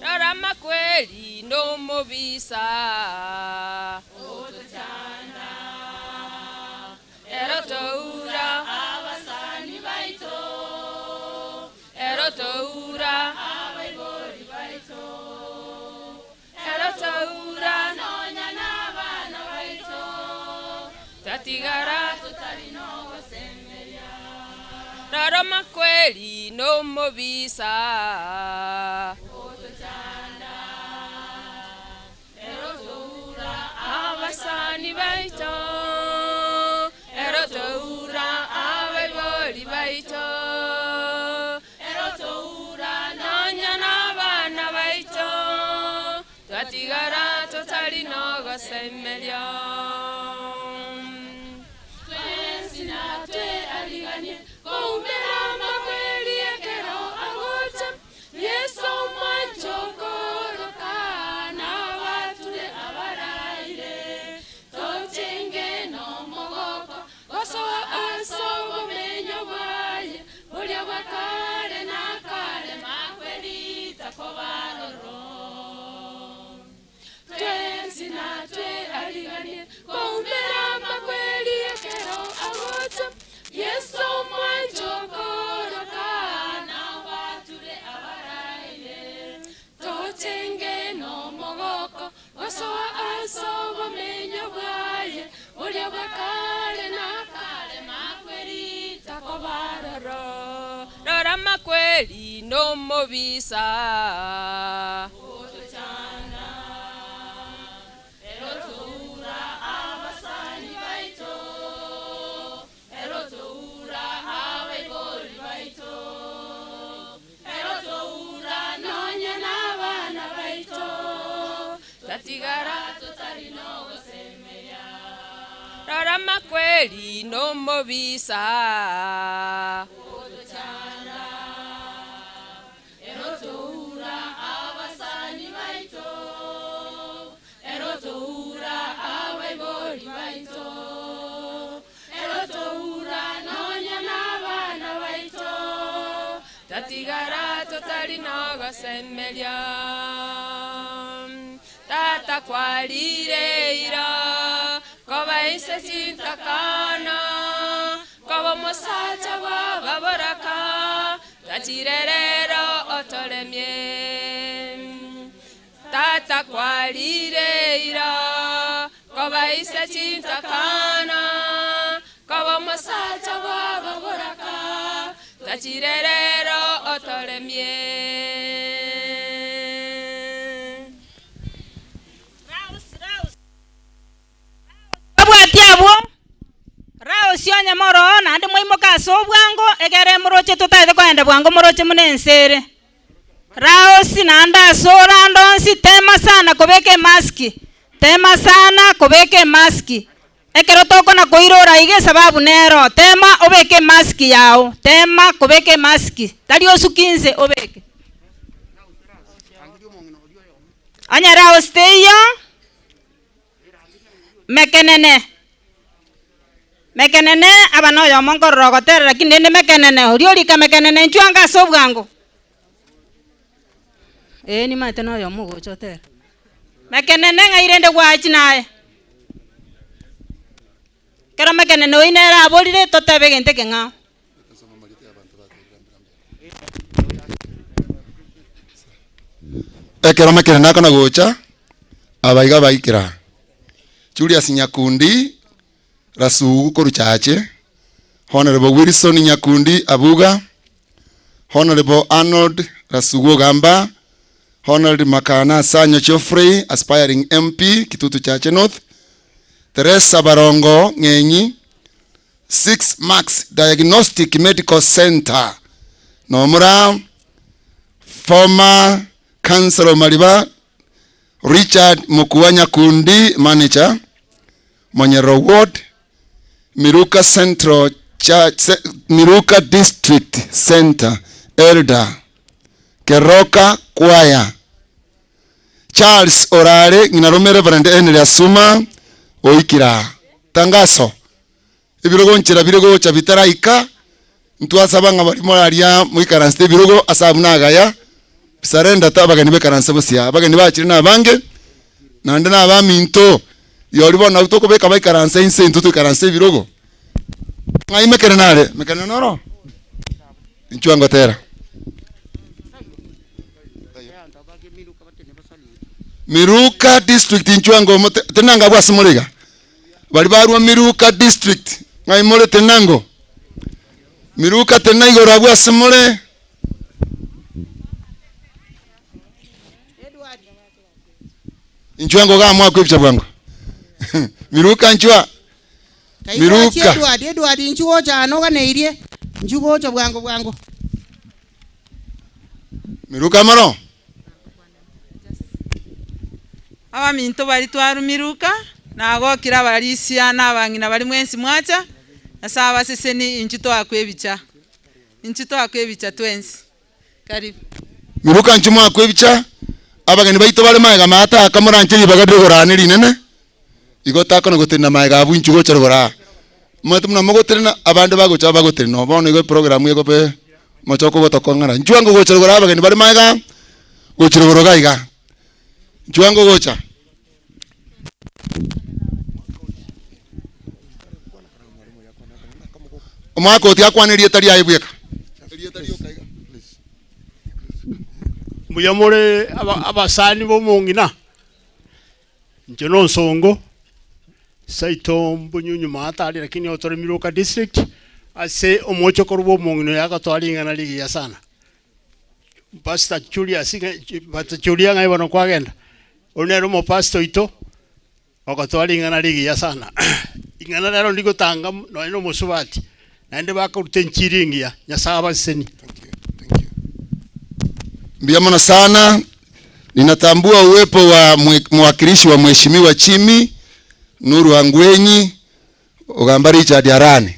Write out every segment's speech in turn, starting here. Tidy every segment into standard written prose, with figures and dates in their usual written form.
Rora amakweri nomobisa. Ero toura abasani baito, ero toura abaibori baito, ero toura nonya nabana baito, twatigara totari nogosemeria. Rora amakweri nomobisa. Otochanda, ero toura abasani baito, ero toura abaibori baito, ero toura nonya nabana baito, twatigara totari nogosemeria. Twensi natweariganie koumera amakweri ekero agocha, Yeso omwanche okoroka nabature abaraire, tochenge nomogoko gosoa ase obomenyo bwaye boria bwa kare na kare, makweri takoba aroro. Twensi natweariganie koumera amakweri ekero agocha, Yeso omwanche okoroka nabature abaraire, tochenge nomogoko gosoa ase obomenyo bwaye boria bwa kare na kare, makweri takoba aroro. Rora amakweri nomobisa. Otochanda, ero toura abasani baito, ero toura abaibori baito, ero toura nonya nabana baito, twatigara totari nogosemeria. Rora amakweri nomobisa. Otochanda, ero toura abasani baito, ero toura abaibori baito, ero toura nonya nabana baito, twatigara totari nogosemeria. Tata kwarire eira, koba ise chintakana, koba omosacha bw'ababoraka, twachire rero otoremie. Tata kwarire eira, koba ise chintakana, koba omosacha bw'ababoraka, twachire rero otoremie. Babwati abwo, Raosi onye moroo, naende mwaimoka ase obwango, egere moroche totaete kogenda bwango moroche buna ense ere. Raosi naende ase ore ande onsi, tema sana kobeka emaski, tema sana kobeka emaski. Ekero tokona koirora iga esababu nero, tema obeke emaski yao, tema kobeka emaski, tari osuki inse obeke. Onye Raosi teiyo, Mekenene, mekenene, aba noyomo nkorora ogotera lakini rende mekenene, oria orika mekenene inchuo ange ase obwango. Ee nimanyete noyomo ogocha otere. Mekenene ng'ai rende gwachi naye? Ekero mekenene oyio nere aborire totebe egento ekeng'ao. Ekero mekenene akona gocha, abaiga baikera. Julius Nyakundi, Rasugu korwa Chache, Honourable Wilson Nyakundi Abuga, Honourable Arnold Rasugu Ogamba, Honourable Makana Asanyo Geoffrey, aspiring MP, Kitutu Chache North, Teresa Barongo Ng'enyi, Six Marks Diagnostic Medical Centre, Nomura, former Councillor Mariba, Richard Mokua Nyakundi, Manager, Monyerero Ward, Miruka Central Church, Miruka District Centre, Elder, Keroka Choir, Charles Orare, ng'ina rome Reverend Henry Asuma, oikira. Tangaso, Ebirogo nchera bire gocha bitaraika, Ntwasaba ng'a baria more aria moikaransete ebirogo ase abwo nagaya, surrender to abageni baikaranse bosio aa. Abageni bachire nabange, naende na abaminto, rirorio bono nabwo tokobeka baikaranse inse intwe toikaranse ebirogo. Ng'ai mekene nare? Mekene noro? Inchuo ngotera. Miruka district inchuo ango omote tenanga abwo ase more iga. Baria barwa Miruka district ng'ai more tenango? Miruka tena igoro abwo ase more. Inchuo ango iga mwakwa ebicha bwango. Miruka inchuo. Miruka. Edward, Edward, inchuo gocha ano oganeirie, inchuo gocha bwango bwango. Miruka mono. Abaminto baria twarumiruka, nagokire abarisia na abang'ina baria mwensi mwacha, Nyasae abasesenie inchuo toakwe ebicha, inchuo toakwe ebicha twensi. Karibu. Miruka inchuo moakwe ebicha, abageni baito bare magega maataka moranche ribaga rigorane rinene, igo takona gotenena magega abwo inchuo gocha rigoro aa. Omanyete buna mogotenena, abande bagocha bagotenena oo, bono igo eprogram egobe mochoke ogotokong'ana. Inchuo ango gocha rigoro abageni bare magega aa, gochia rigoro iga iga. Inchuo ango gocha. Omwaka oyo tiakwana erieta riaye bweka. Erieta rioka iga. Mbuya more abasani b'omong'ina? Inche nonsongo, seito mbunyunyu maatari lakini otore Miruka district, ase omochokoro bw'omong'ina oyo agatoa ring'ana rigiya sana. Pastor Julius ng'a Pastor Julia ng'ai bono kwagenda? Oyio nere omopastor oito, ogotoa ring'ana rigiya sana. Ring'ana rero ndigotanga nonye na omosubati, naende bakoruta enchiri engiya, Nyasaye abasesenie. Mbuya mono sana. Ninatambua uwepo wa mwakilishi wa Mheshimiwa Chimi Nuru Angwenyi Ogamba Richard Arani.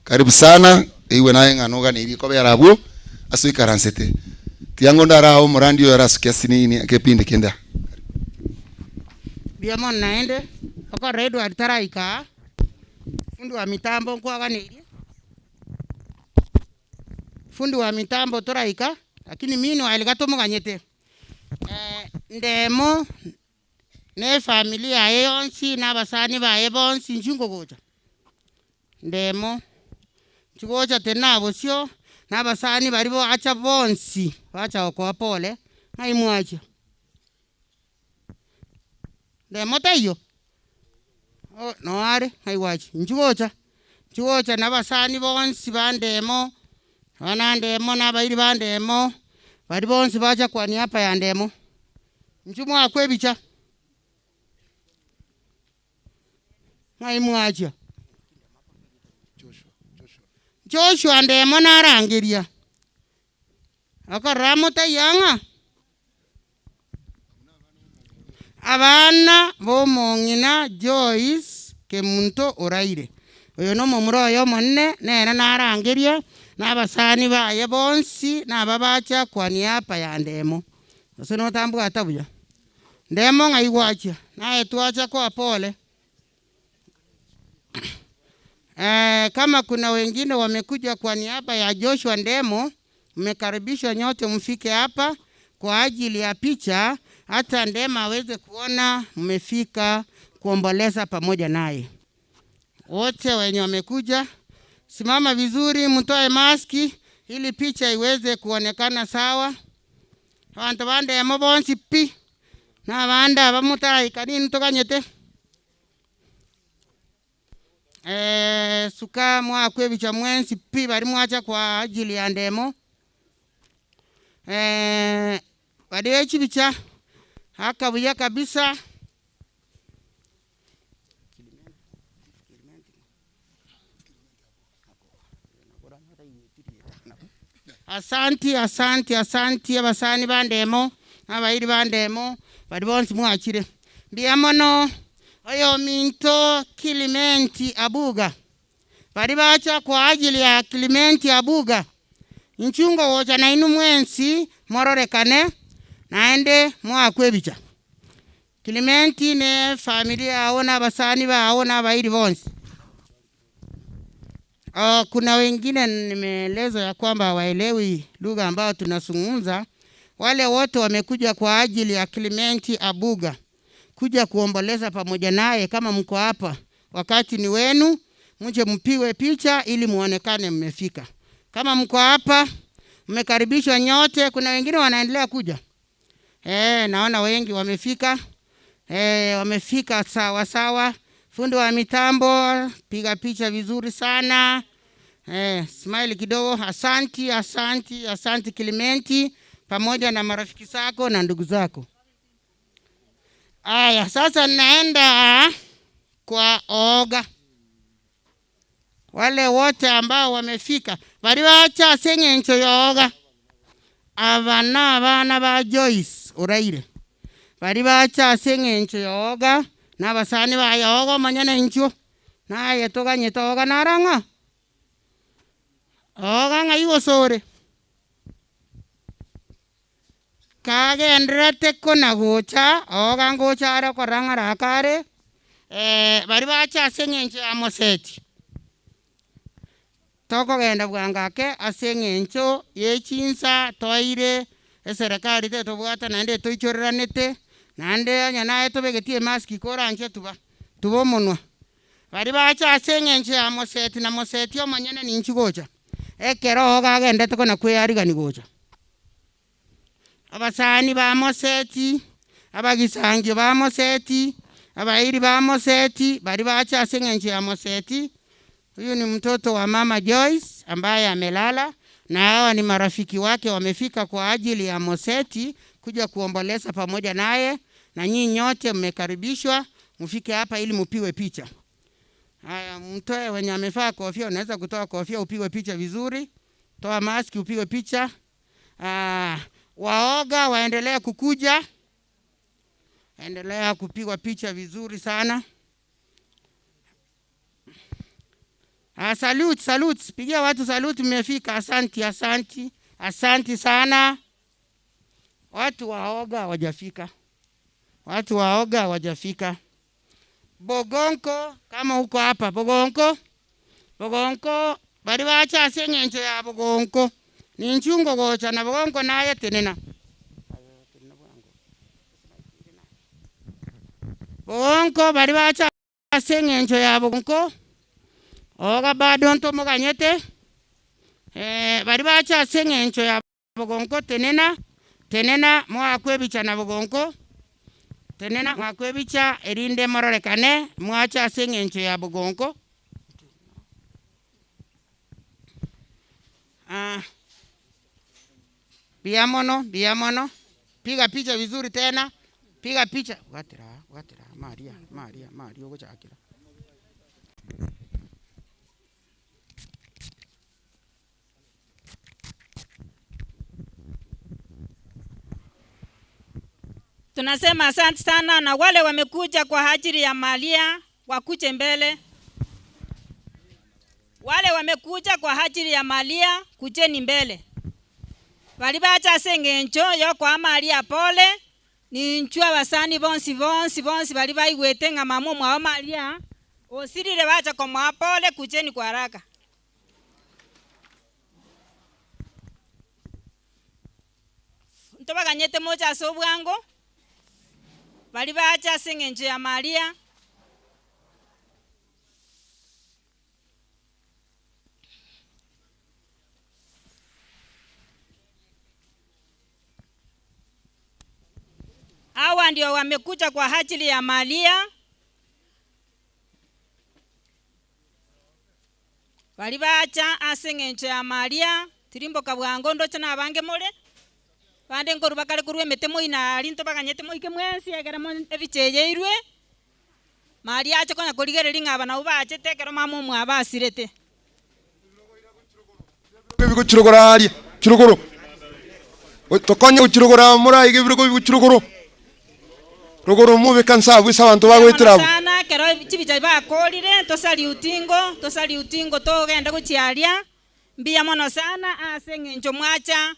Karibu sana, eigwe naye ng'a noganeirie kobera abwo ase oikaransete. Tiga ngo ndarae omorandi oyo arasuke asinini ekepindi kende aa. Mbuya mono naende, okorora Edward taraika aa, fundi wa mitambo nkwaganeirie. Fundi wa mitambo toraika, lakini meanwhile iga tomoganyete. Ndemo na efamiri yaye yonsi na abasani baye bonsi inchuo nkogocha, ndemo, nchigocha tena bosio, na abasani baria bacha bonsi, bacha gokoa pole, ng'ai mwachia? Ndemo taiyo? Oh noo are, ng'ai gwachia? Inchuo gocha, inchuo gocha na abasani bonsi ba ndemo, abana ndemo na abairi ba ndemo, baria bonsi bacha kwania apa ya ndemo. Inchuo mwakwa ebicha, ng'ai mwachia? Joshua ndemo narangeria, okorora motaiyo ng'a abana b'omong'ina Joyce Kemunto oraire. Oyo nomomura oye omonene, nere narangeria, na abasani baye bonsi naba bacha kwania apa ya ndemo. Gose notambwata buya? Ndemo ng'ai gwachia? Naye twacha koa pole. Kama kuna wengine wamekuja kwa niaba ya Joshua Ndemo, mmekaribishwa nyote mfike hapa kwa ajili ya picha, hata Ndemo aweze kuona mmefika kuomboleza pamoja naye. Wote wenye wamekuja, simama vizuri, mtoe maski ili picha iweze kuonekana sawa. Abanto ba Ndemo bonsi pi, na abande aba motaraika nini toganyete. Suka mwakwe ebichwa mwensi pi baria mwacha kwa ajili ya Ndemo. Baria echibicha, aka buya kabisa. Asanti, asanti, asanti abasani ba Ndemo, na abairi ba Ndemo, baria bonsi mwachire. Mbuya mono oyominto Kilimenti Abuga, baria bacha kwa ajili ya Kilimenti Abuga, inchuo ngogocha nainwe mwensi mororekane, naende moakwe ebicha. Kilimenti ne efamiri yao na abasani bao na abairi bonsi. Kuna wengine nimeelezwa ya kwamba hawaelewi lugha ambayo tunazungumza. Wale wote wamekuja kwa ajili ya Clement Abuga kuja kuomboleza pamoja naye. Kama mko hapa, wakati ni wenu, mje mpiwe picha ili muonekane mmefika. Kama mko hapa, mmekaribishwa nyote. Kuna wengine wanaendelea kuja. Naona wengi wamefika. Wamefika sawa sawa. Fundi wa mitambo, piga picha vizuri sana. Smile kidogo. Asanti, asanti, asanti Clementi pamoja na marafiki zako na ndugu zako. Aya, sasa naenda kwa Oga. Wale wote ambao wamefika baliwacha seng'encho yoga aba na abana ba Joyce Oraire bari bacha seng'encho yoga na abasani ba yoga omanyene inchuo naye toganyete oga narang'o oga ng'ai gosore kagenderete kona gocha oga ngocha are korang'ara akare bari bacha ase eng'encho ya moseti tokogenda bwangake ase eng'encho ya echinsa toire eserekari tetobwata naende toichoreranete naende onye naye tobegetie emaski koranche tuba tuba omonwa bari bacha ase eng'encho ya moseti na moseti omonyene ninchi gocha ekero oga agendete kona kwearigani gocha abasani ba moseti abagisangio ba moseti abairi ba moseti bari bacha ase eng'encho ya moseti. Huyu ni mtoto wa mama Joyce ambaye amelala, na hawa ni marafiki wake wamefika kwa ajili ya Moseti kuja kuomboleza pamoja naye, na nyinyi nyote mmekaribishwa mfike hapa ili mpiwe picha. Haya, mtoe wenye amevaa kofia, unaweza kutoa kofia upigwe picha vizuri. Toa maski upigwe picha. Waoga waendelee kukuja, endelea kupigwa picha vizuri sana. Salute, salute. Pigia watu salute, mmefika. Asanti, asanti, asanti sana. Watu waoga hawajafika, watu waoga hawajafika. Bogonko, kama uko hapa Bogonko, Bogonko bari bacha ase eng'encho ya Bogonko ninchungo gocha na Bogonko naye tenena Bogonko bari bacha ase eng'encho ya Bogonko oga bado ntomoganyete bari bacha ase eng'encho ya Bogonko tenena tenena mwakwa ebicha na Bogonko tenena mwakwa ebicha erinde mororekane mwacha ase eng'encho ya Bogonko. Biamono biamono piga picha vizuri tena piga picha watira watira Maria Maria Maria ogochakera. Tunasema asante sana, na wale wamekuja kwa ajili ya Maria wakuje mbele. Wale wamekuja kwa ajili ya Maria kujeni mbele. Bali bacha ase eng'encho yokoa Maria pole ninchwa abasani bonsi bonsi bonsi bali baigwete ng'a mama omwabo Maria osirire bacha komoa pole, kujeni kwa haraka. Ntobaganyete mocha ase obwango bali bacha ase eng'encho ya Maria. Hawa ndio wamekuja kwa ajili ya Maria. Bali bacha ase eng'encho ya Maria tirimboka bwango ndoche na abange more bande nkoru bakare korwa emete moina ari ntobaganyete moike mwensi ekero mo ebicheyeirwe Maria ache konya korigereria ng'a aba nabo bachete ekero mama omwabo asirete. Ebikochirogora aria chirogoro tokonye gochirogora moraiga ebirogo bigochirogoro rogoro mobeka nsa abwo ase abanto bagoetera abwo. Sana ekero chibicha bakorire tosaliutingo tosaliutingo togende gochiaria mbuya mono sana ase eng'encho mwacha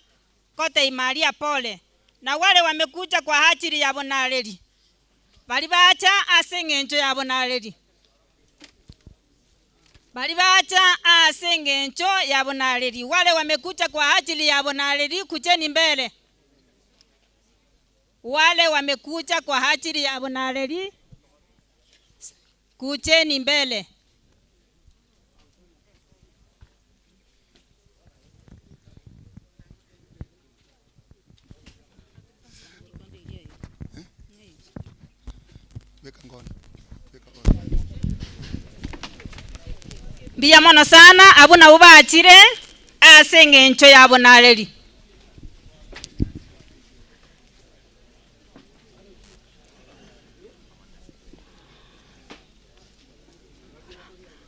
kotei Maria pole na wale wamekuja kwa ajili ya bonareri bali bacha ase eng'encho ya bonareri bali bacha Ase engencho ya bonareri, wale wamekuja kwa ajili ya bonareri, kujeni mbele. Wale wamekuja kwa ajili ya bonareri, kujeni mbele. Weka ngono. Weka ngono. Mbuya mono sana abwo nabwo bachire ase eng'encho ya bonareri.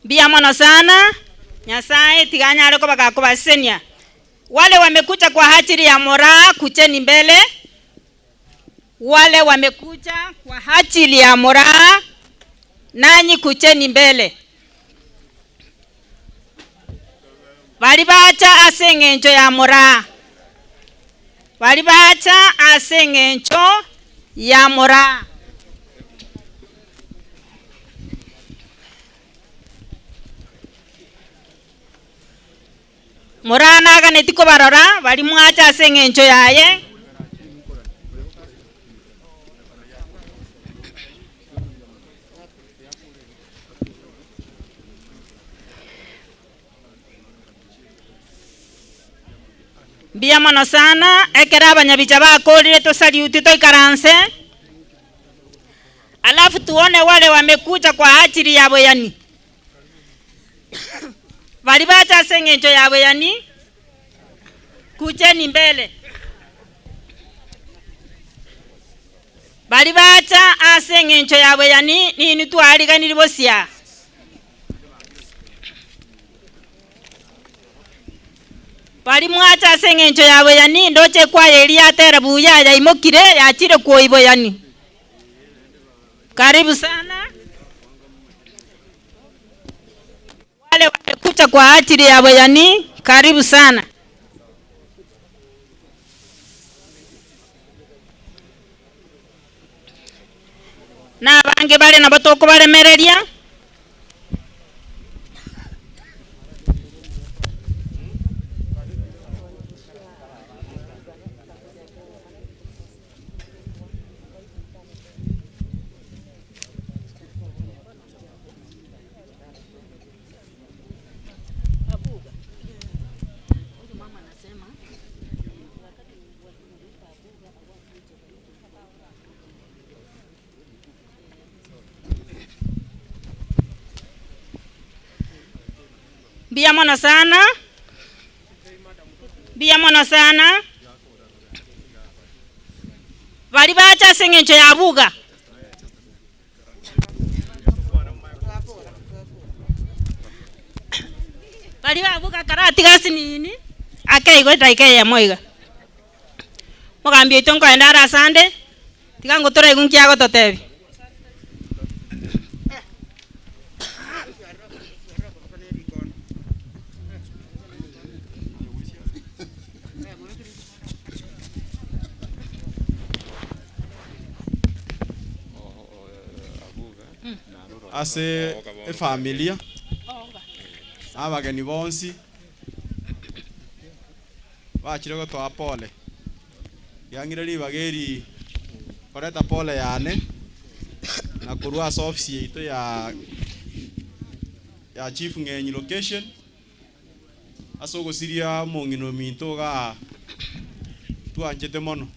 Mbuya mono sana, Nyasaye tiga anyare koba gakobasesenia. Wale wamekuja kwa ajili ya moraa, kujeni mbele. Wale wamekuja kwa ajili ya moraa, nanyi kujeni mbele. Bari bacha ase eng'encho ya moraa, bari bacha ase eng'encho ya moraa. Moraa naganeti kobarora bari mwacha ase eng'encho yaye. Mbuya mono sana, ekero abanyabicha bakorire tosaliuti toikaranse, alafu tuone wale wamekuja kwa ajili ya boyani. Bari bacha ase eng'encho ya boyani, kucheni mbele. Bari bacha ase eng'encho ya boyani, ninwe twariganiri bosia. Baria mwacha ase engencho ya boyani, ndoche ekwaya eria yatera buya yaimokire yachire kwoi boyani. Karibu sana. Wale wamekuja kwa ajili ya boyani, karibu sana. Na abange bare nabo tokobaremereria. Mbuya mono sana, mbuya mono sana. Baria bacha ase eng'encho ya buga. Baria babuga karatiga asinini, ake igo edaika eyemo iga. Omogambi oito nkoenda are asande, tiga ngotoraigwe nki agototebia. Ase efamilia, na abageni bonsi. Bachire gotoa pole. Riang'ire ribaga eri koreta pole yane na korwa ase ofisi yaito ya ya Chief Ng'enyi location ase ogosiria omong'ina ominto igaa twanchete mono.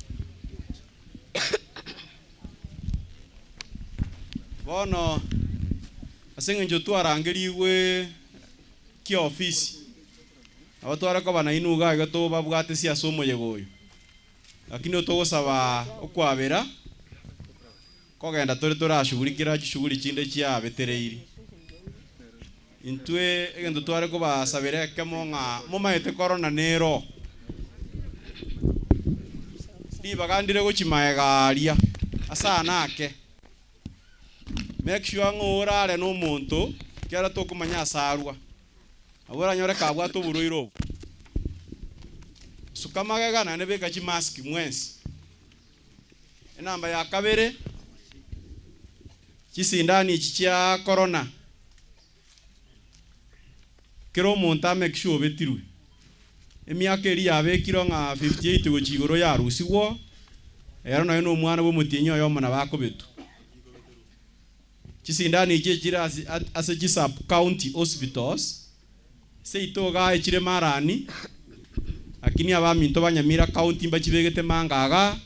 Bono ase eng'encho twarangerigwe kiofisi. Nabo tware koba nainwe iga iga tobabwatesie ase omoyega oyo. Lakini togosaba okwabera, kogenda tore torashugulikera chishughuli chinde chiabetereiri. Intwe egento tware kobasabera ekemo ng'a momaete korona nero. Ribaga ndire gochia maega aria ase ane ake. Make sure ng'a orare na omonto ekiagera tokomanya ase arwa. Nabo oranyore kabwate oborwaire obo. Suka magega naende beka chimask mwensi. Enamba ya kabere, chisindani echi chia corona. Kera omonto a make sure obetirwe. Emiaka eria yabekirwe ng'a 58 gochia igoro yarusigwe oo, ero nonya na omwana bw'omotienyi oyomo nabo akobetwa. Chisindano echi echire ase ase chi sub county hospitals, seito igaa echire marani, lakini abaminto ba Nyamira county mbachibegete manga igaa,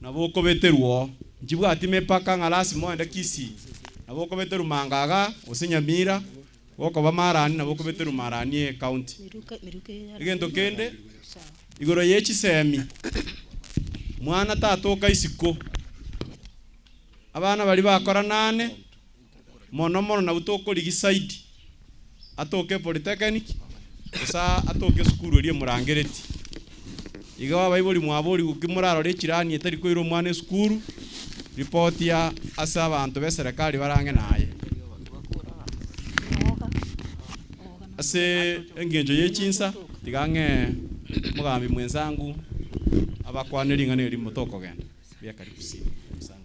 nabo okobeterwa oo. Nchibwati mipaka ng'a lasima ogende Kisii, nabo okobeterwa manga igaa, gose Nyamira, gokoba marani nabo okobeterwa marani eye county. Egento kende, igoro ye chisemi, mwana tatoka isiko. Abana baria bakora nane, mono mono nabwo tokorigia saidi, atoke epolytechnic, gose atoke esukuru eria emorangereti. Igo abaibori mwaborigwe ki morarore echirani etari koira omwana esukuru, ripoti ya ase abanto b'eserekari bare ang'e naye. Ase engencho ye chinsa, tiga ng'ee omogambi mwensangu abakwane ring'ana erimo tokogenda. Buya karibu sima. Asante.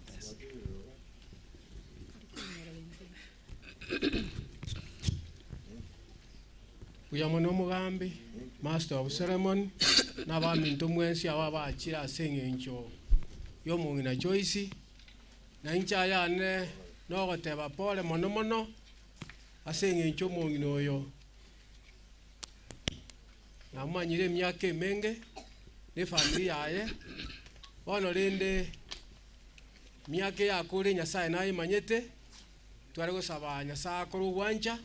Buya mono omogambi, master of ceremony, na abaminto mwensi aba abachire ase eng'encho y'omong'ina Joyce, na inche ayane nogoteba pole mono mono ase eng'encho omong'ina oyo Namomanyire emiaka emenge, na efamiri yaye, bono rende emiaka eye akure Nyasaye nayemanyete, tware gosaba Nyasaye akore ogwancha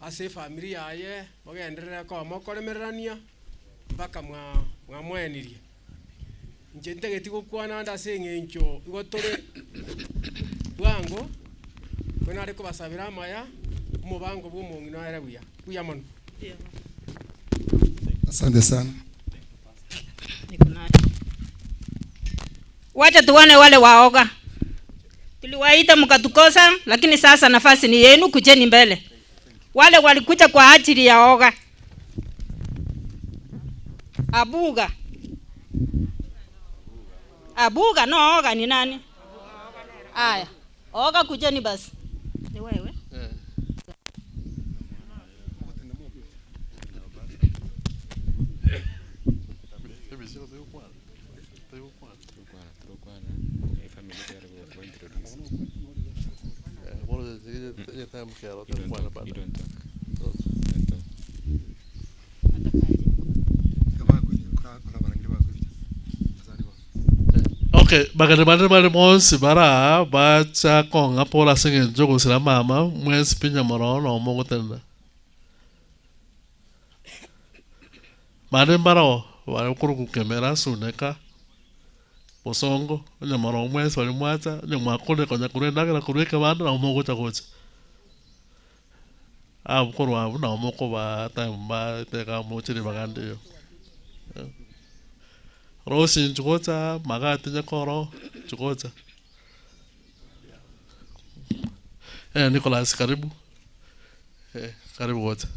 ase efamiri yaye, mogenderere koba mokoremererania mpaka mwa mwamoenirie. Inche ntageti gokwana ande ase eng'encho igo tore bwango, nigo nare kobasabera amaya, omobango bwa omong'ina oere buya. Buya mono. Asante sana. Wacha tuone wale waoga. Tuliwaita mkatukosa, lakini sasa nafasi ni yenu, kujeni mbele. Wale walikuja kwa ajili ya oga. Abuga. Abuga no oga ni nani? Aya. Oga kujeni basi. Ni wewe? Okay, bageni bande bare bonsi bare aa bacha kong'a pole ase eng'encho y'ogosira mama, mwensi pi nyamoroo nomo ogotenena. Bande mbaroo bare korokwa Kemera, Suneka, Bosongo, onye moroo mwensi baria mwacha, onye mwakorire konya korwa endagera korwa ekebanda nabo mogocha gocha. Abwo korwa abwo nabo mokobaa time baete iga moche ribaga ndiyo. Rosie inchu gocha aa, magati nyakoro, inchu gocha. Nicholas karibu, karibu gocha.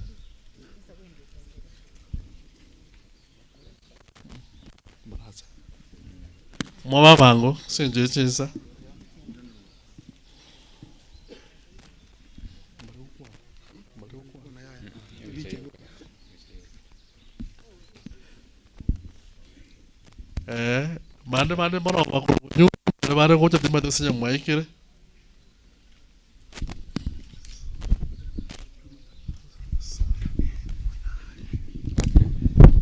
Mobe abango ase engencho ye chinsa. Bande bande mbaroo bakorwa nyuma, baria bare gocha timanyeti ase nyamwaikire.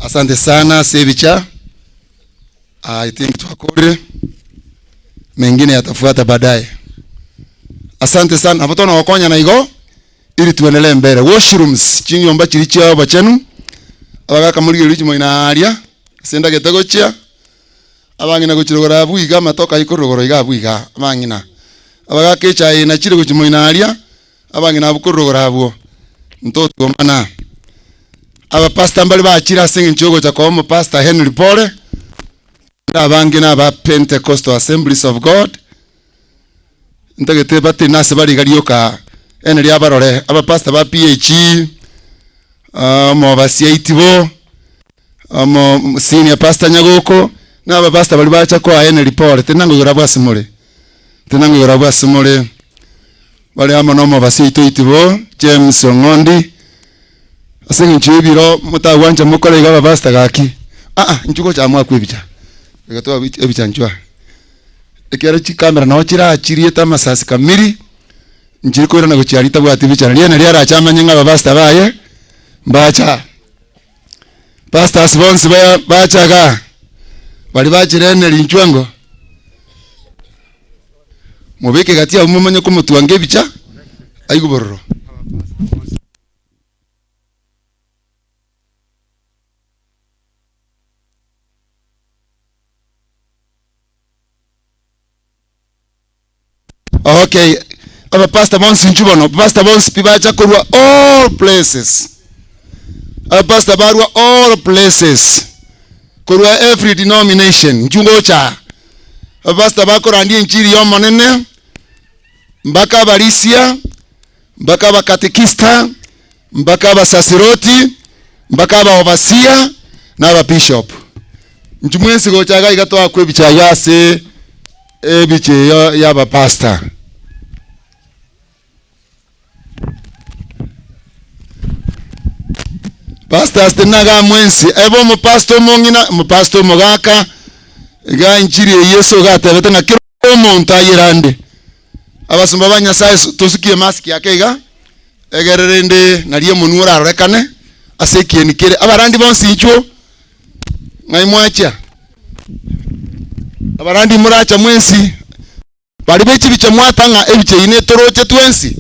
Asante sana ase ebicha. I think twakorire, mengine yatafuata baadaye. Asante sana nabo tona gokonyana igo ili tuendelee mbele. Washrooms chinyomba chiri chia abachenu abagaka morigereria chimoina aria ase ndagete gochia Abang'ina gochia rogoro abwo iga, amatoke ayio korwa rogoro iga abwo iga, abang'ina. Abagaka echae eye nachire gochia moino aria, abang'ina abwo korwa rogoro abwo. Ntotwomana. Abapastor mbare bachire ase eng'encho yogocha koa omopastor Henry pore, naende abange na aba Pentecostal Assemblies of God, ntagete batiri nase bare iga rioka Henry abarore, abapastor ba PAG, omobasi bo. Omo senior pastor Nyagoko, na abapastor baria bacha koa Henry pore, tindi nang'o igoro abwo ase more, tindi nang'o igoro abwo ase more, bare amo na omobasi oito oitibo, James Ong'ondi, Ase eng'encho y'ebiro motagwancha mokore iga abapastor gaki, aa inchuo gocha amo akwe ebicha, iga twa ebicha inchuo aa. Ekiagera chikamera nabo chirachiriete amasasi kamiri, nchiri koirana gochia aria tabwati bicha naria naria arache amanye ng'a abapastor baye mbacha aa. Pastors bonsi ba bacha igaa, baria bachire eneri inchuo ango, mobeke gati abwo momanye komotwanga ebicha, aigwe bororo. Okay, abapastor bonsi inchuo bono, pastor bonsi pi bacha korwa all places. Abapastor barwa all places, korwa every denomination, inchuo ngocha aa. Abapastor bakorandia enchiri ya Omonene, mpaka abarisia, mpaka abakatekista, mpaka abasasiroti, mpaka abaovasia, na ababishop. Inchuo mwensi gocha iga iga toakwa ebicha iga ase ebicha eyo ya abapastor. Pastors tena iga mwensi, ebe omopastor omong'ina, omopastor omogaka, iga enchiri eye Yeso iga atebete ng'a kera omonto ayerande. Abasomba ba Nyasaye tosukie emask ake iga, egere rende nario omonwe orarorekane ase ekieni kere. Abarandi bonsi inchuo, ng'ai mwachia? Abarandi moracha mwensi, baria be chibicha mwatang'a ebicha eyio netoroche twensi.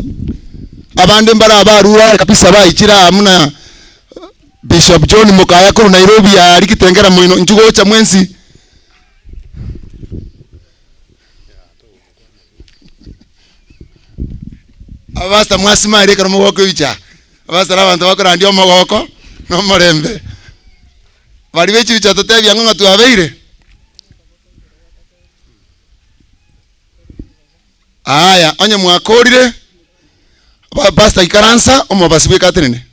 Abande mbare abarure are kabisa baichire aa buna Bishop John Mokaya korwa Nairobi aria Kitengela moino, inchuo gocha mwensi. Abapastor mwasima aria ekero mogoka ebicha, abapastor na abanto bakorandia omogoko na omorembe. Baria be chibicha totebia ng'a ng'a twabeire. Aya, onye mwakorire, pastor ikaransa omobasi bweka atenene.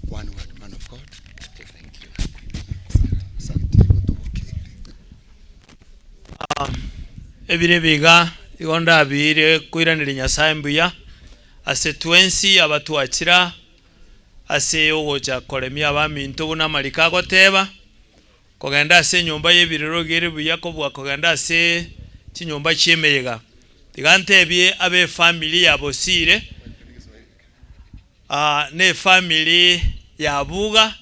One word, man of God. Thank you. Ebiro ebi iga igo ndabiire koiraneria Nyasae mbuya ase twensi abatwachira ase ogocha koremia abaminto buna amariko agoteba, kogenda ase enyomba y'ebirero iga ere buya kobua kogenda ase chinyomba chi'emeyega. Tiga ntebie ab'efamiri ya Bosire, na efamiri ya Buga,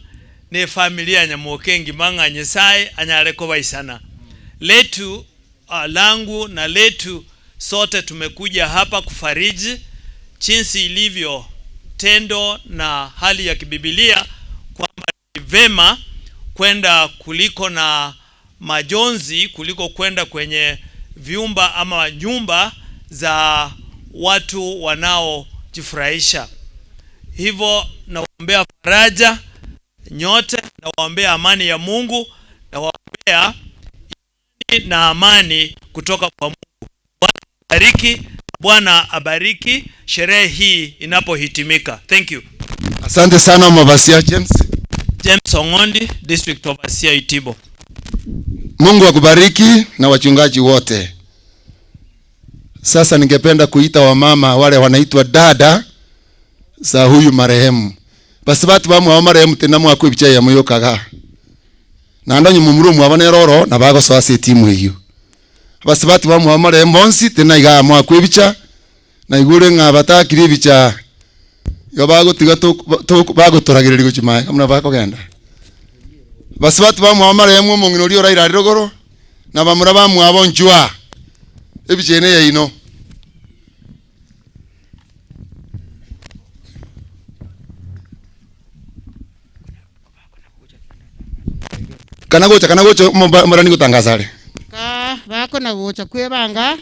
na efamiri ya Nyamoka engima ng'a Nyasae anyare kobaisana. Letu langu na letu sote tumekuja hapa kufariji chinsi ilivyo tendo na hali ya kibibilia kwamba ni vema kwenda kuliko na majonzi kuliko kwenda kwenye vyumba ama nyumba za watu wanaojifurahisha. Hivyo nawaombea faraja nyote, nawaombea amani ya Mungu, nawaombea imani na amani kutoka kwa Mungu. Bwana abariki, Bwana abariki sherehe hii inapohitimika. Thank you. Asante sana Mavasia James. James Ong'ondi, District Overseer Itibo. Mungu akubariki na wachungaji wote. Sasa ningependa kuita wamama wale wanaitwa dada za huyu marehemu. Basi batu bamwe abo marehemu tena mwakwa ebicha eyemo yokaga. Naende onye momura omwabo nere oro nabo agosoa ase etimu eyio. Abasubati bamwabo marehemu bonsi tena igaa mwakwa ebicha, naigure ng'a batakire ebicha igo bagotiga bagotoragereria gochia magega buna bakogenda. Basubati bamwabo marehemu omong'ina oria oraire aria rogoro, na bamura bamwabo nchwa, ebicha eye neyaino. Kana gocha, kana gocha, omorani gotangasa are. Ka bakona gocha kwebanga,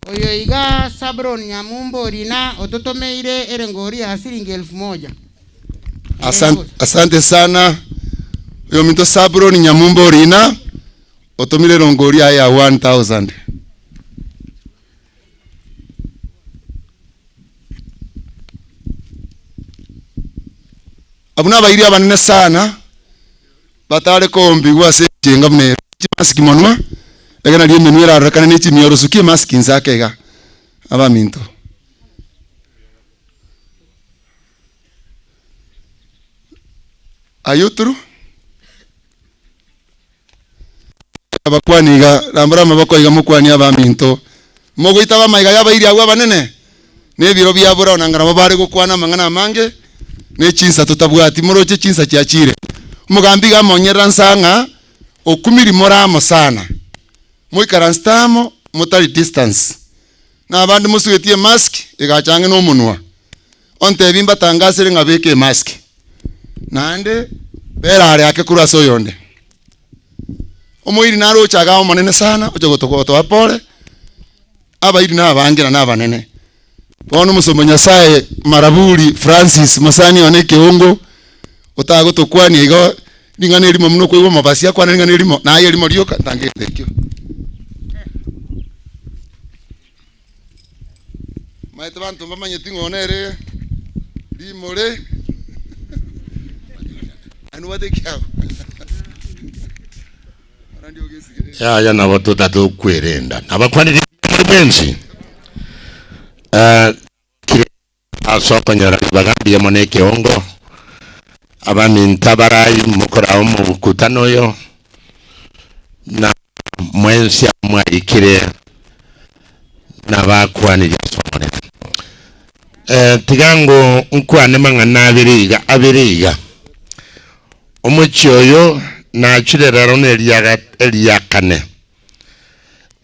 oyo iga Sabron Nyamumba orina ototomeire erengori ya siringi elfu moja. Asante, asante sana oyominto Sabron Nyamumba orina otomire erongori aye ya 1000. Abwo nabairi abanene sana. Batare koombigwa ase echenga buna ere. Chimasiki monwa, ege nario emenwa erarorekane ne chimioro sukia emasiki inse ake iga, abaminto. Ayio true? Abakwani iga, rambora amaboko iga mokwanie abaminto. Mogoitaba amaiga y'abairi abwo abanene, na ebiro biabora onanga nabo bare gokwana amang'ana amange, ne chinsa totabwati. Moroche chinsa chiachire. Omogambi iga amonyerera nsa ng'a okumiri more amo sana. Moikaransete amo, motari distance. Na abande mosugetie emask, egacha ang'e nomonwa. Ontebie mbatangasere ng'a beka emask. Naende berare ake korwa ase oyonde. Omoiri naroche iga omonene sana, ocha gotoa pore, abairi na abange na nabanene. Bono omosomba o Nyasaye Maraburi Francis mosani one ekeongo, otagotokwania igo ring'ana erimo buna okoigwa omobasi akwane ring'ana erimo, naye erimo rioka ntange egento ekio. Omanyete banto mbamanyeti ng'a one ere rimore, aye nobwate ekiago. Yaya nabo totatokwerenda. Nabakwanire muri mwensi. Eh, kire ase okonyora ribaga mbuya mono ekeongo. Abaminto abarai mokorao omokutano oyo na mwensi mwaikire nabakwanirie ase Omonene. Eh, tiga ngo nkwane mang'ana abere iga abere iga. Omochie oyo nachire rero neriaga eriakane.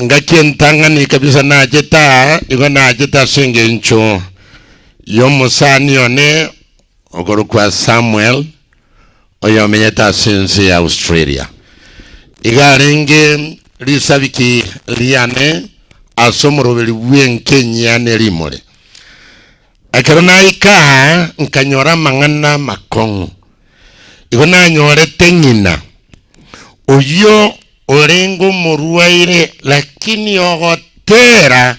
Ngaki entang'ani kabisa nachete aa, igo nachete ase engencho y'omosani one okorokwa Samuel, oyomenyete ase ense ya Australia. Iga arenge risabiki riane ase omoroberi bw'enka enyia ne rimore. Ekero naika aa, nkanyora amang'ana amakong'u. Igo nanyorete ng'ina, oyio orenge omorwaire lakini ogotera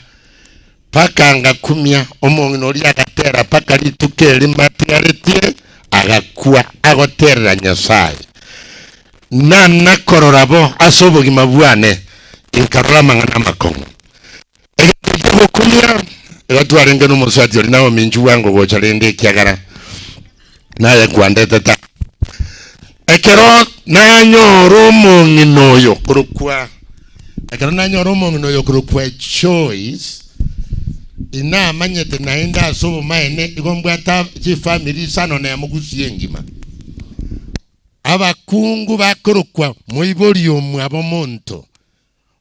mpaka ngakumia, omong'ina oria agatera mpaka rituko erimo atigaretie agakwa agoterera Nyasaye. Nanakorora bo ase obogima bwane, inkarora amang'ana amakong'u. Egento ki'ogokumia, igo twarenge nomosubati oria naominchwa bwango gocha rende ekiagera naye kwandetete aa. Ekero nanyora omong'ina oyo korokwa ekero nanyora omong'ina oyo korokwa Joyce, inamanyete naende ase obomaene igo mbwate chifamiri isano nemo gusii engima. Abakungu bakorokwa moibori omwabo monto.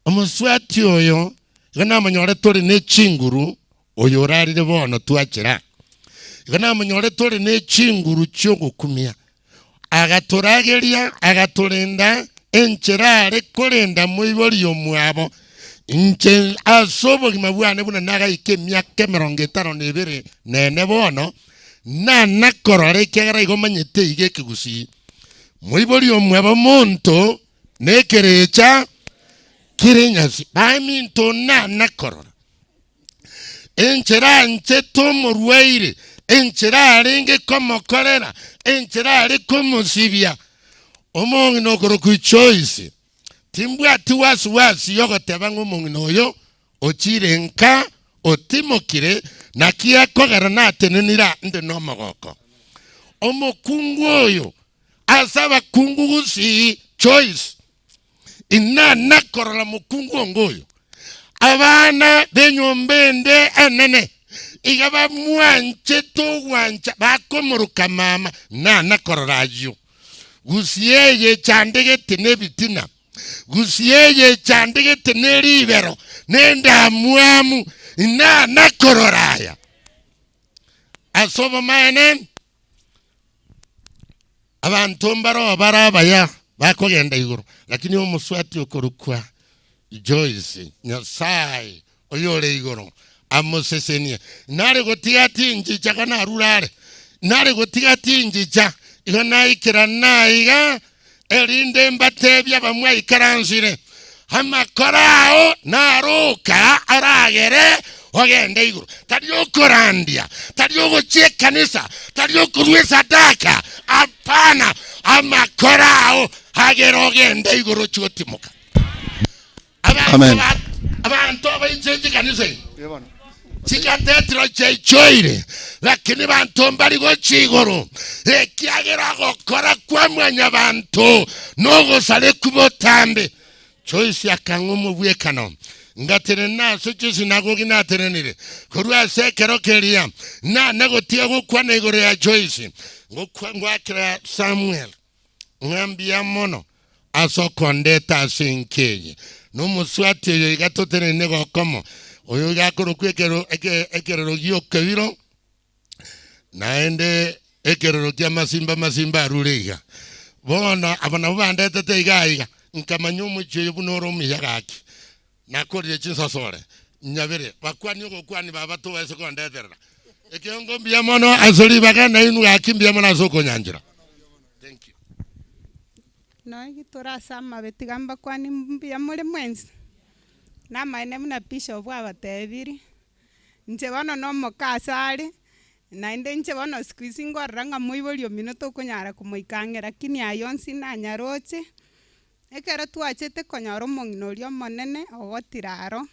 Omoswati oyo igo namonyorete ore ne chinguru, oyo orarire bono twachera. Igo namonyorete ore ne chinguru chi'ogokumia, agatorageria, agatorenda enchera are korenda moibori omwabo. Inche ase obogima bwane buna nagaika emiaka emerongo etano na ebere na ene bono, nanakorora ekiagera igo manyete iga ekegusii. Moibori omwabo monto Nekerecha kere enyasi. Baminto nana korora enchera anchete omorwaire, enchera arenge komokorera, enchera are komosibia. Omong'ina okorokwa Joyce, timbwati wasi wasi yogoteba ng'a omong'ina oyo ochire nka otimokire, naki ekogera natenenire aa inde nomogoko. Omokungu oyo Ase abakungu gusii Joyce inana korora mokungu onge oyo. Abana b'enyomba ende enene iga bamwanchete ogwancha bakomoroka mama nana korora ayio. Gusii eye echandegete nebitina, gusii eye echandegete neribero nendamwamu inana korora aya. Ase obomaene Abanto mbaroo bare abaya bakogenda igoro, lakini omoswati okorokwa Joyce, Nyasae oyore igoro amosesenie. Nare gotiga tinchicha igo narure are, nare gotiga tinchicha igo naikerana aiga, erinde mbatebie abamwaikaransire, Amakoro ao naroka aragere ogende igoro. Tari okorandia, tari ogochia ekanisa, tari okorua esadaka, hapana, amakoro ao. Agere ogende igoro ochie gotimoka. Abanto Amen. ba abanto abaiche chikanisa ime chigatetiro chiaichoire, lakini banto mbari gochia igoro, ekiagera ogokora kwa mwanyabanto nogosareku botambe. Joyce akang'a omobwekano, Ngatenena ase chisinagogi natenenire korwa ase ekero keria, nane gotiga gokwana igoro ya Joyce, ngokwa ngoakera Samuel ng'a mbuya mono ase okondeta ase enka eye. Nomoswati oyo iga totenene gokomo, oyo iga akorokwa ekero eke ekerero gi'okebiro, naende ekerero ki'amasimba amasimba arure iga. Bono aba nabwo bandetete iga aiga, nkamanya omochie oyo buna ore omuya gaki. Nakorire chinsasore nyabere, bakwani ogokwani baba tobaise kondeterera. Ekeongo mbuya mono ase ribaga nainwe gaki mbuya mono ase okonyanchera. Thank you. Nonya tore ase amabe tiga mbakwanie mbuya more mwensi, namaene buna bishop abatebirie, inche bono na omoka ase are, naende inche bono siku hizi nkorora ng'a moibori omino tokonyara komoika ang'e lakini aywo onsi nanyaroche, ekero twachete konyora omong'ina oria omonene ogotira aro,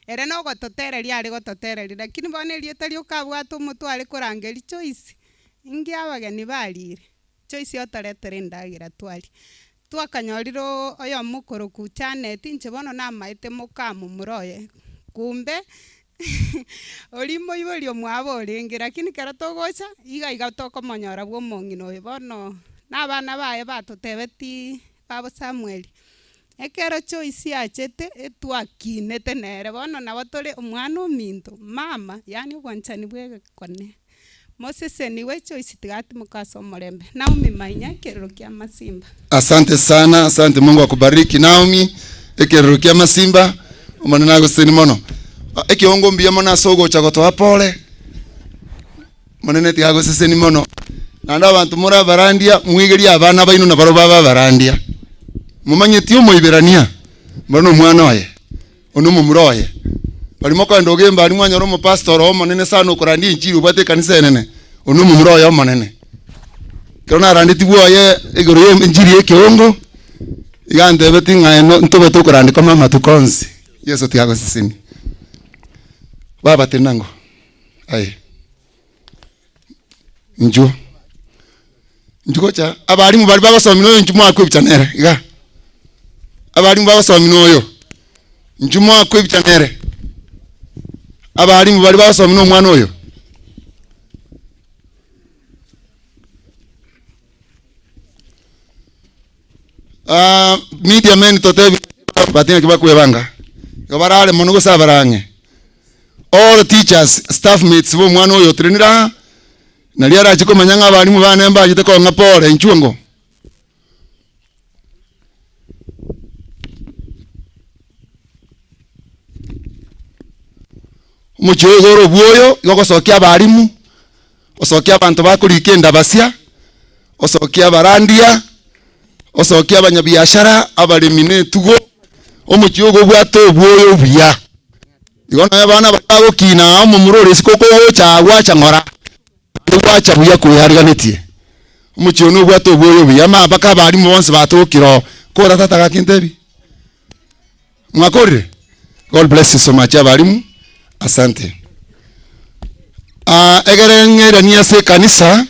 ere nogototereria are gototereria lakini bono erieta rioka abwate omotwe are korangeria Joyce, inki abageni barire? Joyce otoretere endagera twaria. Twakanyorire oyomo okorokwa Janet, inche bono namaete moka momura oye, kumbe oria moibori omwabo orenge, lakini ekero togocha, iga iga tokomonyora bwa omong'ina oyo. Bono na abana baye batotebetiiii babo Samuel, ekero Joyce achete, etwakinete nere, bono nabo tore omwana ominto, mama, yaani obwanchani bwa egekone. Moseseniwe Joyce tiga atimoke ase omorembe. Naomi Mainya ekerero kia masimba. Asante sana, asante Mungu akubariki Naomi, ekerero kia masimba, Omonene agoseseni mono. Ah, Ekiongo mbuya mono ase ogocha gotoa pole. Omonene tiga agoseseni mono. Naende abanto more abarandia, mwigerie abana baino nabarobwo babe abarandia. Momanyeti omoiberania, mbare na omwana oye. One omomura oye. Baria mokoenda ogemba aria mwanyora omopastor oo omonene sana okorandia enchiri obwate ekanisa enene, one omomura oye omonene. Ekero narandetigwe oye igoro ya enchiri ya ekeongo, iga antebetie ng'a aye ntobe tokorandi koma amatuko onsi, Yeso tiga agosesenie. Baba tenena ng'o, aye, inchuo, inchuo gocha, abalimu baria bagosomia noyo inchuo mwakwa ebicha nere igaa, abalimu bagosomia noyo, inchuo mwakwa ebicha nere, abalimu baria bagosomia na omwana oyo. Media men totebi but ng'aki bakwebanga, igo barare mono gose abarang'e. All teachers, staff mates ba omwana oyo otenenire aa, naria arache komanya ng'a abalimu bane mbachete kong'a pore inchuo ngo. Omochie oyo iga ore obwoyo, igo ogosokia abalimu, osokia abanto bakorika endabasia, osokia abarandia, osokia abanyabiashara, abaremi na etugo, omochie oyo iga obwate obwoyo obuya. Igo nonya abana baria bagokina aa omomura ore isiko kogocha aa gwacha ng'ora, naende gwacha buya koyariganetie. Omochie oyo nobwate obwoyo obuya, ama mpaka abalimu bonsi batokire oo, kora tata gaki ntebi. Mwakorire? God bless you so much abalimu, asante. Ah, egere ng'eranie ase ekanisa,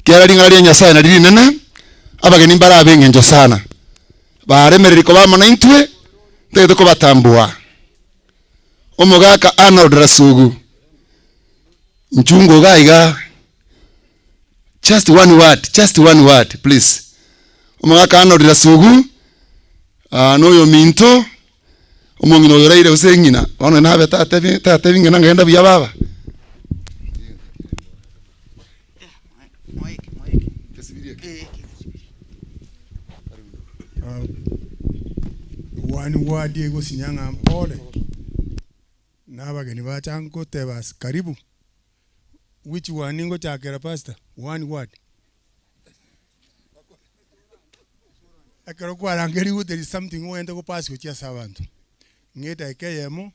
kiagera ring'ana ria Nyasaye nari rinene, abageni mbarabe eng'encho sana. Baremereri koba amo naintwe, ntagete kobatambua. Omogaka Arnold Rasugu, nchungu iga iga, just one word, just one word please. Omogaka Arnold Rasugu, ah, noyominto, omong'ina oyo oraire gose eng'ina, bono nabe tatebi tatebi ng'ina ng'enda buya baba. One word egosinya ng'a mpore, na abageni bacha ngoteba ase karibu, which one ngochakera pastor? One word. Ekero kwarangerigwe there is something ogente gopass gochia ase abanto, ng'a edageka eyemo,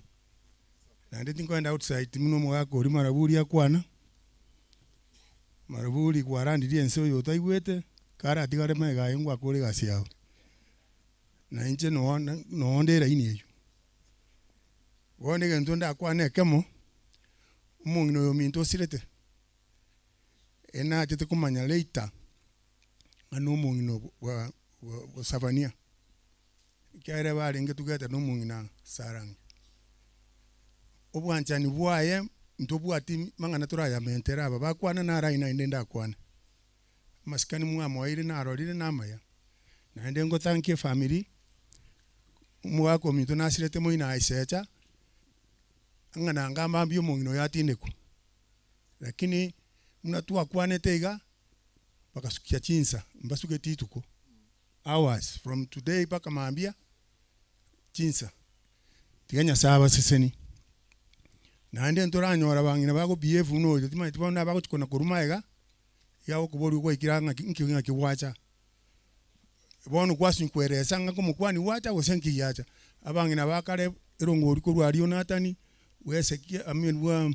naende tinkoenda outside buna omogaka oria maraburi akwana, maraburi kwarandirie ense oyo otaigwete. Karatigare magega aye ngwakore egasi yao. Na inche noo noo nde eraini eywo. Bono egento ndakwane ekemo, omong'ina oyo ominto osirete, enachete komanya later ng'a na omong'ina bwa bwa Savania, ekiagera barenge together na omong'ina Sarange. Obwanchani bwaye ntobwati mang'ana torayamentere aba bakwana naro aye naende ndakwane. Amasikani mwamoeire narorire namaya, naende ngothankia efamiri, omogaka ominto nasirete moino aye secha, ng'a nanga mambia omong'ina oyo atindekwe. Lakini buna twakwanete iga, bagasukia chinsa, mbasugeti rituko, hours from today mpaka mambia, chinsa. Tiga Nyasaye abaseseni. Naende ntoranyora abang'ina bago behave buna oyo, timanyeti bono nabagochi kona korwa magega, iga agokoboria gwaikire aa ng'aki nki ng'aki gwacha. Bono kwasinywa kweresa ng'a komokwania gwacha gose nki giacha. Abang'ina ba kare erongori korwa aria Yonathani, bwa Hezekia I mean bwa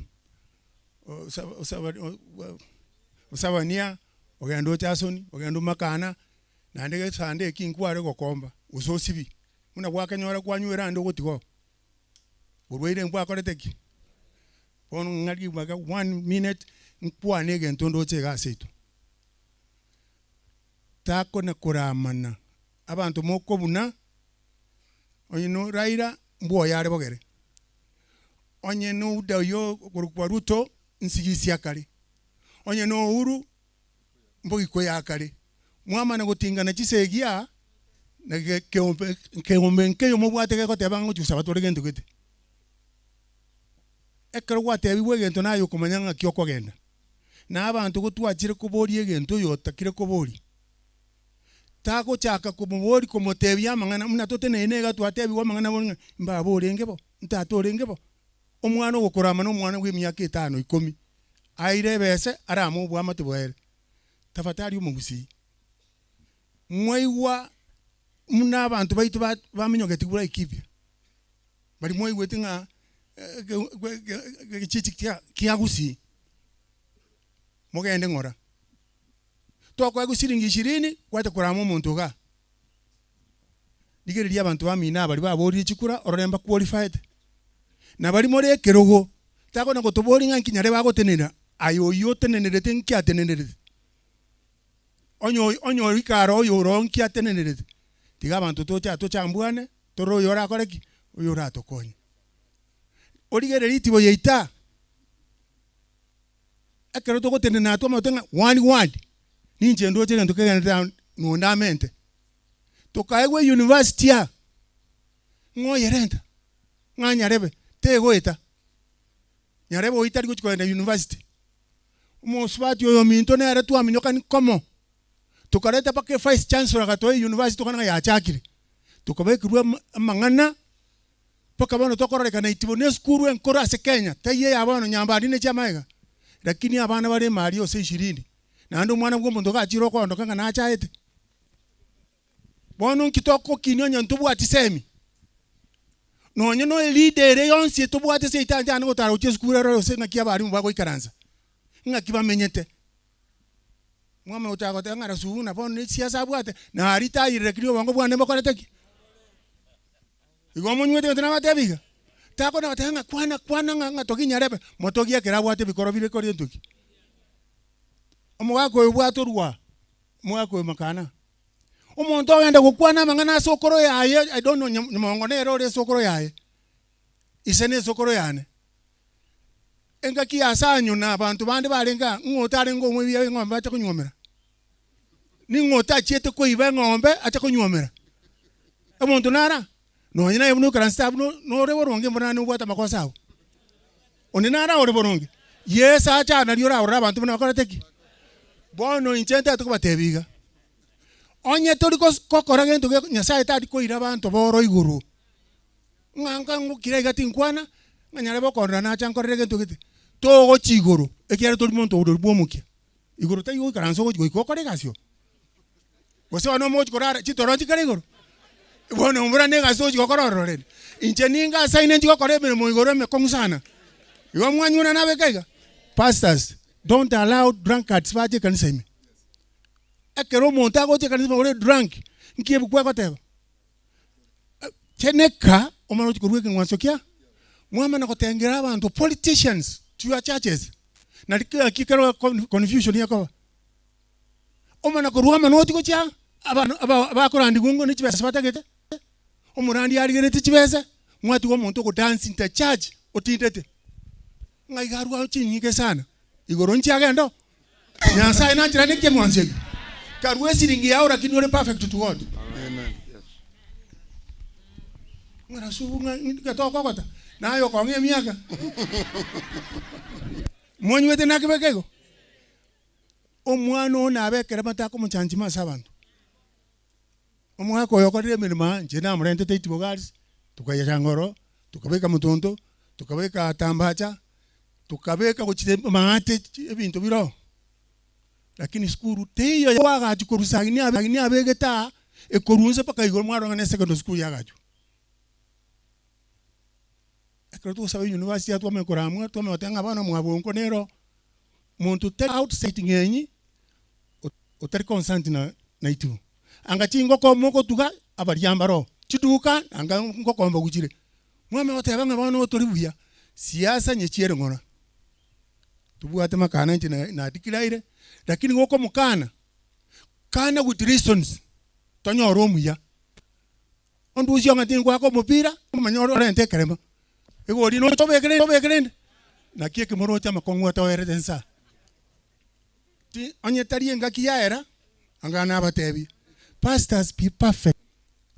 Osabania, ogende o Jasoni, ogende o Makana, naende gesande eki nkware gokomba, gose osibi. Buna gwakenyora kwanywera ande ogotiga oo. Borwaire mbwakorete ki? Bono ng'a ribaga one minute nkwane egento ndoche iga ase intwe. Takona koramana, abanto mokobuna, onye no Raila mbwoye are bogere, onye no Uda oyio okorokwa Ruto nsigisi akare, onye no Uhuru mbogiko akare. Mwamana gotingana chisegi aa, na keombe keombe nkeiyo mobwate gegoteba ng'a ngochi gosaba tore gento gete. Ekero gwatebigwe egento naye okomanya ng'aki okogenda. Na abanto gotwachire koboria egento oyo otakire koboria, tagochaka komoboria komotebia amang'ana buna toteneine iga twatebigwa amang'ana bono ng'a mbaba orenge bo, ntata orenge bo. Omwana ogokorama na omwana bwa emiaka etano ikomi, aire ebese arame oboamate bwaere. Tafadhali omogusii, mwaigwa muna abanto baito ba baminyogeti Laikipia, baria mwaigwete ng'a egechichi kia kia gusii, mogende ng'ora. Tokoegwa siringi ishirini, gwacha korama omonto igaa. Rigereria abanto bamino aba baria baborire chikura orore mbaqualified. Na baria more ekerogo, takona gotoboria ng'a nki nyarebe agotenena, aye oyio otenenerete nki atenenerete? Onye onye oika aro oyo oro nki atenenerete? Tiga abanto toche aa tochambwane, torore oyo orakore ki? Oyo oratokonye. Origererie ritibo yaito aa, ekero togotenena aa twamanya ng'a one word, ninche ndoche egento kegenderete aa nonde amente. Tokaegwa euniversity aa, ng'a oyerenta, ng'a nyarebe, tegoeta. Nyarebe oyio tari gochi kogenda university. Omosubati oyo ominto nere twaminyokani komo, tokareta mpaka evice chancellor agatoa euniversity tokana ng'a yachakire. Tokabekerwa ama amang'ana mpaka bono tokororekana itibo na esukuru enkoro ase Kenya, taiyo eya bono Nyambandi ne chiamaega, lakini abana bare ime aria ase ishirini, naende omwana bwa omonto gachire okoondoka ng'a nachaete. Bono nki togokinia onye ntobwati semi? Nonye no eleader ere yonsi etobwate seito anchane gotara gochia esukuru erore gose ng'aki abalimu bagoikaransa, ng'aki bamenyete. Mwamanya gochaka goteba ng'a Rasugu na bono ne chisiasa abwate, na aria tayire lakini obongo bwane mbokorete ki? Igo monywete gento nabatebi iga? Takona goteba ng'a kwana kwana ng'a ng'a togi nyarebe, motogie ekero abwate ebikoro bire kori entoki. Omogaka oyo bwatorwa, omogaka oyo makana. Omonto ogenda gokwana amang'ana ase okoro yaye, I don't know nyamongo nere ore esokoro yaye, ise na esokoro yane. Engaki ya Sanyu na abanto bande barenge aa, ng'o otarenge omoibi eng'ombe ache konyuomera? Ning'o otachiete koiba eng'ombe ache konyuomera? Omonto nara? Nonye naye buna oikaransete abwo nore boronge mbuna naende obwate amakosa ao. Onde nare ore boronge? Yeso ache aa nario orarore abanto buna bakorete ki? Bono inche ntagete kobatebia iga, onye tori gokora gento ge Nyasaye tari koira abanto boro igoro, ng'a nka ngokira iga tinkwana, ng'a nyarebe okondora nacha nkorere gento gete, togochia igoro ekiagera tori monto ore bwa omokia. Igoro taiyo goikaransa ogochia goika okore egasi oo. Gose bono omogochi korara chitoro nchikare igoro? Bono mbura na egasi togochi gokora ororo rende. Inche ninga asaine nchi gokora emeremo igoro emekong'u sana. Igo mwanyuona nabeke iga? Pastors, don't allow drunkards bache ekanisa ime. Ekero omonto agocha ekanisa ore drunk, nki ebuku egoteba? Cheneka omanye gochia korwa ekeng'wanso kia mwamana gotengera abanto politicians to your churches nari ki kero confusion ekoba. Omana korwa amanoti gochia abana aba bakorandigwa ng'o ne chibesa batagete, omorandia arigereti chibesa, mwatiga omonto ogo dance in the church otindete. Ng'a iga arwao chinyinge sana, igoro nchiagenda oo. Nyasaye nancherane ekeng'wanso ekio. Karue esiringi yao lakini ore perfect to God. Ng'a rasubu ng'a getokogota, naye okong'a emiaka. Mwanywete nakebeka igo? Omwana oo nabe ekerema takomochanchima ase abanto. Omwaka oyo okorire emeremo aa, inche namorentete Itibo Girls, tukayechanga oro, tukabeka Mutuntu, tukabeka Tambacha, tukabeka gochia maate ebinto bire oo. Lakini sukuru teiyo kwagachwa korwa sagini abegete aa, ekorwa inse mpaka igoro mwarora ng'a ne secondary school yagachwa. Ekero togosaba university twamanya koramwa, twamanya goteba ng'a bono mwabonko nero. Monto tari outside ng'enyi otari concerned na naitwe. Anga chingoko mogotuga abaria mbaro, chiduka anga ngokomba gochire. Mwamanya goteba ng'a bono tori buya, siasa nyechiere ng'ora. Tobwate makana inche na na declare, lakini gokomokana, kana with reasons, tonyore omuya. Onde osio ng'a tingoaka omopira, omanye orente ekerema. Egori noche obekere obekere inde. Naki eke moroche amakong'u atoerete nsa. Ti onye tari engaki yaera, anga nabatebie, pastors be perfect.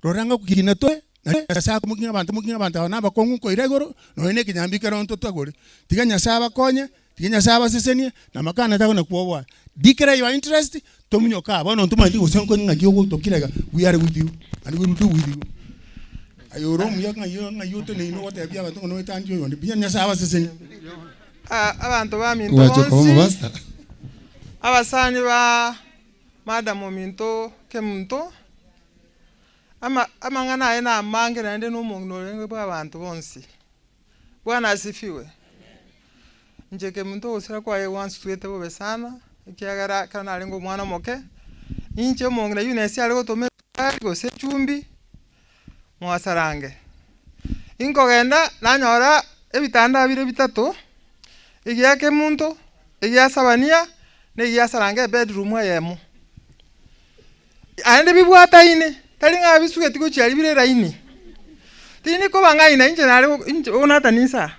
Rora ng'a kina tore, na Nyasae akomokia abanto mokia abanto aba nabakong'u nkoira igoro, nonya na ekenyambi ekero ntotagore. Tiga Nyasae abakonye, tiga Nyasae abasesenie, na amakana takona kwoboa. Declare your interest, tominyoke aa bono ntomanyeti gose nkonye ng'aki ogotokira iga, we are with you and we will do with you. Aye ore omuya ng'ai ng'ai oteneine ogotebia abanto ng'a noetandie oyonde buya Nyasae abasesenie. Abanto baminto Gwacha koba bonsi, omopastor. abasani ba madam ominto Kemunto, ama amang'ana aye namange naende na omong'ina orenge bwa abanto bonsi. Bwana asifiwe. Inche Kemunto ogosira kwaye gwansuete bobe sana, ekiagera ekero narenge omwana omoke, inche omong'ina Eunice are gotoma esukari gose echumbi, mwasarange. Inkogenda nanyora ebitanda bire bitato, egia Kemunto, egia Sabania, na egia Sarange ebedroom eyemo. Aende bibwataine, tari ng'a bisugeti gochia aria bire eraini. Tindi koba ng'aina inche nare inche Nathan inse aa,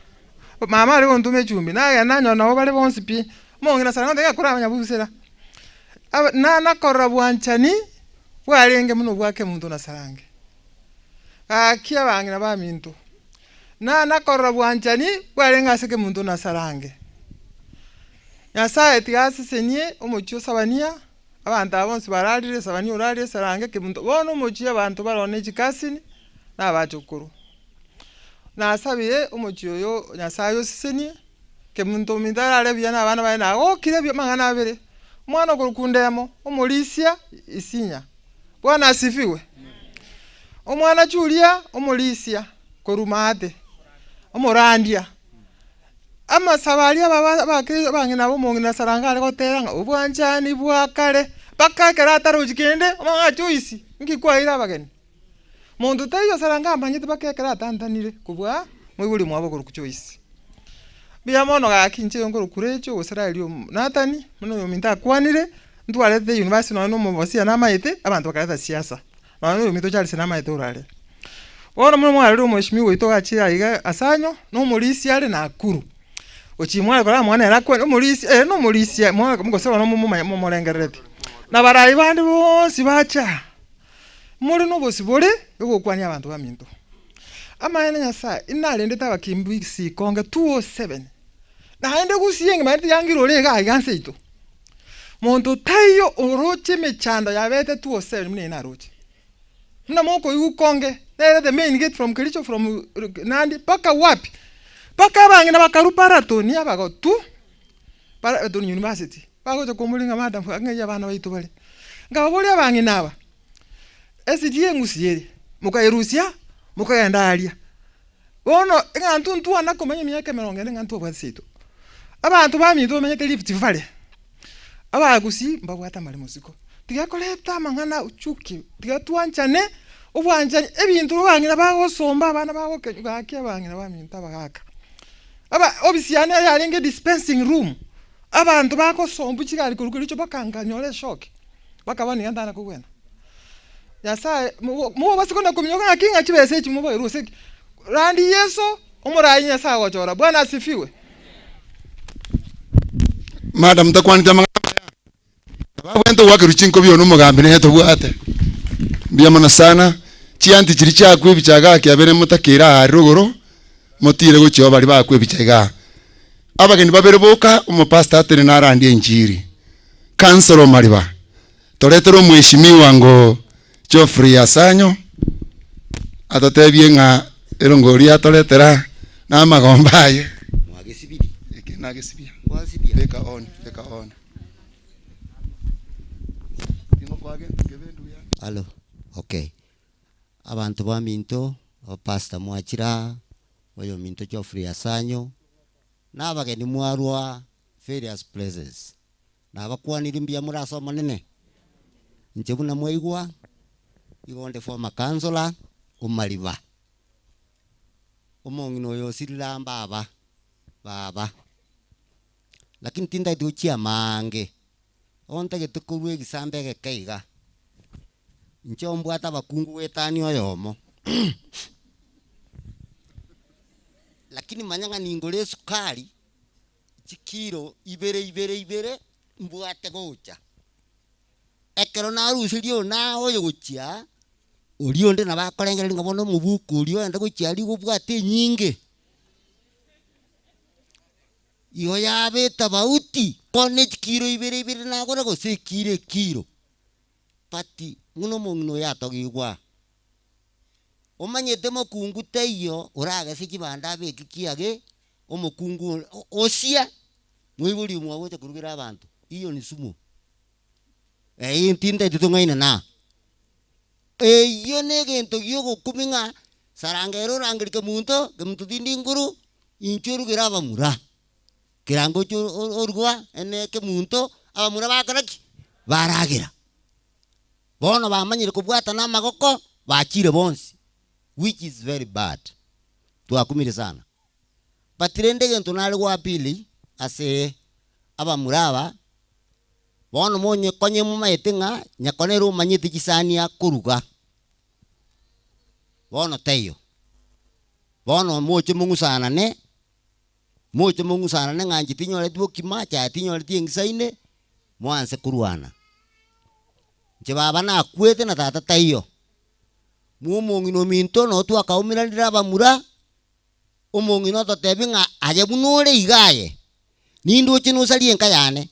mama are gontoma echumbi, nagenda nanyora nabo bare bonsi pi, omong'ina sana ngotebi ng'a koraba nyabusera. Aba na nakorora bwanchani bwarenge buna obwa Kemunto na Sarange. Gaki abang'ina baminto, na nakorora bwanchani bwarenge ase Kemunto na Sarange. Nyasaye tiga asesenie omochie o Sabania. Abanto aba bonsi bararire esabani orarire esarange kemunto bono omochie abanto baroo ne chikasini na abachokoro. Nasabire omochie oyo Nyasaye osesenie, kemunto ominto arare buya na abana baye nagokire buya amang'ana abere, omwana okorokwa Ndemo, omorisia Isinya. Bwana asifiwe. Omwana Julia omorisia korwa maate, omorandia. Amasabo aria aba abakristo abang'ina b'omong'ina Saranga are gotera ng'a obwanchani bwa kare, mpaka ekero atarochi kende, omanye ng'a Joyce, nki kwaeire abageni? Monto taiyo Saranga amanyete mpaka ekero atantanire kobua moibori omwabo okorokwa Joyce. Mbuya mono gaki inche nkorokwa Rachel gose Raeli omo Nathani, buna oyominto akwanire, ntwarete university nonye na omobosia namaete, abanto bakareta siasa. Nonya oyominto Charles namaete orare. Bono buna mwarorire omweshimiwa oito gachire aiga asanyo, na omorisia are Nakuru. Gochia mware korora mwana ere akwane, omorisia ere na omorisia mwa gose bono momomanye momorengerereti. Na abarai bande bonsi bacha, more na obosibore ogokwania abanto baminto. Amaene Nyasaye, inarendete abakimbisi konge 207, naende gusii engima naende tiyangire ore iga aiga nse yaito. Monto taiyo oroche emechando yabete 207 buna eye naroche. Buna mokoigwa konge, nere the main gate from Kericho from Nandi mpaka wapi? Mpaka abang'ina bakarwa Baraton abagotu, Baraton University, bagocha komoria ng'a madam ng'ai abana baito bare. Nkababoria abang'ina aba, esidi eng'usi ere, mokayerusia, mokagenda aria. Bono ng'a intwe ntwana komanya emiaka emerongo ene ng'a ntobwate seito. Abanto baminto bamenyete Rift Valley, abagusii mbabwate amaremo isiko. Tiga koreta amang'ana uchuki, tiga twanchane, obwanchani, ebinto abang'ina bagosomba abana bagokenywa gaki abang'ina baminto abagaka. Aba ofisi yane yarenge dispensing room, abanto bagosombwa chigari korwa kericho mpaka nkanyora eshock, mpaka bono iga ntana kogwena. Nyasaye mogo mobase kona kominyoka ng'aki ng'a chibesa echi mobaerwe gose ki, randi Yeso, omorai Nyasaye agochora. Bwana asifiwe. Madam takwanete amang'ana amaya. Babwente goakerwa chinkobi one omogambi nere tobwate. Mbuya mono sana, chianti chiria chiakwa ebicha igaa kiabere motakeire aa rogoro, motire gochia oo baria bakwa ebicha igaa. Abageni babere boka, omopastor atenene arandie enchiri. Councillor Omariba, toretere omweshimiwa ngo Geoffrey Asanyo, atotebie ng'a erongori atoretera na amagomba aye. Eke nagesibia. Beka on, beka on. Alo, okay. Abanto baminto, abapastor mwachire aa, oyominto Geoffrey Asanyo, na abageni mwarwa various places. Nabakwanirie mbuya more ase Omonene? Inche buna mwaigwa, igo onde former councillor o Mariba. Omong'ina oyo osirire aa mbaba, baba. Lakini tintageti gochia amaange, ontagete korwa egesambe egeke iga, inche ombwate abakungu goetania oyomo, lakini manya ng'a ningore esukari chikilo ibere ibere ibere mbwate gocha. Ekero narusirie oyo na oyo gochia, oria onde nabo akorengereria ng'a bono omobuko oria oende gochia aria igo obwate enyinge. Igo yaba etabauti, bono ne chikiro ibere ibere nagora gose ekiro ekiro, but buna omong'ina oyo atogigwa. Omanyete mokungu taiyo oragese chibando abeke kiage, omokungu osia, moibori omwabo ocha korugera abanto, iyo ni sumu. Eyio tintagete tong'aine na. Eyio negento giogokumia ng'a saranga ere orangerie kemunto, kemunto tindi nguru, inche orugere abamura. Kerango oche orugwa ene kemunto, abamura bakora ki? Baragera. Bono bamanyire kobwatana amagoko, bachire bonsi, which is very bad. Twakumire sana. But rende egento nare go appeal ase abamura aba, Bono monyekonye momaete ng'a nyoko nere omanyete chisani akoruga. Bono taiyo. Bono moche mong'usanane, moche mong'usanane ng'a inche tinyoreti bokima, chaye tinyoreti engisaine, mwanse korwana. Inche baba nakwete na tata taiyo. Mwa omong'ina ominto noo twakaumeranire abamura, omong'ina ototebia ng'a aye buna ore iga aye, nindoche nosarie enka yane.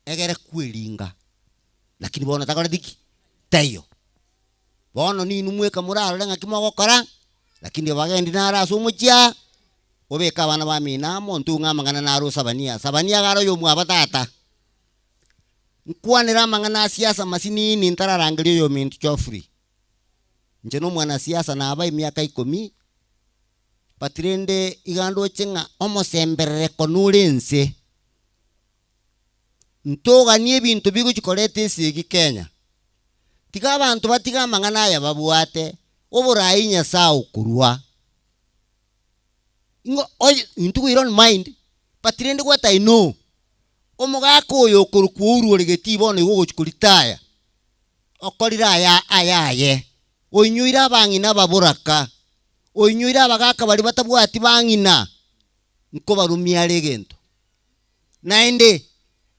Egere kweringa, lakini bono takoreti ki? Taiyo. Bono ninwe mweka morarore ng'aki mogokora, lakini obagendi naro ase omochie aa, obeke abana bamino amo, ntung'e amang'ana naro osabanie aa. Sabania iga are oyomwabo tata. Nkwanere amang'ana a siasa masinini ntararangeria oyominto Geoffrey. Inche nomwanasiasa naba emiaka ikomi, but rende iga ndoche ng'a omosemberereko nore ense. Ntoganie ebinto bigochi koreta esegi Kenya. Tiga abanto batige amang'ana aya babwate, oborai Nyasae okorua. Ing'o oye intwe we don't mind, but rende what I know, omogaka oyo okorokwa Uhuru ore getii bono igo ogochi koritaya, okorire aya ayaye, oinyoire abang'ina ababoraka, oinyoire abagaka baria batabwati bang'ina, nkobarumia are egento. Naende,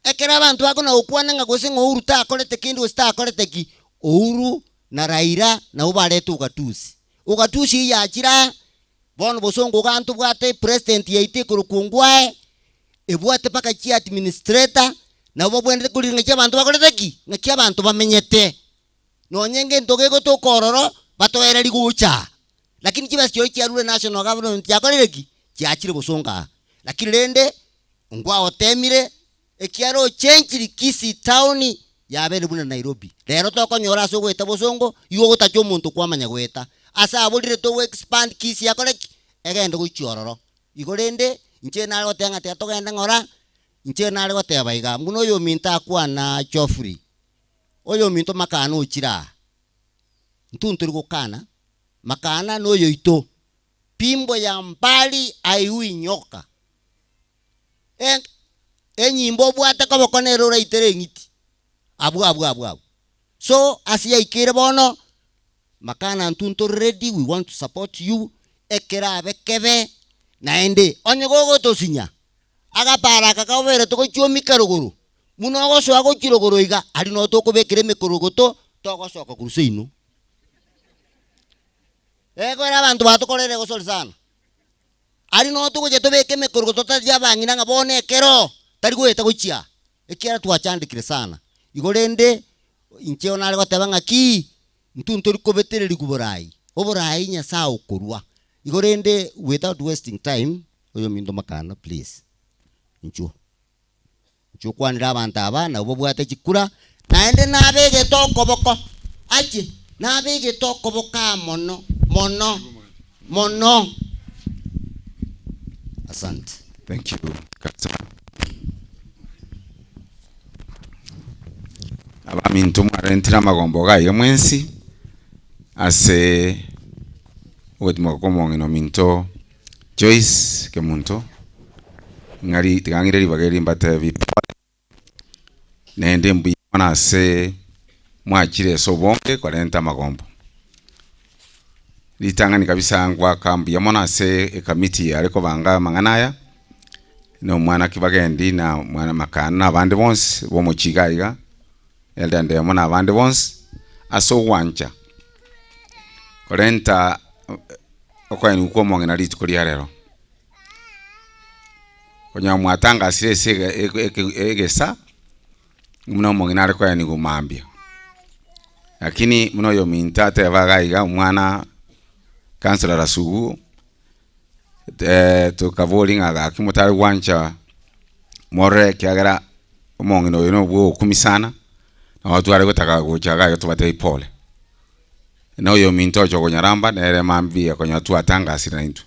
ekero abanto bakona gokwana ng'a gose ng'a Uhuru takorete kende gose takorete ki, Uhuru na Raila nabwo barete ugatuzi. Ugatuzi eyio yachire aa, bono bosongo igaa ntobwate epresident yaito ekorokwa Ongwae, ebwate mpaka chi administrator, nabo babwenerete korira ng'aki abanto bakorete ki? Ng'aki abanto bamenyete. Nonye ngento gegotoka ororo, batoereria gocha aa. Lakini chibesa chirochio chiarure national government chiakorire ki? Chiachire bosongo aa. Lakini rende ngwagotemire, ekiagera ochenchiri Kisii town yabeire buna Nairobi. Rero tokonyora ase ogoeta bosongo, igo ogotacha omonto kwamanya goeta. Ase aborire togo expand Kisii akore ki? Egende gochia ororo. Igo rende, inche nare goteba ng'a tiga togende ng'ora. Inche nare goteba iga, buna oyominto akwana Geoffrey, oyominto makana ochire aa, intwe ntori gokana, makana noyoito, pimbo ya mbali haiui nyoka. Enyimbo obwate koboko nere oraitere eng'iti, abwo abwo abwo abwo. So ase yaikeire bono, makana intwe ntori ready, we want to support you, ekerabe kebe, naende onye gogotosinya, agaparo aka kabeire togochiomika rogoro, buna ogosoa gochia rogoro iga, aria noo tokobekera emekorogoto, togosoka korwa seino. Ekero abanto batokorere egosori sana. Aria noo togochia tobeke emekorogoto totari abang'ina ng'a bono ekero tari goeta gochia, ekiagera twachandekire sana. Igo rende inche nare goteba ng'aki, intwe ntori kobetererigwa borai, oborai Nyasaye okorwa. Igo rende without wasting time, oyominto makana please, inchuo. Inchuo okwanere abanto aba nabwo babwate chikura, naende nabegete okoboko, ache, nabegete okoboko aa mono, mono, mono. Asante. Thank you, Councillor. Abaminto mwarentire amagombo iga iga mwensi ase ogotimoka kwa omong'ina ominto Joyce Kemunto, ng'a ri tiga ng'ire ribaga eri mbatebi pole, naende mbuya mono ase mwachire ase obonge korenta amagombo. Ritang'ani kabisa ngwaka mbuya mono ase ekamiti yare kobanga amang'ana aya, na omwana Kibagendi na omwana Makana na abande bonsi ba omochie iga iga, Elder Ndemo na abande bonsi, ase ogwancha korenta okoenigwa kwa omong'ina rituko ria rero. Onye mwatangasire ase egesa, buna omong'ina are koenigwa mambia. Lakini buna oyominto ateba iga iga omwana councillor Rasugu, tokaboria ng'a gaki motare gwancha morore ekiagera omong'ina oyo nobwo ogokumia sana, nabo tware gotaka gocha iga iga tobatebie pole. Na oyominto ocha okonyaramba nere mambia konya twatangasire naintwe.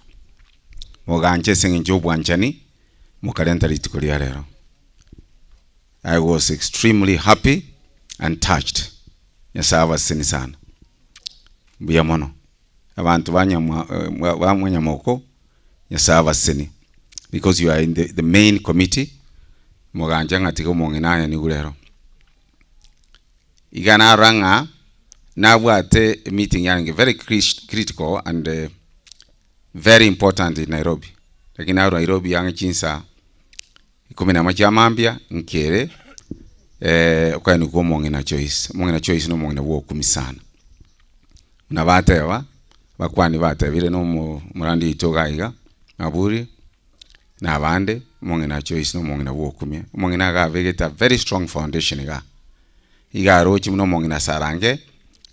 Moganche ase eng'encho ya obwanchani, mokarenta rituko ria rero. I was extremely happy and touched. Nyasaye abasesenie sana. Mbuya mono. Abanto ba nyamwa ba mwanyamoko, Nyasaye abasesenie because you are in the, the main committee, mogancha ng'a tiga omong'ina ayanigwe rero. Iga narora ng'a nabwate emeeting yarenge very critical and very important in Nairobi, lakini narwa Nairobi ang'e chinsa ikomi na emo chia mambia nkere okoenigwa kwa omong'ina Joyce. Omong'ina Joyce na omong'ina bwa okumia sana, buna bateba, abakwani batebire na omo omorandi oito iga iga, Maburi, na abande, omong'ina Joyce na omong'ina bwa okumia. Omong'ina iga abegete a very strong foundation igaa. Iga aroche buna omong'ina Sarange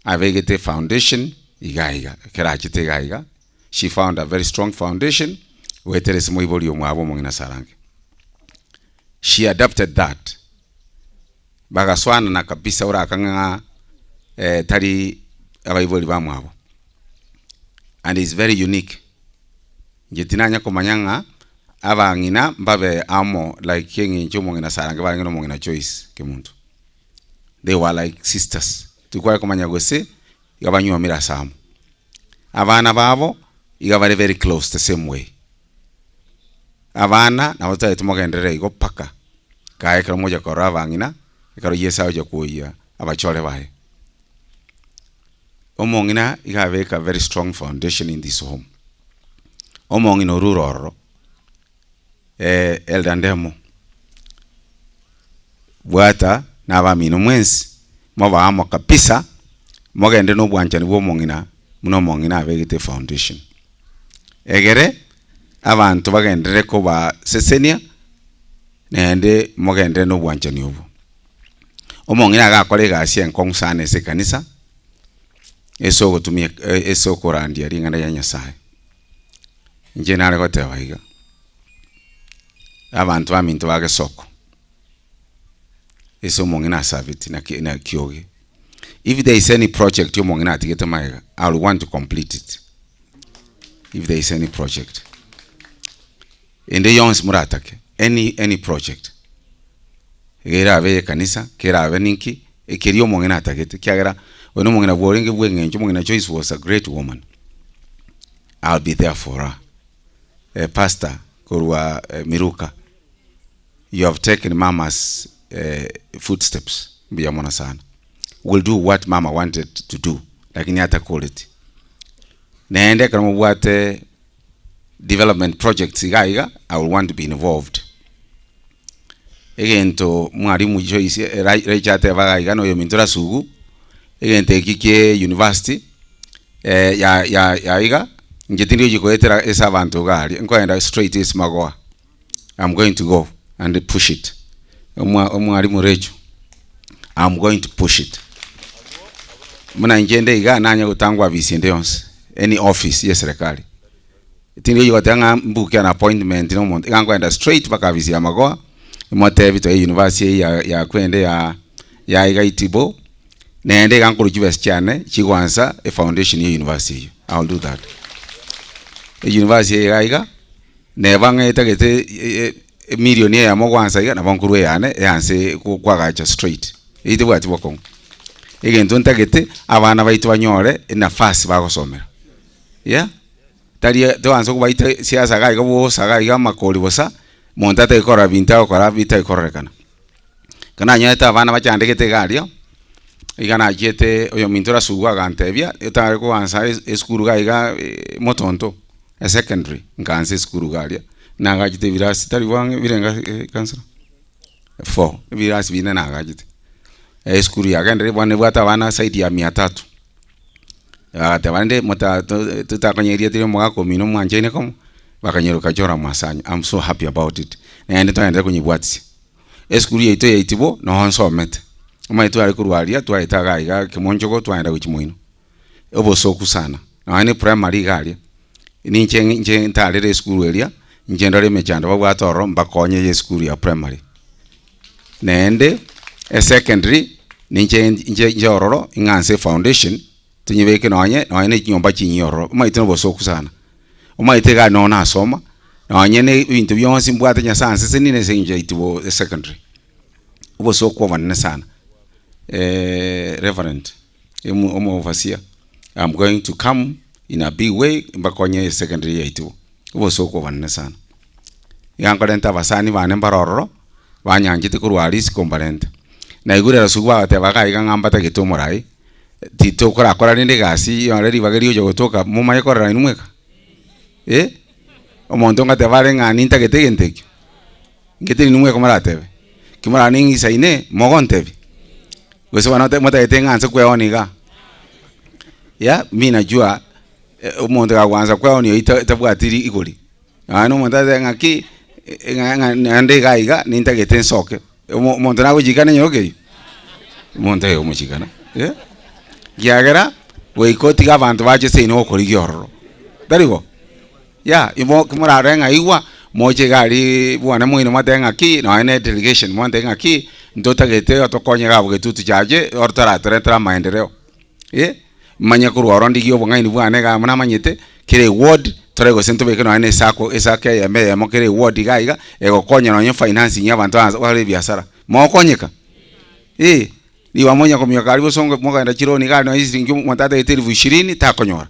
abegete efoundation iga iga, ekero achete iga iga, she found a very strong foundation goetera ase moibori omwabo omong'ina Sarange. She adapted that, bagasoanana kabisa orakang'e ng'a tari abaibori bamwabo and is very unique. Inche tinanya komanya ng'a abang'ina mbabe amo like eng'encho omong'ina Sarange barenge na omong'ina Joyce Kemunto. They were like sisters. Tikware komanya gose iga banywomire ase amo. Abana babo iga bare very close the same way. Abana nabo totagete mogenderere igo mpaka kae ekero mogocha korora abang'ina, ekero Yeso agocha koyia abachore baye. Omong'ina iga abeka very strong foundation in this home. Omong'ina orure ororo, Elder Ndemo, bwata na abamino mwensi, mobe amo kabisa, mogende na obwanchani bwa omong'ina buna omong'ina abegete efoundation. Egere, abanto bagenderere kobasesenia, naende mogenderere na obwanchani obwo. Omong'ina agakora egasi enkong'u sana ase ekanisa, ase ogotumia ase okorandia ring'ana ria Nyasaye. Inche nare goteba iga, abanto baminto ba gesoko, ase omong'ina asabeti na ki na kioge, if there is any project omong'ina atigete magega, I will want to complete it, if there is any project. Ende yonsi moratake, any any project. Iga erabe eye ekanisa, kerabe ninki, ekeria omong'ina atagete, ekiagera oyo na omong'ina bworenge bwa eng'encho, omong'ina Joyce was a great woman. I'll be there for her. Eh, pastor korwa Miruka, you have taken mama's eh, footsteps, mbuya mono sana. We'll do what mama wanted to do, lakini atakoreti. Naende ekero mobwate development projects iga iga, I will want to be involved. Egento mwalimu Joyce eh, Ra- Rachel ateba iga iga na oyominto Rasugu, egento eki kie university eh, ya ya ya iga, inche tindi gochia koetera ase abanto iga aria, nkoenda straight ase magoa. I'm going to go and push it. Omwa omwalimu Rachel, I'm going to push it. Buna inche nde iga nanye gotangwa ofisi ende yonsi, any office ya eserekari. Tindi gochia goteba ng'a mbuke an appointment na omonto, iga nkoenda straight mpaka ofisi ya magoa, emotebi toe university eye ya yakwende ya ya iga itibo, naende iga nkorwa chibesa chiane chigoansa efoundation ya university eyio, I will do that. Euniversity eye iga iga, neba ng'a etagete emilion eyemo goansa iga, nabo nkorwa eyane eanse kwagacha straight, eyio tebwati bokong'u. Egento ntagete, abana baito banyore enafasi bagosomera, yeah. Tari toanse kobaita siasa iga iga bosa iga iga amakori bosa, monto atari korora binto agokora bitari kororekana. Ekero nanyorete abana bachandegete iga aria, iga nachiete oyominto Rasugu agantebia, otare koansa esukuru iga iga motonto, esecondary, nkaansa esukuru iga aria, nagachete ebirasi tari bwango birenga counsellor? Four, ebirasi binde nagachete. Esukuru yagenderire bono nebwate abana zaidi ya mia tatu. Bagateba rende mota to totakonyeria tiri omogaka omino mwanchaine komo, bakanyeroka Joram Masanyu, I'm so happy about it. Naende twagenderera konyebwatisia. Esukuru yaito ya Itibo noho nsomete, omanyete tware korwa aria twaeta iga iga kemonchogo twaenda gochia moino, obosoku sana, nonya na eprimary iga aria, ninche inche ntarere esukuru eria, inche ndore emechando babwate ororo mbakonye eye esukuru ya primary. Naende esecondary ninche inche inche ororo ing'anse efoundation tonyebeke nonye nonye na chinyomba chinyia ororo, omanyete na obosoku sana. Omanyete iga nonye nasoma, nonye na ebinto bionsi mbwate nyasaye ansesenie ase eng'encho ya itibo esecondary. Obosoku obonene sana reverend omo omovasia I'm going to come in a big way mbakonye esecondary ya itibo, obosoku obonene sana. Iga nkorenta abasani bane mbare ororo, banyanchete korwa aria isiko mbarente. Naigure rasugu bagateba iga iga ng'a mbatagete omorai, titokorakora rende egasi yore ribaga rigocha gotoka momanye korora inwe mweka? Eh, omonto ngateba are ng'a nintagete egento ekio, inche teri inwe mweka moratebe, ki moraning'isaine mogontebia, gose bono motagete ng'a nse kweonia igaa? Yah mi najua omonto gagwansa kweonia oyio ta tabwati rigori. Nonya na omonto aratebe ng'aki, ng'a ng'a naende iga iga nintagete nsoke, omo omonto nagochikana enyororo eyio? Omonto oyo omochikana eh, ekiagera goika otige abanto bache seino gokorigia ororo, tari bo? Yah, igo kimorarore ng'a igwa, moche iga aria bwane moino mwatebe ng'aki, nonya na edelegation mwantebie ng'aki, ntotagete otokonye iga abwo getutu chache, oro toratoretera amaendeleo. Eh, manye korwa oro ndigie obong'aini bwane iga amo namanyete, kera eward tore gose ntobeke nonya na esacco esacco eyemo eyemo kera eward iga iga, egokonya nonya financing ya abanto ase bare ebiasara. Mogokonyeka? Eh, nigo monya kominyoka aria bosongo mogenda chironi iga aria nonya chisiringi omonto atagete elfu ishirini takonyora,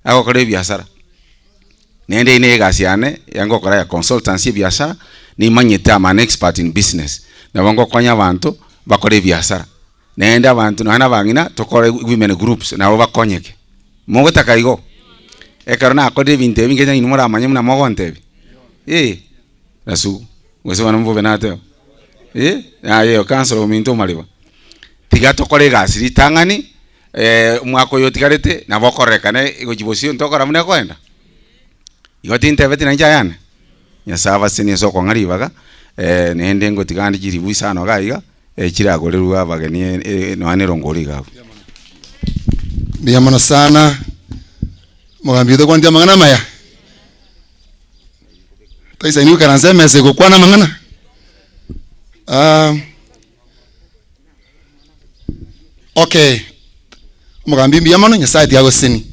agokora ebiasara. Naende eyio na egasi yane ya ngokora ya consultancy ebiasara, nimanyete am an expert in business, nabo ngokonya abanto bakore ebiasara. Naende abanto nonya na abang'ina tokore women groups nabo bakonyeke. Mogotaka igo? Ekero nakorire ebinto ebi nkecha inwe moramanye buna mogontebia? Eh, Rasugu, gose bono mbobe nateba? Eh, aye councillor ominto omariba, tiga tokore egasi ritang'ani omwaka oyo otigarete nabo okororekana gochia bosio ntokora buna ekoenda? Igo tintebeti nainche ayane? Nyasae abasenie ase okong'a ribaga, naende ngotiga ande chiribu isano iga iga. Chiragorerwe abageni nonya nerongori iga abwo. Mbuya mono sana omogambi oito okwanete amang'ana amaya. Toisaini goikaransa emesa egokwana amang'ana. Okay, omogambi mbuya mono Nyasaye tiga agosesenie.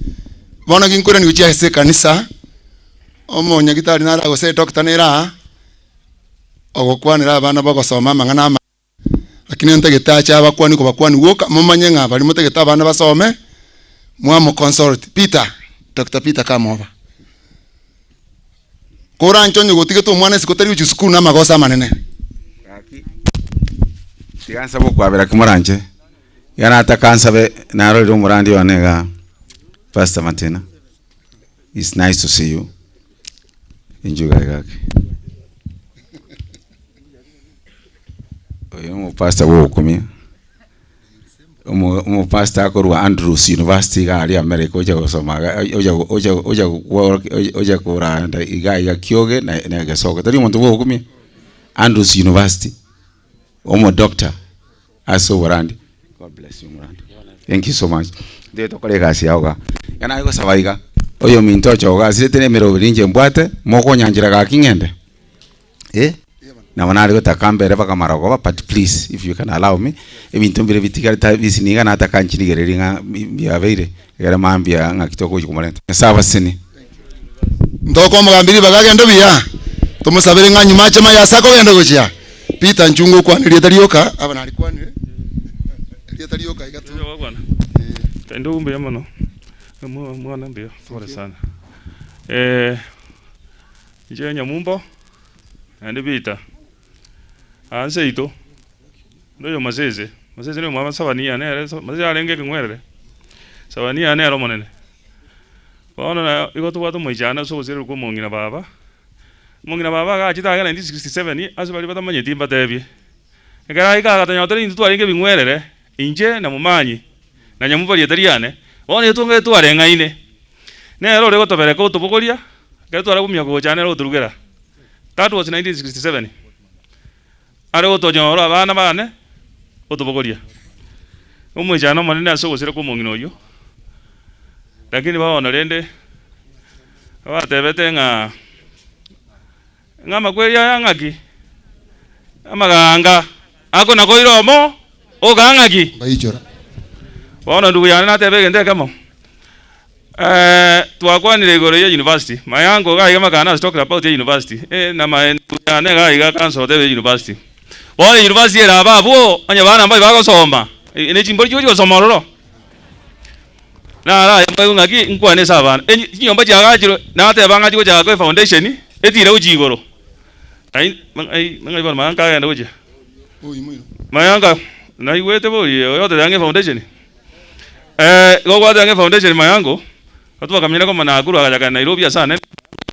Bono ginkoirani gochia ase ekanisa, omonyagitari nare gose edoctor nere aa, ogokwanera abana bagosoma amang'ana ama. Lakini ntagete ache abakwani kobakwani gwoka, momanye ng'a baria motagete abana basome, mwamo consult. Peter, Doctor Peter come over. Koranche onye gotigete omwana isiko tari gochia sukuru na amagoso amanene. Gaki tiga nsabe okwabera ki moranche, iga nataka nsabe narorire omorandi one igaa Pastor Matina, it's nice to see you, inchuo iga iga gaki. Oyo nomopastor bwa ogokumia, omo omopastor akorwa Andrews University iga aria America ocha gosoma iga ocha ocha ocha ocha koranda iga iga kioge na na egesogo. Tari omonto bwa ogokumia? Andrews University, omodoctor ase oborandi. God bless you omorandi. Thank you so much. Ntoche tokore egasi yao igaa. Iga naye gosaba iga, oyominto oche igaa asirete na emeroberi inche mbwate, mokonyanchera gaki ng'ende? Eh, nabo nare gotaka mbere mpaka marogoba but please if you can allow me, ebinto mbire bitigarete bisini iga nataka nchirigererie ng'a mbiabeire, ekero mambia ng'aki togochia komorenta. Nyasae abasesenie. Ntoke omogambi ribaga agende buya, tomosabere ng'a nyuma ache maye ase akogenda gochia. Peter nchunge okwane erieta rioka, aba narikwanire, erieta rioka iga tu. Ndugu mbuya mono, mwana mbuya, pole sana. Eh, Inche nyamumbo, naende biita, aa nseito, onde oyo Masese, Masese nigo omwabo Sabania nere Masese arenge ekeng'werere, Sabania nere omonene. Bono na igo tobwate omoichano ase ogosererwa kwa omong'ina baba, omong'ina baba agachete iga 1967 ase baria batamanyeti mbatebie, ekero aika agatonyora tore intwe twarenge ebing'werere, inche na Momanyi, na nyamumbo rieta riane, bono intwe twareng'aine. Nere ore gotobereka otobogoria, ekero tware komia gocha nere otorugera. That was 1967. Are gotonyora abana bane, otobogoria. Omoichano omonene ase ogosira kwa omong'ina oyio, lakini bono rende, batebete ng'a ng'a amakweri aya ng'aki? Amaganga ako nakoira omo okaa ng'aki? Baichora. Bono ndugu yane nateba egento ekemo, twakwanire igoro ya university, my uncle iga iga makana has talked about university, na my ndugu yane iga iga council otebire university. Bono university ere aba abwo, onye bana mbaria bagosoma, ne chimbori chigochi gosoma ororo. Naro aye moigwe ng'aki nkwane ase abana, enyi chinyomba chiagachirwe, nateba ng'a chigochaka efoundation, etire gochia igoro. Ai ai ng'ai bono maya nkagenda gochia? Maya nka naigwete bori oyo ototebia ng'a efoundation, igo gwateba ng'a efoundation mayango, otwakamanyire koma Nakuru agachaka Nairobi ase anene,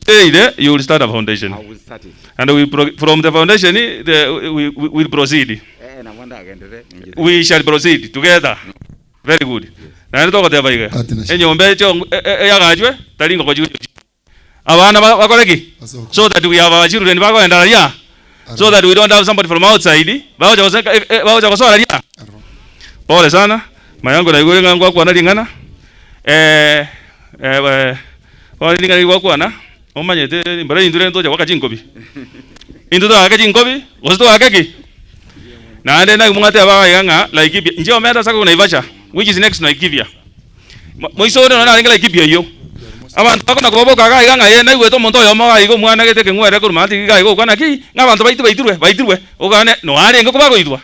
eire you will start a foundation. I will start it. And we pro from the foundation the we we will proceed. Eh, nabo ndagenderere. We shall proceed together. Very good. Naende togoteba iga, enyomba echo eyagachwe tari ngoko chigochia Abana bakore ki? So that we have our children bagoenda raria, so that we don't have somebody from outside bagocha gose bagocha gosoa raria. Pole sana, mayango naigure ng'a ngwakwana ring'ana, bono ring'ana riria gwakwana, omanyete mbare intwe rende tocha goaka chinkobi. Intwe toake chinkobi, gose toake ki? Naende naki mwateba iga ng'a Laikipia, inche omanyete ase akorokwa Naivasha, which is next to Laikipia. Moise onde nonya narenge Laikipia eyio, abanto bakona kobaboka iga iga ng'a ee naigwete omonto oyomo iga iga omwana gete ekeng'were korwa maate iga iga gokwana ki, ng'a abanto baito baitirwe baitirwe, okane noarenge kobagoitwa.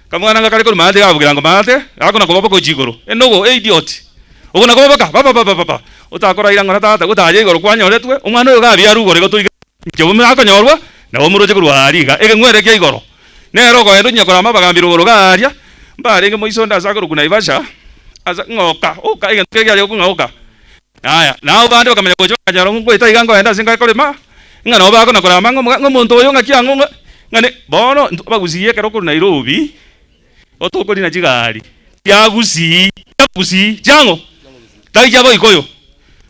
Kamwana ng'a kare korwa maate iga abogirango maate, gakona kobaboka gochia igoro, enogo eidiot, okona kobaboka bababababa, otakoraira ng'ora tata gotacha igoro kwanyoretwe, omwana oyo gabiarwe igoro igo toige inche bobe akonyorwa, nabo omoroche korwa aaria iga, ekeng'were kia igoro. Nere okoenda onya korama abagambi rogoro gaaria, mbarenge moiso onde ase akorokwa Naivasha, ase ng'oka, oka egento keria kiaye gokong'a oka. Yaya, na abwo bande bakamanya gocha bakanyora ng'a ngoeta iga nkoenda ase ngare korema, ng'a nabo bakona korama ng'a omoga ng'a omonto oyo ng'aki ang'o ng'a ng'a ne bono intwe abagusii ekero okorwa Nairobi, otokorina chigari chia gusii, chia gusii, chiang'o? Tari chia boikoyo.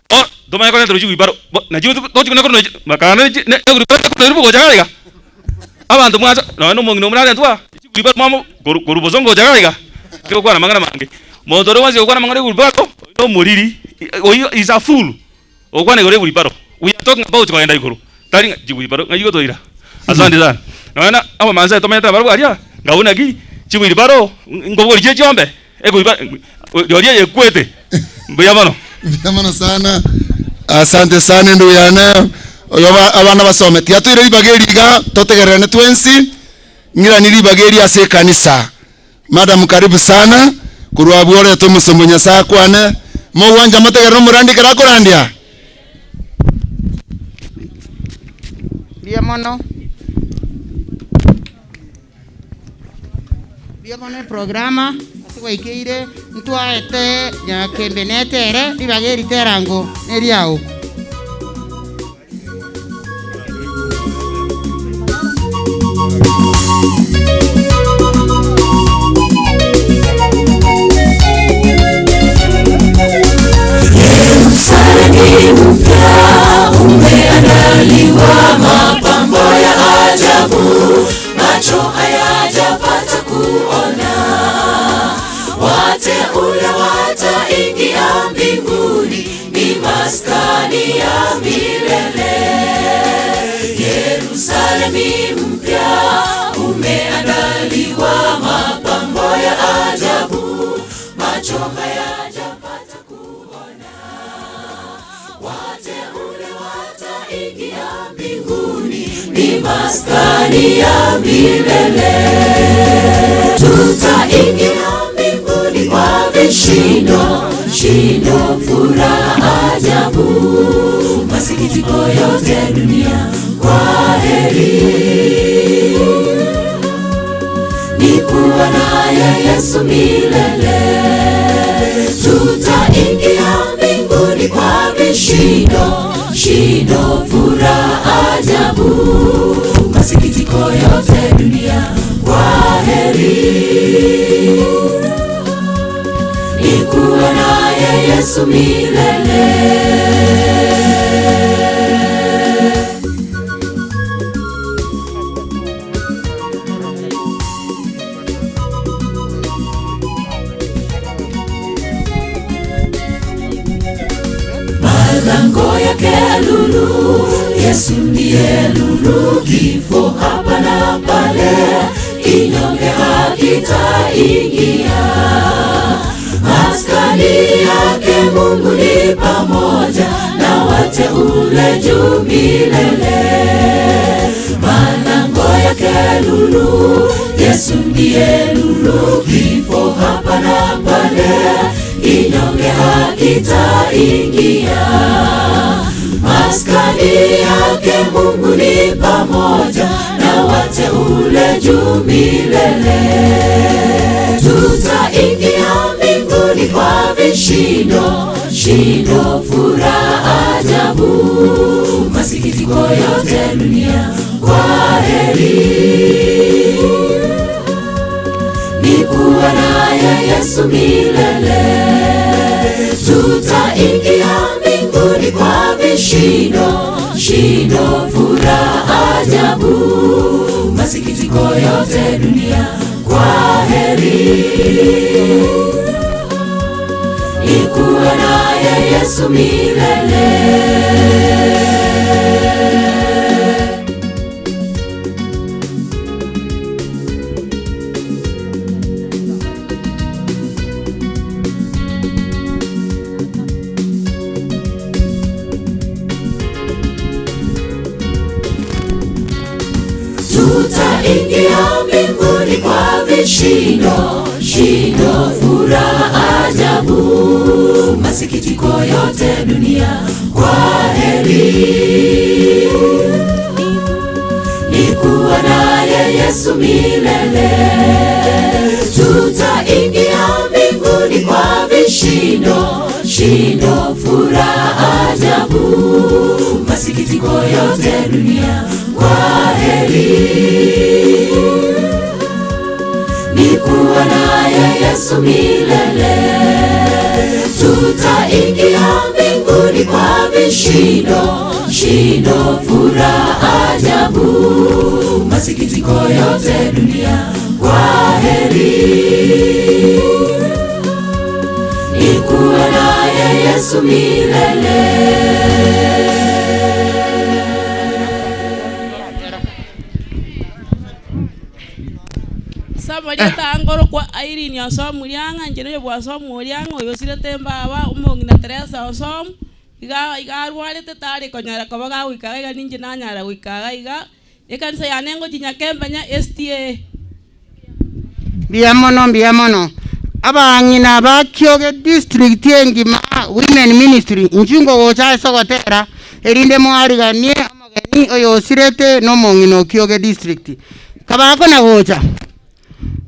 Bono tomanye korenta rochio wheelbarrow, bo nachio tochi konya korwa makana ne ne wheelbarrow gocha iga iga. Abanto mwacha nonya na omong'ina omwe narentwe aa, wheelbarrow mwamo korwa korwa bosongo gocha iga iga, tigokwana amang'ana mange. Monto ore gwancha gokwana amang'ana ya wheelbarrow, oyio na omoriri, oyio is a fool, ogokwana igoro ya wheelbarrow. We are talking about kogenda igoro, tari ng'a chiwheelbarrow ng'ai gotoira. Asante sana. Nonya na abamansae tomenyete nabarabwo aria, ng'a buna ki, chiwheelbarrow nkobori chie chiombe, ekoiba rirorio eyekwete. Mbuya mono. Mbuya mono sana. Asante sana endugu yane. Oyo abana basome. Tiga toire ribaga eri iga totegererane twensi. Ng'irani ribaga eri ase ekanisa. Madam karibu sana, korwa abwo orete omosomba o Nyasae akwane, mogwancha motegerere omorandi ekero akorandia? Mbuya mono. Mbuya mono eprograma ase gwaikeire ntwaete Nyakembe netere ribaga eri terango neriao. Yerusalemu mpya umeandaliwa mapambo ya ajabu, macho hayajapata kuona. Wateule wataingia mbinguni, ni maskani ya milele. Yerusalemu mpya umeandaliwa mapambo ya ajabu, macho hayajapata kuona. Wateule wataingia mbinguni, ni maskani ya milele. Tutaingia mbinguni kwa vishindo, shindo, furaha ajabu, masikitiko yote ya dunia kwa heri ni kuwa naye Yesu milele. Tutaingia mbinguni kwa vishindo, shindo, furaha ajabu, masikitiko yote ya dunia kwa heri ni kuwa naye Yesu milele. Malango yake lulu, Yesu ndiye lulu, kifo hapa na pale, kinyonge hakitaingia. Maskani yake Mungu ni pamoja na wateule juu milele. Malango yake lulu, Yesu ndiye lulu, kifo hapa na pale, kinyonge hakitaingia. Maskani yake Mungu ni pamoja na wateule juu milele. Tutaingia mbinguni kwa vishindo, shindo, furaha ajabu, masikitiko yote ya dunia kwa heri ni kuwa naye Yesu milele. Tutaingia mbinguni kwa vishindo, shindo, furaha ajabu, masikitiko yote ya dunia kwa heri ni kuwa naye Yesu milele. Tutaingia mbinguni kwa vishindo, shindo, furaha ajabu, masikitiko yote ya dunia kwa heri ni kuwa naye Yesu milele. Tutaingia mbinguni kwa vishindo, shindo, furaha ajabu, masikitiko yote ya dunia kwa heri ni kuwa naye Yesu milele. Tutaingia mbinguni kwa vishindo, shindo, furaha ajabu, masikitiko yote ya dunia kwa heri ni kuwa naye Yesu milele. Saba riatangoro kwa Irene osomu riang'a inche noyo bwasomu oriang'a oyo osirete mbaba omong'ina Teresa osomu iga iga arwarete tari konyara koba gagoika iga ninche nanyara goika iga iga. Ekanisa yane ngochia Nyakembenya SDA. Mbuya mono, mbuya mono. Abang'ina ba Kioge district engima women ministry inchu ngogocha ase ogotera erinde mwariganie omogeni oyosirete na omong'ina o Kioge district. Kabakona gocha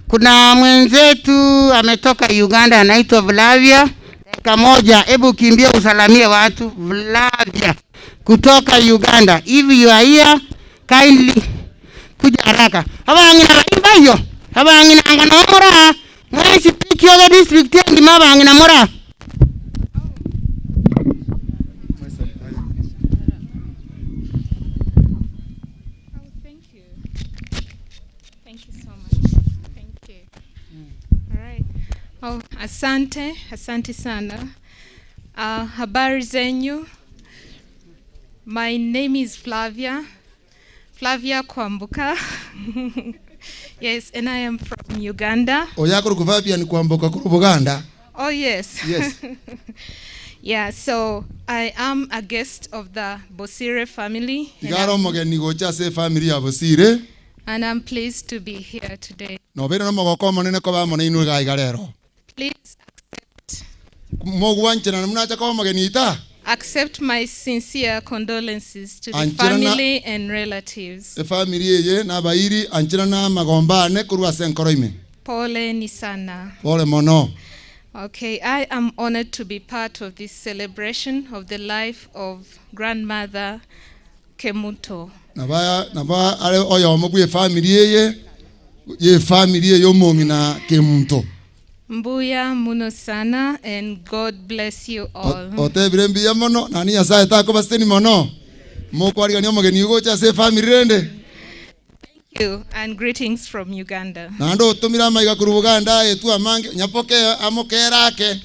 kuna mwenzetu ametoka Uganda anaitwa Flavia. Dakika moja, hebu kimbia usalamie watu. Flavia kutoka Uganda, if you are here kindly kuja haraka. Abang'ina baimbayo abang'ina anga nomora mwesi Kioge district engima abang'ina mora. Thank you. Thank you so much. Thank you. All right. Oh, asante, asante sana. Habari zenyu. My name is Flavia, Flavia Kwambuka. Yes, and I am from Uganda. Oyakoro Fabian Kwamboka kuru Buganda. Oh, yes. Yes. Yeah, so I am a guest of the Bosire family. And Igaro omogeni gocha ase efamily ya Bosire. And I'm pleased to be here today. Nobere nomogoko omonene koba amo nainwe iga iga rero. Please Mogwancherana munacha koba omogeni ita. accept my sincere condolences to the Anchera na- family and relatives. Efamily eye na abairi anchera na amagomba ane korwa ase enkoro ime. Pole ni sana. Pole mono. Okay, I am honored to be part of this celebration of the life of grandmother Kemuto. Naba naba are oyomo bwa efamily eye ye efamily eye omong'ina Kemunto. Mbuya muno sana and God bless you all. Otebire mbuya mono nani Nyasaye takobaseni mono. Mokwarigania omogeni ogocha ase efamily rende. Thank you and greetings from Uganda. Naende otomire amaiga korwa Buganda aetwe amange nyapoke amokere ake.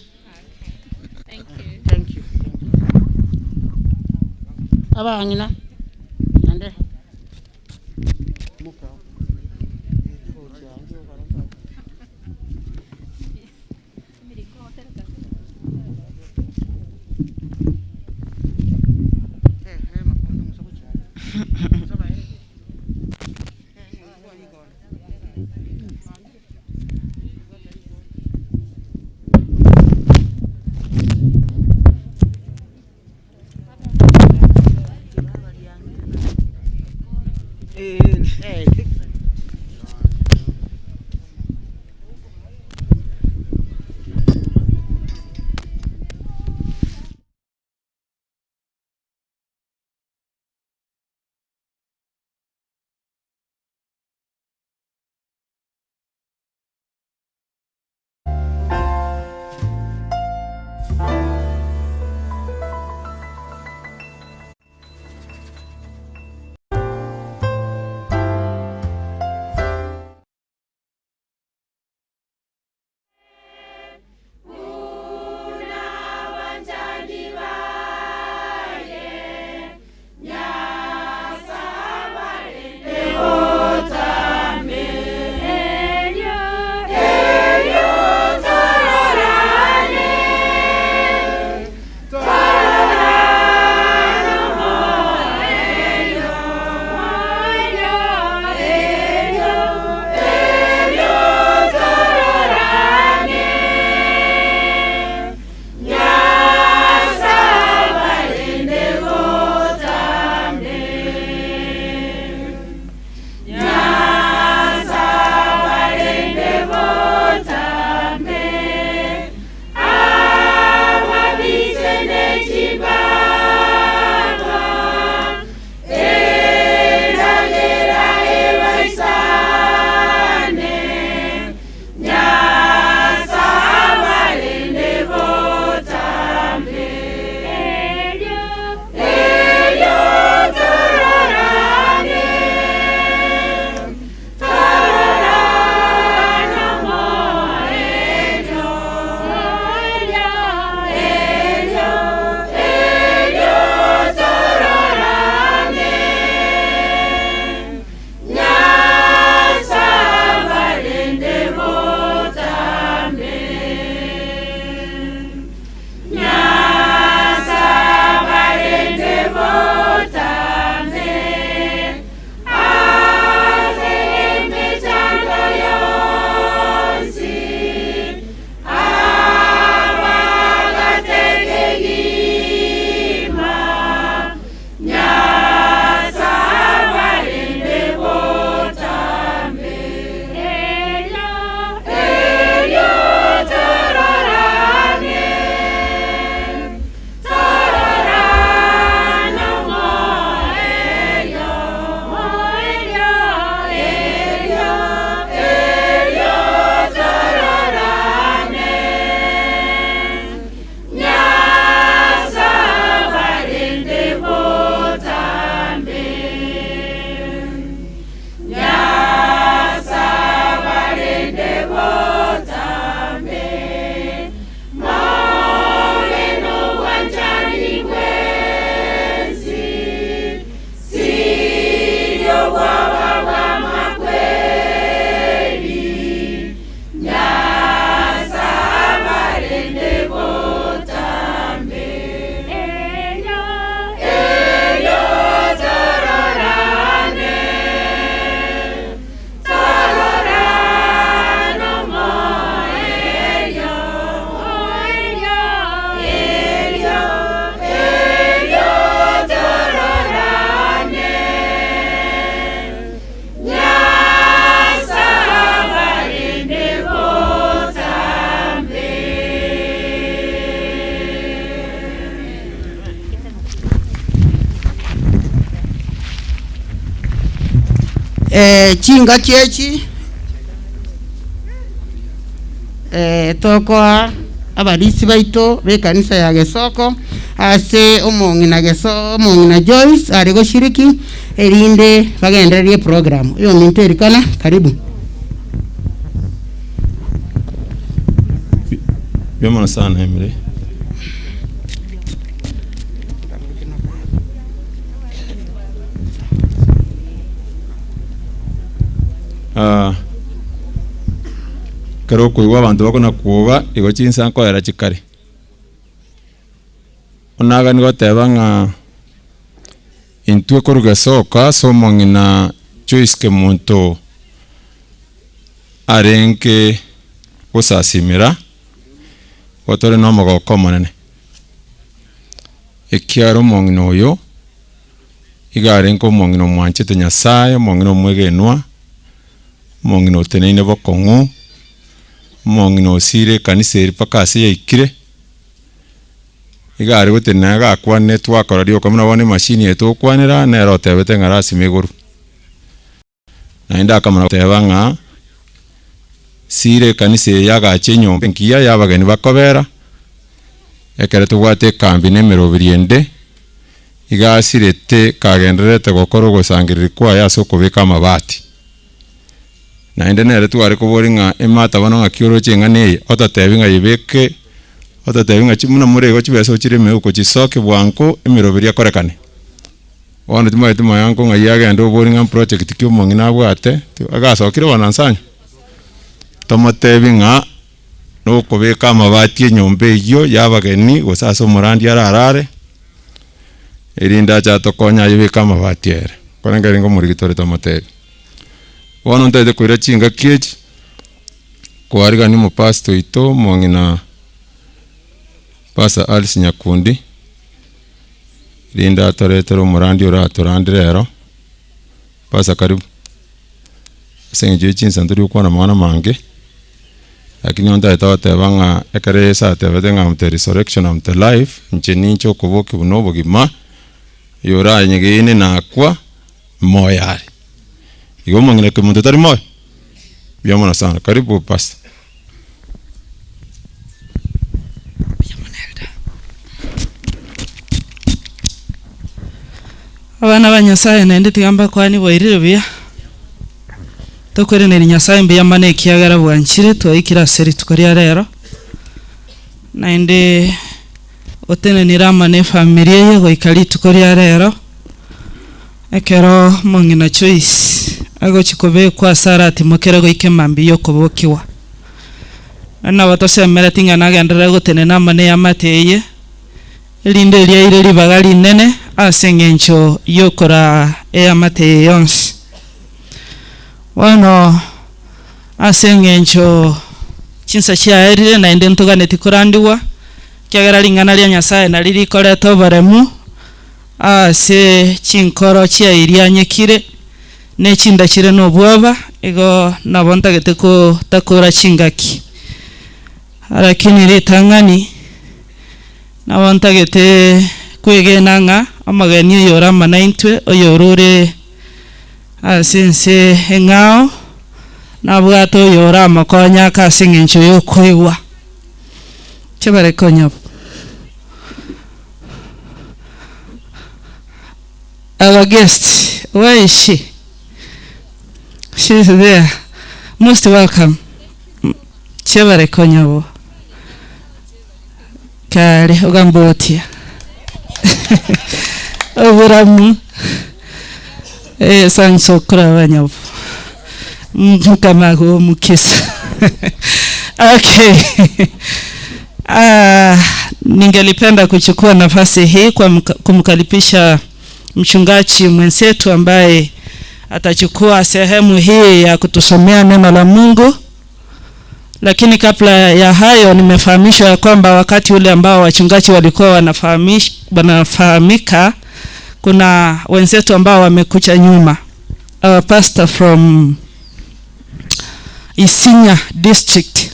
Thank you. Abang'ina ande. Eh, chingaki echi eh, tokoa abarisi baito b'ekanisa ya Gesoko ase omong'ina Geso omong'ina Joyce are goshiriki erinde bagendererie eprogram. Oyominto Elikana, karibu. Mbuya mono sana Emily. Ah, ekero okoigwa abanto bakona kwoga igo chinsa nkoera chikare. Onagani goteba ng'a intwe korwa gesoka ase omong'ina Joyce Kemunto arenge gosasimera, igo tore na omogoko omonene, ekiagera omong'ina oyo iga arenge omong'ina omwanchete Nyasaye, omong'ina omwegenwa, omong'ina oteneine bokong'u, omong'ina osire ekanisa eri mpaka ase yaikire. Iga are gotenena iga akwane twakora rioka buna bono emachine eye togokwanera nere otebete ng'a lasima igorwe. Naende akamana goteba ng'a sira ekanisa eye yagache enyomba engiya ya abageni bakobera, ekero tobwate ekambi na emeroberi ende, iga asirete kagendererete gokora ogosangereria kwaye ase okobeka amabati. Naende nere tware koboria ng'a emata bono ng'aki oroche eng'ana eye, ototebi ng'a yebeke, ototebi ng'a chi buna more igo chibesa ochire ime okochisokia bwango emeroberi ekorekane. Bono timanyeti moyango ng'ai agende oborie ng'a project ki omong'ina abwate, agasokire bono nsanyo, tomotebi ng'a nokobeka amabati enyomba eyio ya abageni gose ase omorandi ararare, erinde ache atokonye ayebeke amabati ere. Korende rende omoriki tore tomotebi. Bono ntagete koira chingaki echi, koarigania omopastor oito omong'ina Pastor Alice Nyakundi, rinde atoretere omorandi oratorande rero, Pastor karibu. Ase eng'encho ye chinsa ntori gokwana amang'ana amange, lakini nigo ntagete goteba ng'a ekero Yeso atebete ng'a am the resurrection am the life, inche ninche okobokia buna obogima, oyoranyegene nakwa. Moyo are. Igo omong'ina kemonto tari moyo? Mbuya mono sana. Karibu pastor. Abana ba Nyasaye naende tiga mbakwanie bwairire buya, tokoiraneria Nyasaye mbuya mono ekiagera bwanchire twaikire ase rituko ria rero, naende otenenire amo na efamiri eye goika rituko ria rero. Ekero omong'ina Joyce agochia kobekwa ase aratimokere goika emambia y'okobokigwa, naende nabo tosemeretie ng'a nagenderere gotenena amo neamate eye, erinde riaire ribaga rinene ase engencho y'okoraa eamate eye yonsi. Bono ase engencho chinsa chiaerire naende ntoganeti korandigwa, ekiagera ring'ana ria Nyasaye nario rikoreta oboremu. Ase chinkoro chiairianyekire, ne chinda chire nobwoba, igo nabo ntagete gotakora chingaki. Lakini ritang'ani nabo ntagete kwegena ng'a omogeni oyo ore amo naintwe, oyore ore ase ense eng'ao, nabwate oyo oramokonye ake ase eng'encho y'okoigwa. Chebare konya. Our guest, where is she? She's there. Most welcome. Chebare konya bo. Kare ogambotia. Oburamu. Eh, sanso kuraba nyabo. Mukama mukisa. Okay. Ah, ningelipenda kuchukua nafasi hii kwa kumkaribisha mchungaji mwenzetu ambaye atachukua sehemu hii ya kutusomea neno la Mungu. Lakini kabla ya hayo, nimefahamishwa ya kwamba wakati ule ambao wachungaji walikuwa wanafahamika, kuna wenzetu ambao wamekuja nyuma. Our pastor from Isinya district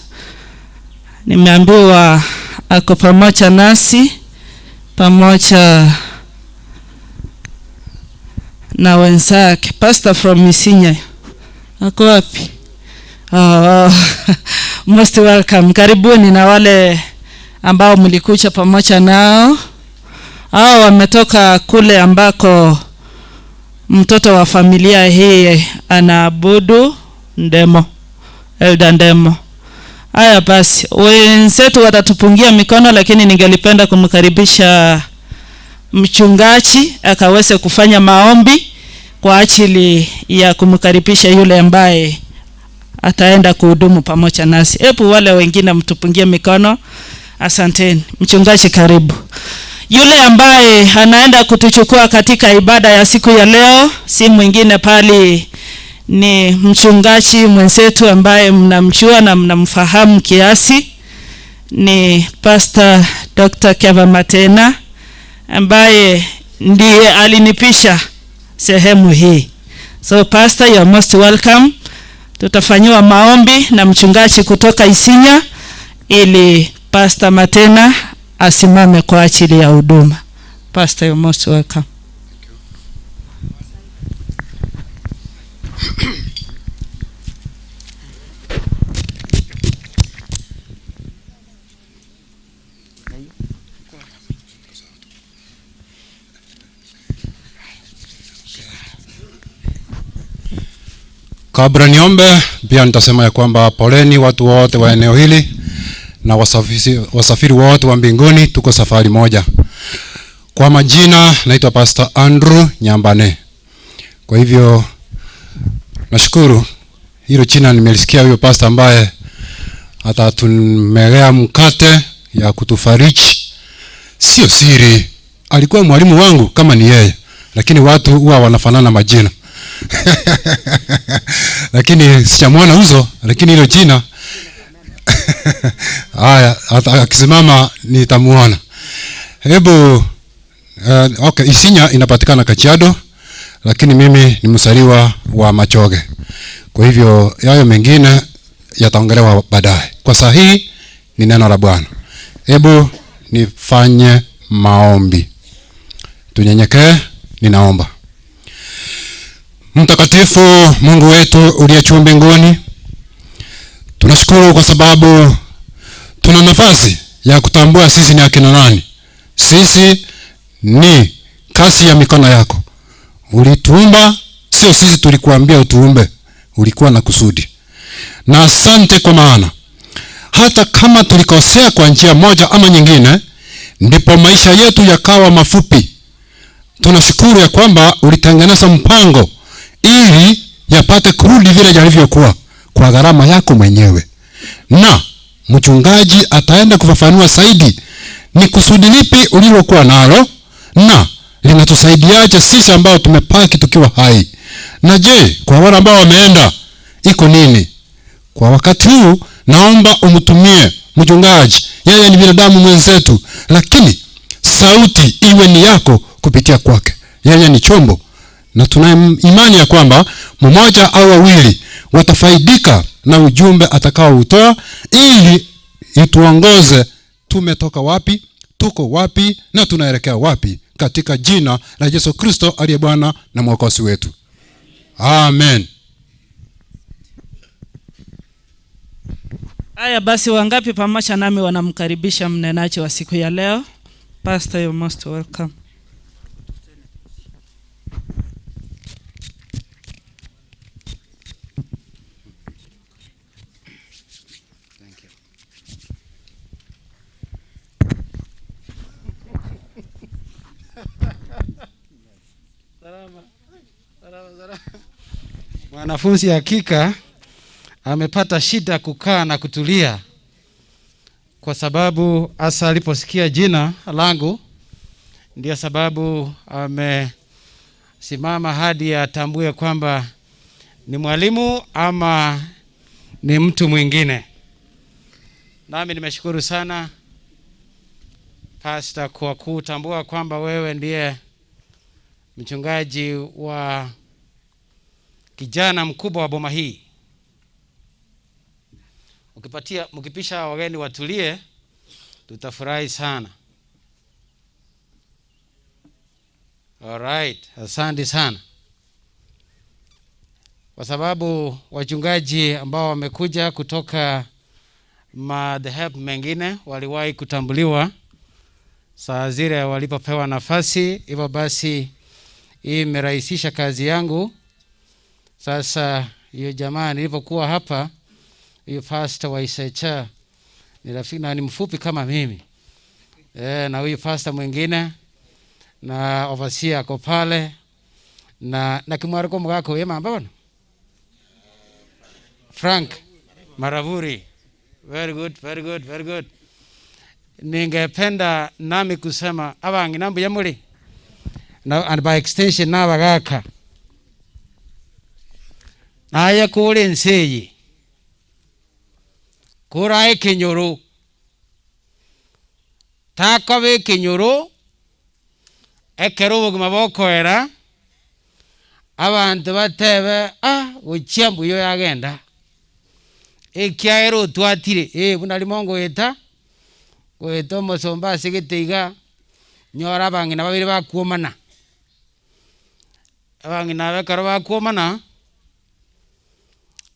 nimeambiwa ako pamoja nasi pamoja na wenzake. Pastor from Isinya ako wapi? Oh, most welcome. Karibuni na wale ambao mlikuja pamoja nao. Hao wametoka kule ambako mtoto wa familia hii anaabudu Ndemo, Elda Ndemo. Haya basi, wenzetu watatupungia mikono, lakini ningelipenda kumkaribisha mchungaji akaweze kufanya maombi kwa ajili ya kumkaribisha yule ambaye ataenda kuhudumu pamoja nasi. Hebu wale wengine mtupungie mikono. Asanteni. Mchungaji, karibu. Yule ambaye anaenda kutuchukua katika ibada ya siku ya leo si mwingine pali ni mchungaji mwenzetu ambaye mnamjua na mnamfahamu kiasi, ni Pastor Dr. Keva Matena ambaye ndiye alinipisha sehemu hii. So pastor, you are most welcome. Tutafanyiwa maombi na mchungaji kutoka Isinya ili Pastor Matena asimame kwa ajili ya huduma. Pastor, you are most welcome. Kabla niombe, pia nitasema ya kwamba poleni watu wote wa eneo hili na wasafiri, wasafiri wote wa mbinguni, tuko safari moja. Kwa majina naitwa Pastor Andrew Nyambane. Kwa hivyo nashukuru hilo jina nimelisikia, huyo pastor ambaye atatumelea mkate ya kutufariji. Sio siri, alikuwa mwalimu wangu kama ni yeye, lakini watu huwa wanafanana majina lakini sijamwona uso, lakini hilo jina haya, akisimama nitamuona. Hebu okay, Isinya inapatikana Kajiado, lakini mimi ni msaliwa wa Machoge. Kwa hivyo hayo mengine yataongelewa baadaye. Kwa saa hii ni neno la Bwana. Hebu nifanye maombi, tunyenyekee. Ninaomba. Mtakatifu Mungu wetu uliye juu mbinguni, tunashukuru kwa sababu tuna nafasi ya kutambua sisi ni akina nani. Sisi ni kazi ya mikono yako. Ulituumba, sio sisi tulikuambia utuumbe, ulikuwa na kusudi. Na asante kwa maana hata kama tulikosea kwa njia moja ama nyingine, ndipo maisha yetu yakawa mafupi. Tunashukuru ya kwamba ulitengeneza mpango ili yapate kurudi vile yalivyokuwa kwa gharama yako mwenyewe, na mchungaji ataenda kufafanua zaidi ni kusudi lipi ulilokuwa nalo na linatusaidiaje sisi ambao tumepaki tukiwa hai, na je, kwa wale ambao wameenda iko nini? Kwa wakati huu naomba umtumie mchungaji, yeye ni binadamu mwenzetu, lakini sauti iwe ni yako kupitia kwake. Yeye ni chombo, na tuna imani ya kwamba mmoja au wawili watafaidika na ujumbe atakaoutoa, ili ituongoze tumetoka wapi, tuko wapi na tunaelekea wapi, katika jina la Yesu Kristo aliye Bwana na Mwokozi wetu, amen. Haya basi, wangapi pamoja nami wanamkaribisha mnenaji wa siku ya leo? Pastor, you're most welcome. Mwanafunzi hakika amepata shida kukaa na kutulia, kwa sababu hasa aliposikia jina langu, ndio sababu amesimama hadi atambue kwamba ni mwalimu ama ni mtu mwingine. Nami nimeshukuru sana Pastor kwa kutambua kwamba wewe ndiye mchungaji wa kijana mkubwa wa boma hii. Ukipatia, mkipisha wageni watulie, tutafurahi sana. Alright, asante sana. kwa sababu wachungaji ambao wamekuja kutoka madhehebu mengine waliwahi kutambuliwa saa zile walipopewa nafasi. Hivyo basi hii imerahisisha kazi yangu. Sasa hiyo jamaa nilipokuwa hapa, hiyo pastor wa Isecha ni rafiki na ni mfupi kama mimi e, na huyu pastor mwingine na overseer ako pale na na kimwariko mugako yemamba bana Frank Maravuri. Very good, very good, very good. Ningependa nami kusema abangi nambu yamuli na, and by extension nabagaka naye kuri ensi kura ekinyoro takoba ekinyoro ekero obogima bokoera abanto batebe ah gochia mbuya yagenda ekiagera otwatire eh buna rimo ngoeta goeta omosomba ase gete iga nyora abang'ina babere bakwomana abang'ina aba ekero bakwomana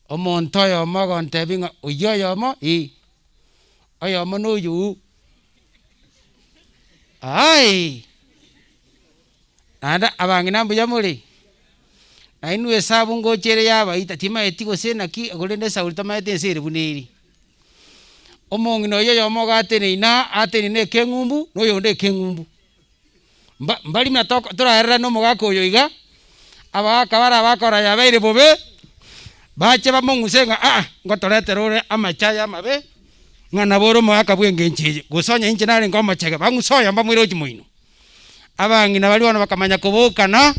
omonto oyomo ogontebia ng'a oywo oyomo eh, oyomo na oyou aye naende abang'ina mbuya more, nainwe esabu ngocha ere yabaita timaeti gose naki korende esauri tomaete ense ere buna ere. Omong'ina oywo oyomo iga ateneine aa, ateneine ekeng'umbu, na oyonde ekeng'umbu. Mba mbari buna toko toraererane omogaka oyo iga, abagaka bara bakora yabeire bobe, bache bamong'use ng'a aa, ngotoretera ore amache aya amabe, ng'a nabo ore omogaka bwa engencho eye, gose onye inche narenge omochege, bang'use oyomo bamoire gochia moino. Abang'ina baria bono bakamanya kobokana,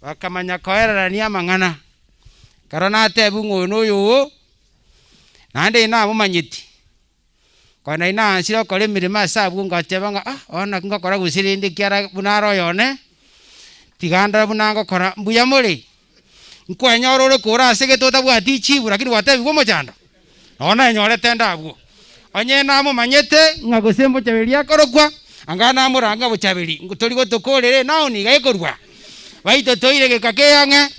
bakamanya koererania amang'ana. Ekero natebiwa ng'a oyo na oyo oo, naende inwe namomanyeti, konya nari naansire gokora emeremo ase abwo ngateba ng'a ah bono naki ngokora gose rende ekiara buna are oyone, tiga ndore buna ngokora, mbuya more? Nkwenyora ore kore ase gete otabwati chibu lakini gwatebigwa omochando, nonya nanyorete inde abwo. Onye namomanyete ng'a gose mbochaberi akorokwa, anga namoranga bochaberi, tori gotokorera enaoni iga ekorwa, baito toire geka keyang'e,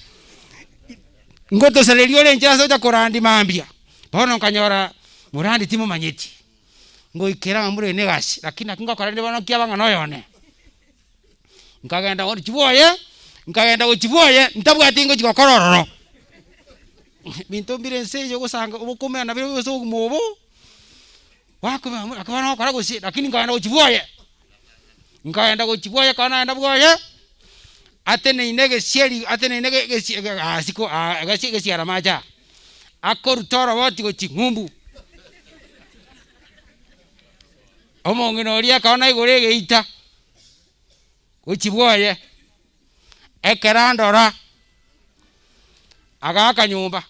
ngotosareria ore inche ase ocha korandi mambia, bono nkanyora morandi timomanyeti, ngoikera ng'a mbure negasi, lakini naki ngokora rende bono kiaba ng'a noyone. Nkagenda gochia bwoye, nkagenda gochia bwoye, ntabwati ngochia gokora ororo. Ebinto mbire ense eye ogosanga obokomera nabio gose obogima obo, gwakomera naki bono ogokora gose, lakini nkagenda gochia bwoye, nkagenda gochia bwoye ekero nagenda bwoye, ateneine egesieri ateneine ge gesi asiko aa egesi egesiara amache aa, akoruta oroboti gochia ng'umbu. Omong'ina oria ekero naigure egeita, gochia bwoye, ekero andora, agaaka nyomba.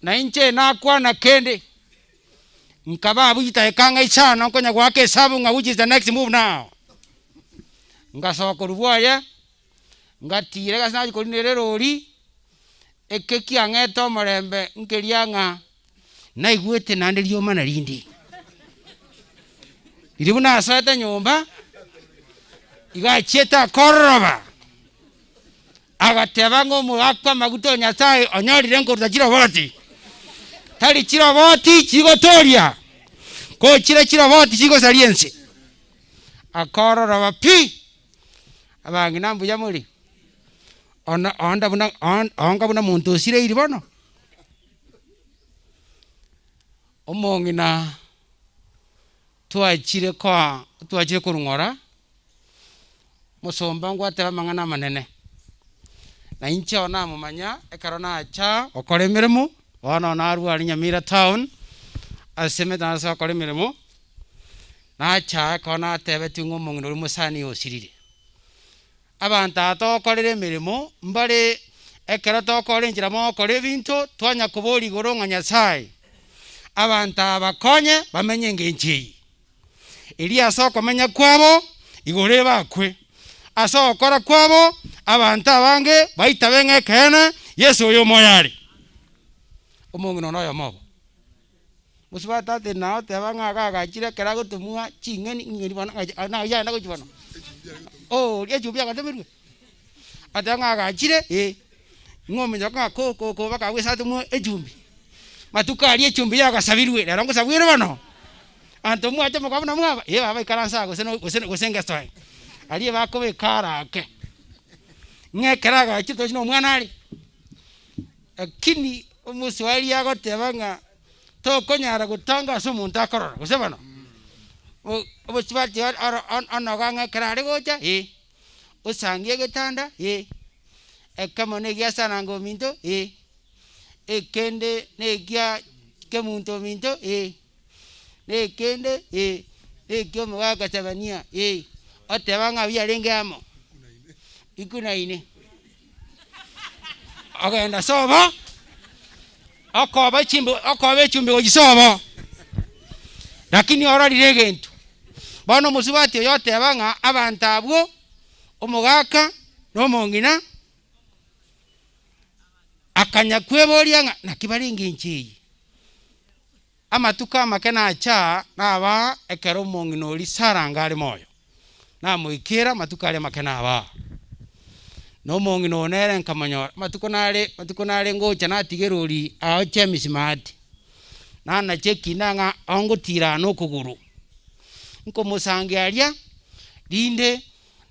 Na inche nakwana kende, nkaba abwo chidakika ng'a isano nkonya goaka esabu ng'a which is the next move now. Ngasoka korwa bwoye, ngatira egasi nachia korinera erori, eke kiang'ete omorembe nkeria ng'a naigwete naende riomana rinde. Riria buna asoete nyomba, iga achiete akororoba, agateba ng'a omogaka amaguta o Nyasaye onyorire nkoruta chiroboti. Tari chiroboti chigotoria, ko chire chiroboti chigosaria ense. Akororoba pi, abang'ina mbuya more, ona onde buna onga buna monto osireiri bono. Omong'ina twachire koa twachire korung'ora, mosomba ngwateba amang'ana amanene, na inche oo namomanya ekero nacha gokora emeremo, bono narwa aria Nyamira town, ase emete nase gokora emeremo, nacha ekero natebetigwe ng'a omong'ina oria mosani osirire. Abanto aba togokorera emeremo mbare ekero tokora enchera mogokora ebinto, twanya koboria igoro ng'a Nyasae, abanto aba bakonye bamenye engencho eye. Erio ase okomenya kwabo igoro ebakwe, ase ogokora kwabo abanto abange baitabe ng'a ekeene Yeso oyo omoyo are. Omong'ina one oyomo obo. Mosubati tate nao oteba ng'a iga agachire ekero agotomwa ching'eni ng'eni bono ng'a naki agenda gochia bono? Oh, echumbi agatomirwe? Ateba ng'a agachire, eh, ng'a ominyoka ng'a ko ko ko baka abwo esate mwa echumbi. Matuko aria echumbi yagasabirwe, rero ngosabwa ere bono? Anto mwacha mokaba buna mwaba, eh baba ikaransa aa gose no gose gose ngesoe. Aria ebakobeka arake, ng'a ekero agachire tochi na omwana are. Lakini omoswahili agoteba ng'a tokonyara gotanga ase omonto akorora, gose bono? O obosubati oro onoga ng'a ekero are gocha eh, osangie egetanda eh, ekemo na egia sananga ominto eh, ekende na egia kemunto ominto eh, na ekende eh, na ekia omogaka Sabania eh, oteba ng'a biarenge amo, ikunaine. Ogenda sobo, okoba echimbi okoba echumbi gochia sobo, lakini ororire egento. Bono omosubati oyo oteba ng'a abanto abwo, omogaka na omong'ina, akanya kweboria ng'a naki bare engencho eye. Amatuko amake nacha aa, nabaa ekero omong'ina oria Sara anga are moyo. Namoikera amatuko aria amake nabaa. Na omong'ina oo nere nkamonyora, amatuko nare amatuko nare ngocha natiga erori ao James maate. Nanacha ekina ng'a ongotira aa nokogoro. Nkomosangia aria, rinde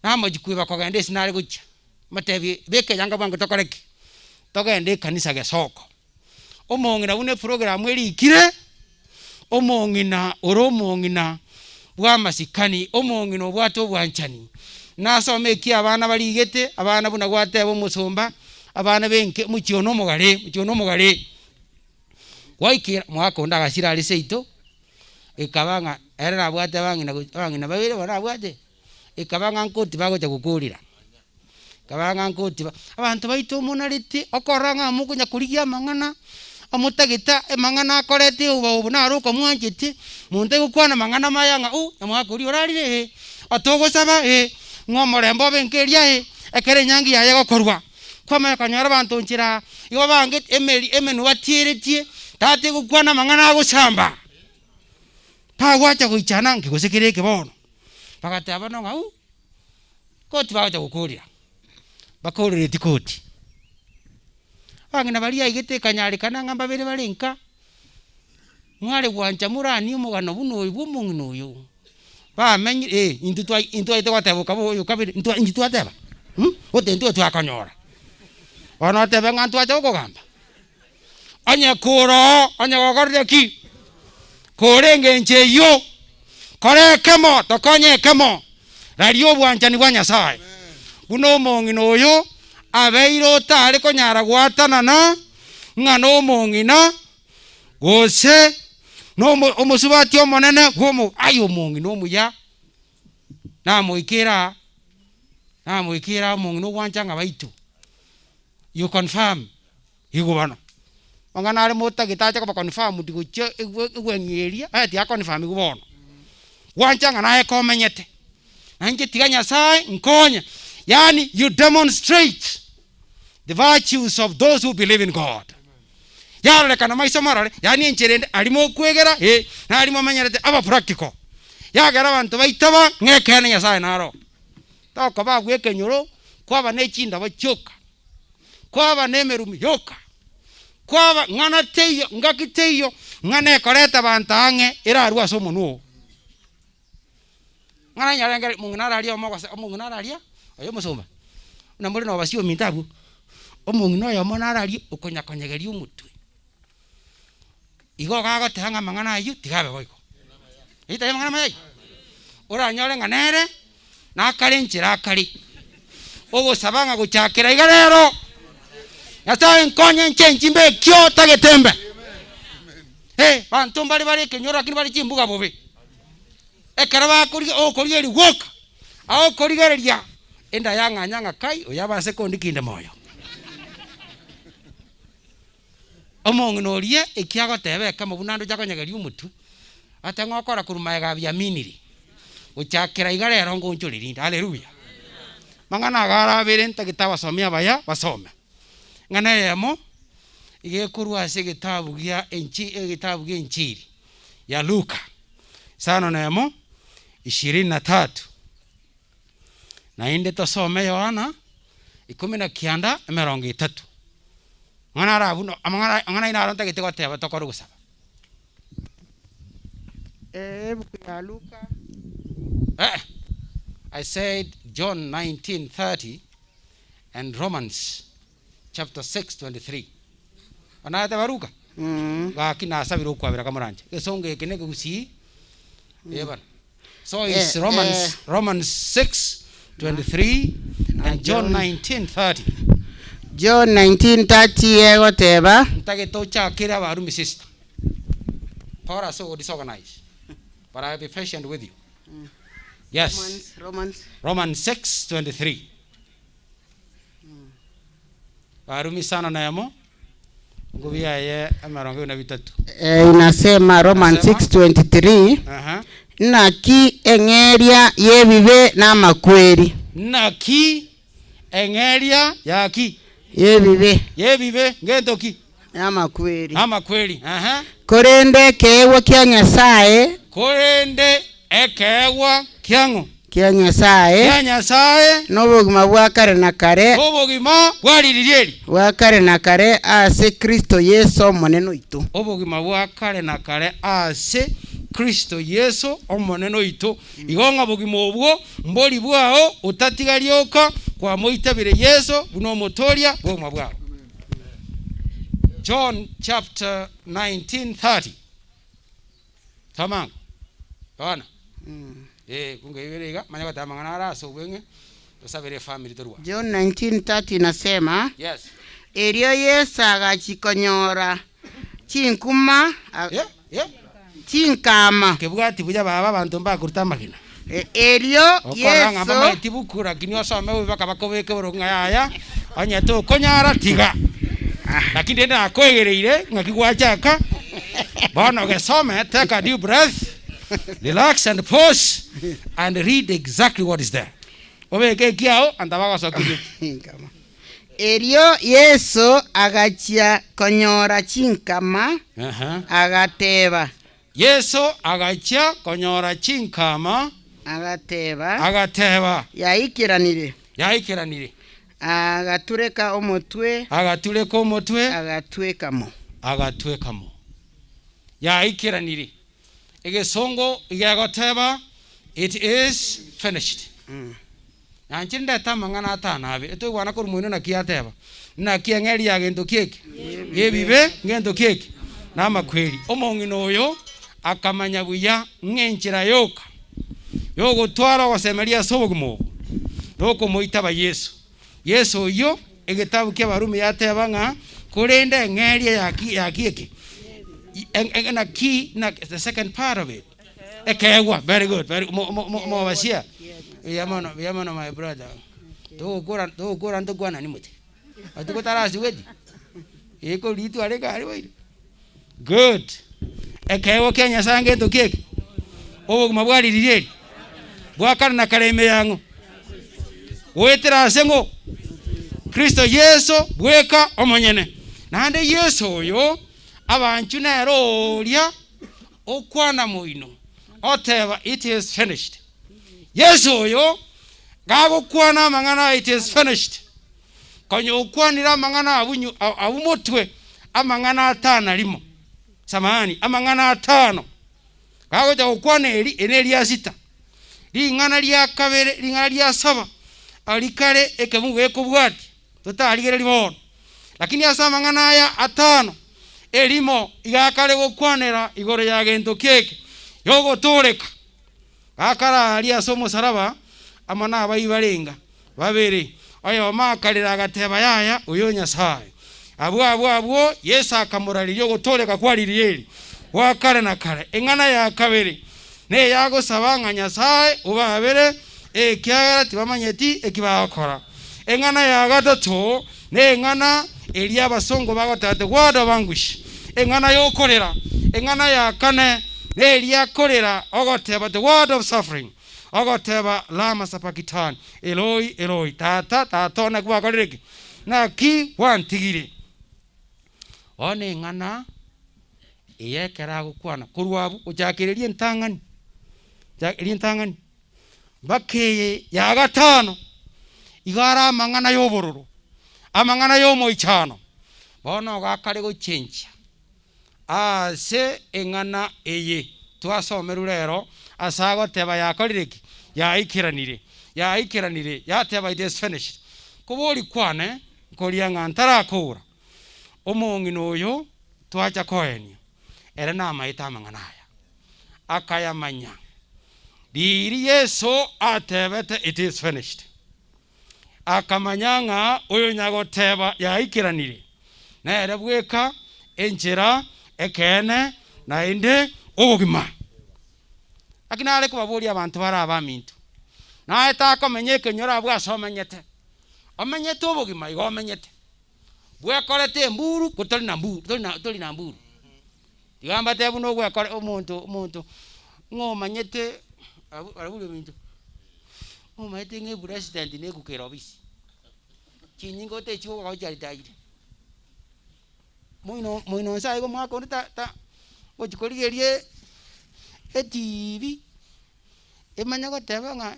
namochia koeba kogenda ase nare gochia. Motebie, beka eyanga bwango tokore ki? Togende ekanisa gesoko. Omong'ina buna eprogramu erikire, omong'ina ore omong'ina bw'amasikani, omong'ina obwate obwanchani. Nasome eki abana barigete, abana buna gwateba omosomba, abana benke omochie one omogare, omochie one omogare. Gwaikera omogaka onde agasira are seito, ekaba ng'a ere nabwate abang'ina go abang'ina babere bono nabwate, ekaba ng'a nkoti bagocha gokorera. Ekaba ng'a nkotiba, abanto baito omonarete okorora ng'a mokonya korigia amang'ana, omotagete amang'ana akorete obo obo naro okomwanchete, monto aigokwana amang'ana maya ng'a ooh omogaka oria orarire eh, otogosaba eh, ng'a omorembe obe nka eria eh, ekero enyangi yaye egokorwa. Kwamanya konyora abanto nchera aa, igo babangete emeri emenwa batieretie, tata egokwana amang'ana agosamba, bagwacha goichana nki gose kere eke bono. Bagateba bono ng'a ooh. Koti bagocha gokorera, bakorereti koti. Abang'ina baria aigete ekanyarekana ng'a mbabere bare nka, mware gwancha moranie omogano buna oyo bwa omong'ina oyo, bamenyire eh intwe twa intwe twaete goteba okaba oyo kabere intwe intwe twateba mh, gose intwe twakonyora. Bono otebe ng'a ntwacha gokogamba, onye koroo, onye gokorire ki, kore engencho eyio, kora ekemo, tokonye ekemo, raria obwanchani bwa Nyasaye. Buna omong'ina oyo abeire otare konyara goatanana ng'a nomong'ina, gose nomo omosubati omonene bw'omo aye omong'ina omuya, namoikere aa, namoikere aa omong'ina ogwancha ng'a baito, you confirm. Igo bono, amang'ana are motagete ache koba confirmed gochia egwe egweng'e eria, aye tiga confirm bono. Gwancha ng'a naye komenyete, na inche tiga Nyasaye nkonye, yaani you demonstrate the virtues of those who believe in God. Yarorekana maiso marore, yaani enchera ende aria mokwegera eh, na aria momenyerete aba practical. Yagera abanto baitaba ng'a ekeene Nyasaye naro. Tokoba abwo ekenyoro, kwaba ne chindobo chioka. Kwaba nemerumi yoka, kwaba ng'ana teiyo, ngaki teiyo, ng'ana ekoreta abanto ang'e erarue ase omonwa oo. Ng'ana nyarenge omong'ina araria omo gose omong'ina araria, oyo omosomba, buna more na obasio ominto abwo, omong'ina oyomo nararie okonyakonyegeria omotwe. Igo gagoteba ng'a amang'ana ayio tiga abe boigo. Eyio tari amang'ana amaya ayio? Oranyore ng'a nere, nakare enchera akare, ogosaba ng'a gochakera iga rero, Nyasaye nkonye nchenchi mbe ekio otagete mbe. Eh, banto mbare bare ekenyoro lakini bare chimbuga bobe. Ekero bakorigia okorigereria gwoka, agokorigereria enda yang'anya ng'a kai, oyo abase kondika inde moyo. Omong'ina oria eki agoteba ekemo buna ndoche akonyegeria omotwe, ate ng'a okora korwa magega abiaminiri, gochakera iga rero ngonchore rinde. Haleluya! Mang'ana iga arabere ntagete abasomi abaya basome. Eng'ana eyemo, iga ekorwa ase egetabu gia enchi egetabu gia enchiri ya Luka, isano na emo, ishirini na tatu. Naende tosome Yohana. 19 30. Ng'ana ara abwo no amang'ana amang'ana aino aro ntagete goteba tokore gosaba. Ebuku ya Luka. Eh, I said John 19:30 and Romans chapter 6 23. Onateba Luka? Gaki nasabire okwabera kamoranche. Egesongo eke nekegusii eh bono. So it's Romans Romans 6 23 and John 19 30. John 19:30 egoteba. Ntagete ochakere Abarumi sister. Paul so disorganized. But I'll be patient with you. Yes. Romans, Romans. Romans 6 23. Barumi isano na emo, ngubi yaye emerongo ebere na bitato. Eh, inasema Romans 6:23 Aha. Naki eng'eria y'ebibe namakweri. Naki eng'eria yaki? Y'ebibe. Y'ebibe ngento ki? Namakweri. Namakweri. Aha. Korende ekeegwa kia Nyasae. Korende ekeegwa kiang'o? Kia Nyasae. Kia Nyasae. Nobogima bwa kare na kare. Nobogima bwa ririri eri. Bwa kare na kare ase Kristo Yeso Omonene oito. Obogima bwa kare na kare ase Kristo Yeso Omonene oito. Igo ng'a bogima obwo mbori bwao otatiga rioka kwamoitabire Yeso buna Omotoria bw'obogima bwao. John chapter 19:30. Soma ango. Bono. Eh, kungeibere iga, manya goteba amang'ana are ase obweng'e, tosabere efamiri torwa. John 19:30 inasema, Yes. Erio Yeso agachia konyora chinkuma, a- chinkama. Kebwati buya baba abanto mbakoruta amagena. Erio Okorora ng'a Yeso mbamaeti buku lakini osome bobe baka bakobeke boronge ng'a yaya, onye tokonyara tiga. Lakini rende nakoegereire ng'aki gwachaka, bono gesome, take a deep breath, relax and pause and read exactly what is there. Obeke ekiao anta bagosokirie ki. Erio Yeso agachia konyora chinkama, agateba. Yeso agachia konyora chinkama. Agateba. Agateba. Yaikeranire. Yaikeranire. Agatureka omotwe. Agatureka omotwe. Agatweka mo. Agatweka mo. Yaikeranire. Egesongo igegoteba, It is finished. Nanche ndete amang'ana atano abe, etoigwana korwa moino naki yateba, Naki eng'eria ya gento ki eke? Y'ebibe, ngento ki eke? Namakweri. Omong'ina oyo akamanya buya ng'a enchera yoka yogotwara ogosemeria ase obogima obo nokomoitaba Yeso. Yeso oyio, egetabu ki'Abarumi yateba ng'a korende eng'eria ya ki ya ki eke? Naki the second part of it. Ekeegwa, very good, very mo mo mo mobasia. Buya mono, buya mono my brother. Togokora togokora ntokwanani mote. Atuko tarasibweti. Eko ritware egari boire. Good. Ekeegwa kia Nyasaye ngento ki eke? Obogima bwa ririri eri. Bwa kare na kare ime yang'o. Goetera ase ng'o? Kristo Yeso bweka omonyene. Naende Yeso oyo abanchu nere oria okwana moino, oteba, It is finished. Yeso oyo gagokwana amang'ana aya, It is finished, konya okwanire amang'ana abunyu abwo motwe, amang'ana atano rimo, samahani, amang'ana atano. Gagocha gokwana eri, eri neria sita. Ring'ana ria kabere, ring'ana ria saba, aria kare ekemungu gekobwatia, totarigereria bono. Lakini ase amang'ana aya atano, erimo iga akare gokwanera igoro ya gento kieke yogotooreka, gakara aria ase omosaraba amo nabaibarenga babere, oyomo akarera agateba, Yaya, oyo Nyasae. Abwo abwo abwo Yeso akamorareria ogotooreka kwa riria eri gwa kare na kare. Eng'ana ya kabere neyagosaba ng'a Nyasae obabere, ekiagera tibamanyeti eki bagokora. Eng'ana ya gatato neng'ana eria abasongo bagoteba the word of anguish, eng'ana y'okorera. Eng'ana ya kane neria korera ogoteba the word of suffering, ogoteba lama sabakitani, Eloi, Eloi, Tata, Tata one naki gwakorire ki? Naki gwantigire? Bono eng'ana eye ekero agokwana korwa abwo gochakera eria entang'ani, eria entang'ani, mpaka eye ya gatano. Igo are amang'ana y'obororo, amang'ana y'omoichano, bono igo akare gochenchia ase eng'ana eye twasomerwe rero, ase agoteba yakorire ki? Yaikeranire, yaikeranire, yateba it is finished. Kobori kwane nkoria ng'a ntarakora, omong'ina oyo twacha koenia, ere namaete amang'ana aya, akayamanya. Riiri Yeso atebete, It is finished, akamanya ng'a oyo nyagoteba yaikeranire, nere bweka enchera, ekeene, naende obogima. Naki nare kobaboria abanto bare abaminto, naye takomenya ekenyoro abwo ase omenyete, omenyete obogima igo omenyete, bwekorete emburu ko tori na mburu tori na tori na mburu. Tiga mbatebie buna ogwekora omonto omonto ng'a omanyete abwo barabwo ominto, ng'a omanyete ng'a epresident na ekuka ere obisi, chinyinga otechia gokoa chiaritaire. Moino moino nse aiga omwaka onde ta ta gochi korigereria etiibi, emanye goteba ng'a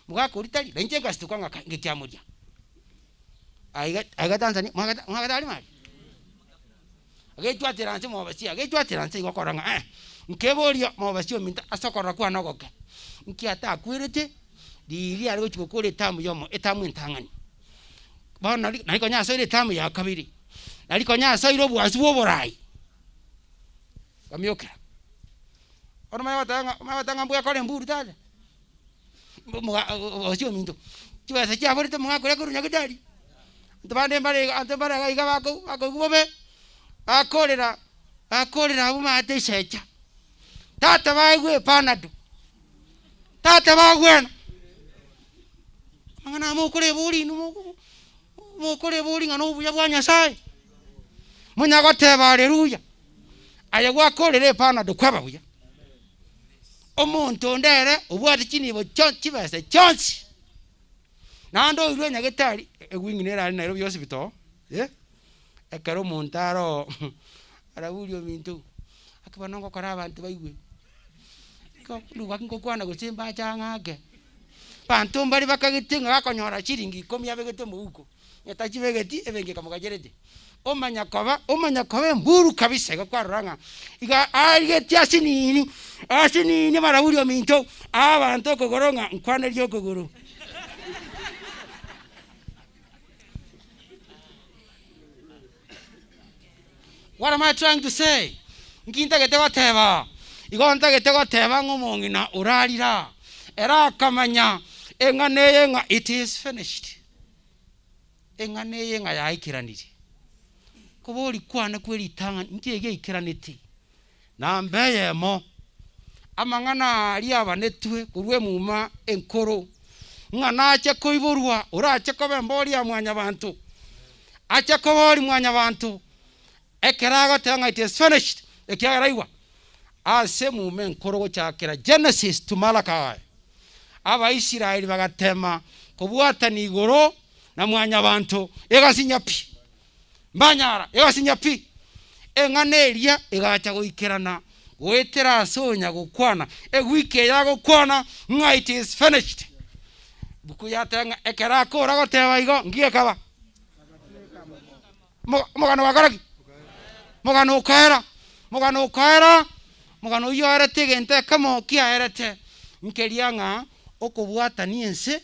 mogaka oria tari, na inche ngasituka ng'a kai ngekiamoria. Aiga aiga Tanzania mwagete mwagete aria mari. Agechwatera nse mobasia, agechwatera nse igo okorora ng'a eh, nkeboria mobasia ominto ase okorora kwane ogoke, nki atakwerete riria are gochia gokora etamu yomo etamu entang'ani. Bono nari nari konya asoire etamu ya kabere, nari konya asoire obwansu bwa oborai, kamiokera. Bono omanye goteba ng'a omanye goteba ng'a mbwekore emburu tata, moga mobasia ominto, chibesa chiaborete omogaka oria korwa nyagetari. Abanto bande mbare iga abanto mbare iga iga bako bakoigwa bobe, bakorera bakorera abwo maate esecha, tata baigwe epanado, tata bagwena. Amang'ana aya mokorebori inwe moko mokorebori ng'a na obuya bwa Nyasaye, monya goteba haleluya, aye gwakorire epanado kwaba buya. Omonto onde ere obwate chinibo chio chibesa chionsi. Naende oirwe nyagetari, ewing nere aria Nairobi hospital, eh, ekero omonto aroo araburia ominto, gaki bono ngokora abanto baigwe, gaki ngokwana gose mbache ang'ake, abanto mbare bakagete ng'a bakonyora chiringi ikomi abegete omouko, onye tachibegeti ebenki ekamogacherete, omanya koba omanya koba emburu kabisa igo kwarora ng'a iga arigetie asinini, asinini baraburia ominto, abanto okogoro ng'a nkwanerie okogoro. What am I trying to say? Nki ntagete goteba? Igo ntagete goteba ng'a omong'ina orarire aa, ere akamanya eng'ana eye ng'a it is finished. Eng'ana eye ng'a yaikeranire. Kobori kwane kwe ritang'ani, inki eye geikeranete? Namba eyemo, amang'ana aria abanetwe korwa emuma enkoro, ng'a nache koiborwa, orache koba embori ya mwanyabanto, ache koba ori mwanyabanto, ekero agoteba ng'a it is finished, ekiagera aigwa, ase emuma enkoro gochakera Genesis to Malachi, Abaisraeli bagatema kobwatania igoro na mwanyabanto, egasinya pi. Mbanyara, egasinya pi. Eng'ana eria egacha goikerana goetera ase onyagokwana, ewiki eye agokwana ng'a it is finished. Buku yateba ng'a ekero akora goteba igo, nki gekaba? Omogano gwakora ki? Omogano okaera, omogano okaera, omogano oyio oerete egento ekemo kiaerete, nkeria ng'a okobwatania ense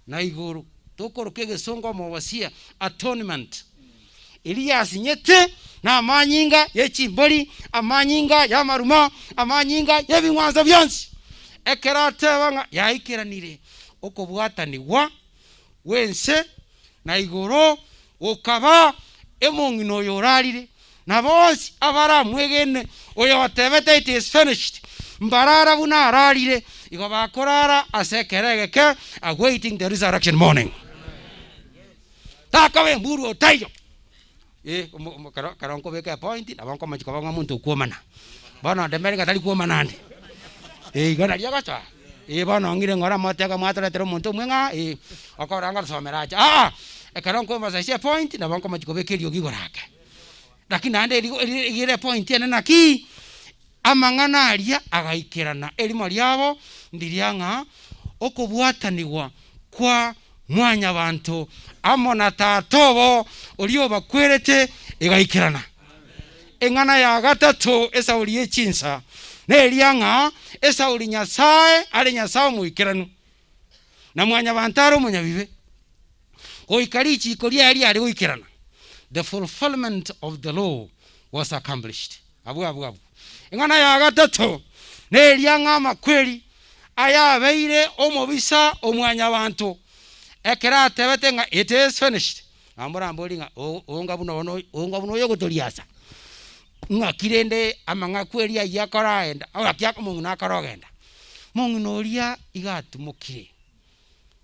na igoro, tokoroka egesongo omobasia, atonement, eria yasinyete na amanyinga ye chimbori, amanyinga y'amaruma, amanyinga y'ebing'wanso bionsi. Ekero ateba ng'a yaikeranire okobwatanigwa gw'ense na igoro gokaba emong'ina oyo orarire, na bonsi abaramwegene oyotebete it is finished, mbarara buna ararire, igo bakorara ase ekero egeke awaiting the resurrection morning. Takoba emburu otaiyo. Eh, omo- omo- kero kero nkobeka epoint, nabo nkomochia koba ng'a omonto okwomana. Bono ndemere ng'a tari kwomana ande. Eh, igo nario agosoa. Eh, bono ong'ire ng'ora motebe mwatoretera omonto omwe ng'a eh, okorora ngosomera ache aa, ekero nkomosaisia epoint, nabo nkomochia kobeka eriogi igoro ake. Lakini naende erigo eri ere epoint ene naki, amang'ana aria agaikerana, erimo riabo ndiria ng'a okobwatanigwa kwa. Mwanyabanto amo na Tata obo oria obakwerete egaikerana. Eng'ana ya gatato esauri ye chinsa neria ng'a esauri Nyasae are Nyasae omoikeranu, na Mwanyabanto are omonyabibe, goika richiko riaye riare goikerana, the fulfillment of the law was accomplished. Abwo abwo abwo. Eng'ana ya gatato neria ng'a amakweri ayabeire omobisa o Mwanyabanto, ekero atebete ng'a it is finished, namorambori ng'a onga buna ono onga buna oyogotoria asa, ng'aki rende amang'akweri ayio akoraenda, ng'aki omong'ina akorogenda. Mong'ina oria iga atimokire,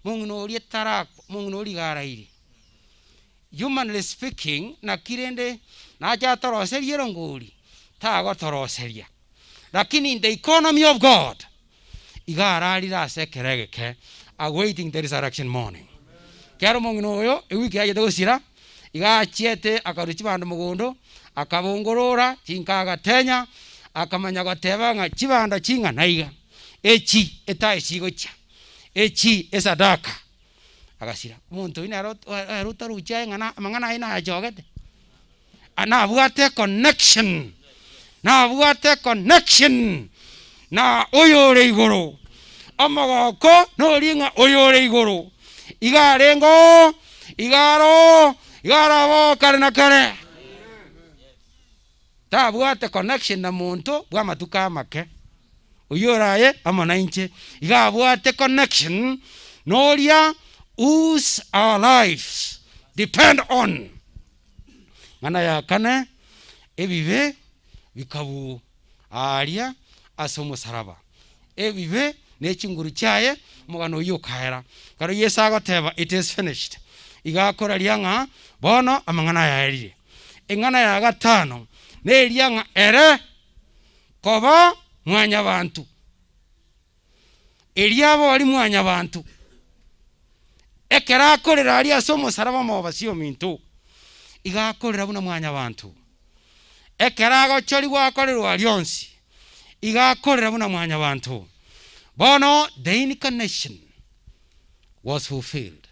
mong'ina oria tarakwa, mong'ina oria iga araire. Humanly speaking, naki rende nache atoroserie erongori? Tagotoroseria. Lakini in the economy of God, iga ararire ase ekero egeke, awaiting the resurrection morning. Kero omong'ina oyo ewiki yachete gosira, iga achiete akarua chibando mogondo, akabongorora chinka agatenya, akamanya goteba ng'a chibando ching'ana iga, echi etae chigochia, echi esadaka. Agasira. Omonto oyio nere ere otarochi aye ng'a amang'ana aye nayachogete, nabwate econnection, nabwate econnection na oyore igoro. Omogoko noria ng'a oyore igoro, iga arenge oo, iga aro oo, iga arabe oo kare na kare. Tabwate connection na monto bw'amatuko amake, oyio oraye amo nainche, iga abwate connection noria whose our lives depend on. Ng'ana ya kane, ebibe bikabuu aaria ase omosaraba. Ebibe ne chinguru chiaye, omogano oyio okaera. Ekero Yeso agoteba, It is finished, iga akoraria ng'a bono amang'ana aya aerire. Eng'ana ya gatano neria ng'a ere koba mwanyabanto, erio abe oria mwanyabanto, ekero akorera aria ase omosaraba omobasi ominto, iga akorera buna mwanyabanto. Ekero agochorigwa akorerwa aria onsi, iga akorera buna mwanyabanto. Bono the incarnation was fulfilled.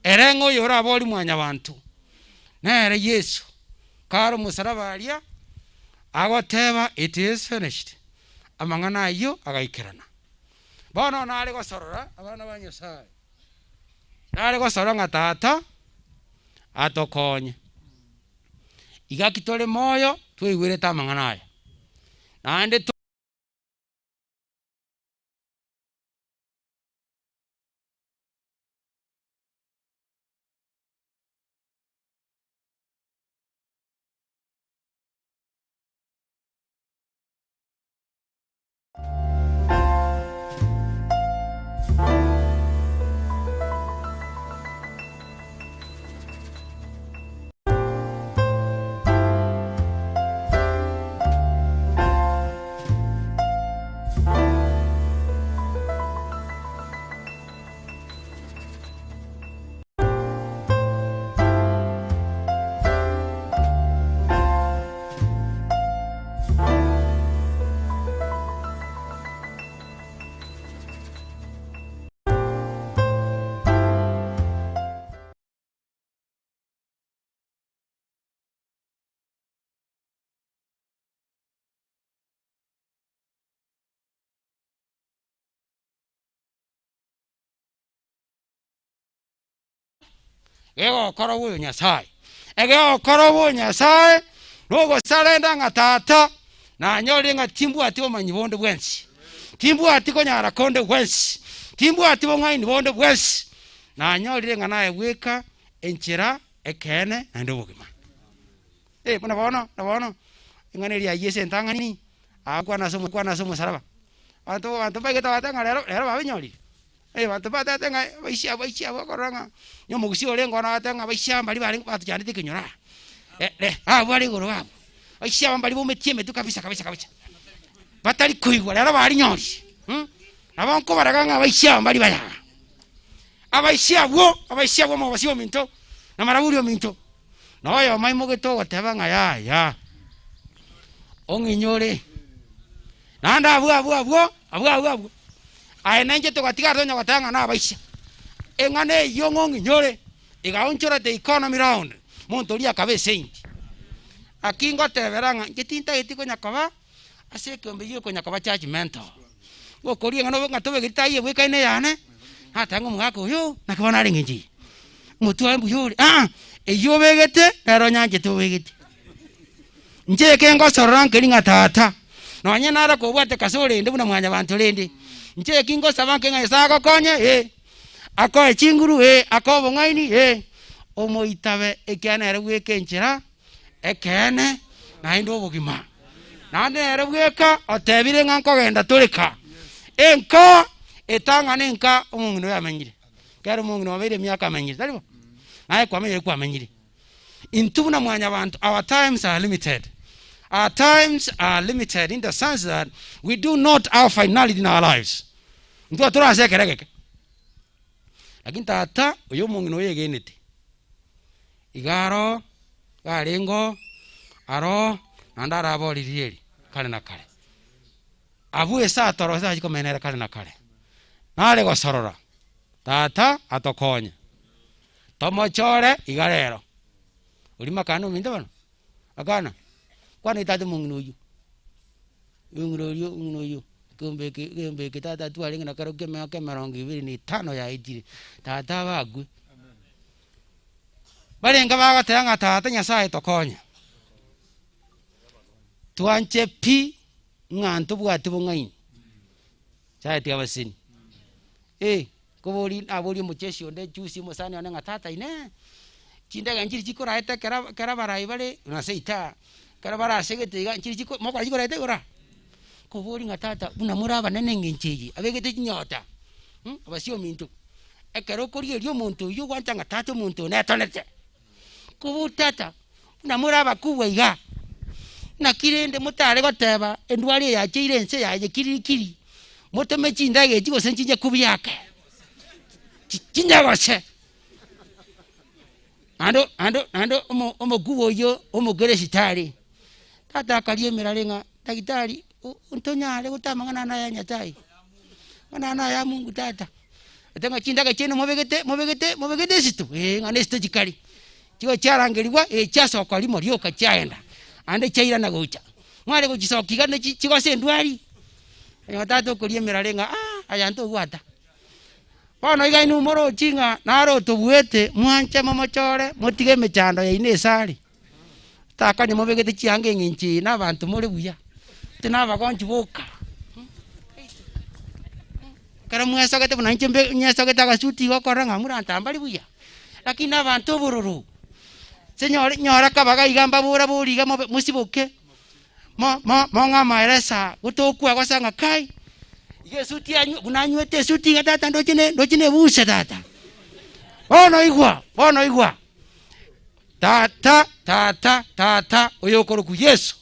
Ere ng'a oyorabe oria mwanyabanto, nere Yeso, kare omosaraba aria, agoteba, It is finished, amang'ana ayio agaikerana. Bono nare gosorora abana ba Nyasae, nare gosorora ng'a Tata atokonye. Igaki tore moyo, twaigwerete amang'ana aya, naende. Gegokora bw'oyo Nyasae. Egegokora bw'oyo Nyasae nogosarenda ng'a Tata nanyorire ng'a timbwati obomanyi bonde bwensi, timbwati konyara konde gwensi, timbwati bong'aini bonde bwensi, nanyorire ng'a naye bweka enchera, ekeene, naende obogima. Eh, buna bono, buna bono, eng'ana eria ya Yeso entang'ani, agakwana ase kwana ase omosaraba. Abanto abanto mbaigete bagoteba ng'a rero rero babenyorire. Abanto batebete ng'a abaisia abwo abaisia abwo okorora ng'a onye omogusii orenge bono agoteba ng'a abaisia aba mbaria barenge batochandete ekenyoro aa, abwo bare igoro abwo, abaisia aba mbaria baumetie emetwe kabisa kabisa kabisa, batari koigwa rero barinyorire nabo nkobarega ng'a abaisia aba mbari bayaga. Abaisia abwo, abaisia abwo omobasia ominto, na maraburi ominto, na oyomo aimogete ogoteba ng'a yaya, ong'inyore. Naende abwo abwo abwo, abwo abwo abwo, aye na inche togatigara tonya goteba ng'a nabaisia. Eng'ana eyio ng'a ong'inyore, egaonchora the economy round, monto oria akaba esaint. Naki ngotebera ng'a inche tintageti konya koba ase ekeombe giokonya koba judgemental. Ngokoria eng'ana obe ng'a tobegeti tai ebwekaine eyane, nateba ng'a omogaka oyo naki bono arenge inche iga, omotwe oye mbuya ore aa, eyio obegete nere onyanchete obegete. Inche eke ngosorora nkeri ng'a tata, nonye nare kobwate kasoro ende buna mwanyabanto rende, inche eki ngosaba nke ng'a Nyasaye agokonye eh, akoe chinguru eh, akoe obong'aini eh, omoitabe ekiagera nere bweka enchera, ekeene, naende obogima. Naende nere bweka otebire ng'a nkogenda tore ka, enka etang'ana enka omong'ina oyo amenyire, ekero omong'ina obeire emiaka amenyire, tari bo? Naye kwamenyire kwamenyire. Intwe buna mwanyabanto our times are limited, our times are limited in the sense that we do not have finality in our lives. Intwe tore ase ekero egeke. Lakini tata oyo omong'ina oyo egenete, iga aro, iga arenge oo, aroo, naende arabe riria kare na kare. Abwo ase atorosie achie komenya nere kare na kare. Nare gosorora, tata atokonye. Tomochore iga rero. Oria makana ominto bono, akana, kwana tata omong'ina oyio, omong'ina oyio omong'ina oyio, ekeombe eke ekeombe eke tata twarenge nakerokio emiaka emerongo ebere na etano yaetire, tata abakwe. Barenge bagoteba ng'a tata nyasaye tokonye, twanche pi ng'a ntobwati bong'aini, nyasaye tiga abaseni. Eh. Nkoboria naborie omocheshi onde juzi omosani one ng'a tata inee, chindege nchiri chikoraete ekero ekero abarai bare buna seita, ekero bare ase egete iga nchiri chiko mokora chikoraete igoro aa? Nkoboria ng'a tata buna more abanene eng'encho eye, abegete chinyota abasio ominto, ekero okorigereria omonto oywo ogwancha ng'a tata omonto oyo netonete, nkoboria tata buna more abakubwa igaa, naki rende motare goteba endwari eye yacheire ense yaye kiri kiri, motome chindagera echi gose nchinye kobiaka, chi chinyagose. Naende naende naende omo omokubwa oywo omokeresitari, tata akaria emerare ng'a daktari o ntonyare goteba amang'ana aya na Nyasaye, amang'ana aya na aya Mungu tata, ete ng'a chindagera chiaino mobegete mobegete mobegete esito eh, ng'a na esito chikari. Chigo chiarangerigwa, ee, chiasoka rimo rioka chiaenda, naende chiairana gocha. Mware gochisokia iga ne chi chigose endwari, onye tata okoria emerare ng'a aah aya ntobwata. Bono iga inwe morochi ng'a naro otobuete mwanche momochore motige emechando yaino ase are, takanya mobegete chianga eng'encho eye na abanto more buya, intwe na abagonchi boka. Ekero mwesogete buna inche mbe nyesogete agasuti iga okorora ng'a murantambari buya. Lakini abanto obororo, ase nyore nyora kabaga iga mbabora bori iga mobe mosiboke, mo mo mong'e amaeresa gotokwa gosa ng'a kai, iga esuti yanywe buna anywete esuti iga tata ndoche ne ndoche na ebusa tata. Bono igwa, bono igwa, tata tata tata oyo okorokwa Yeso,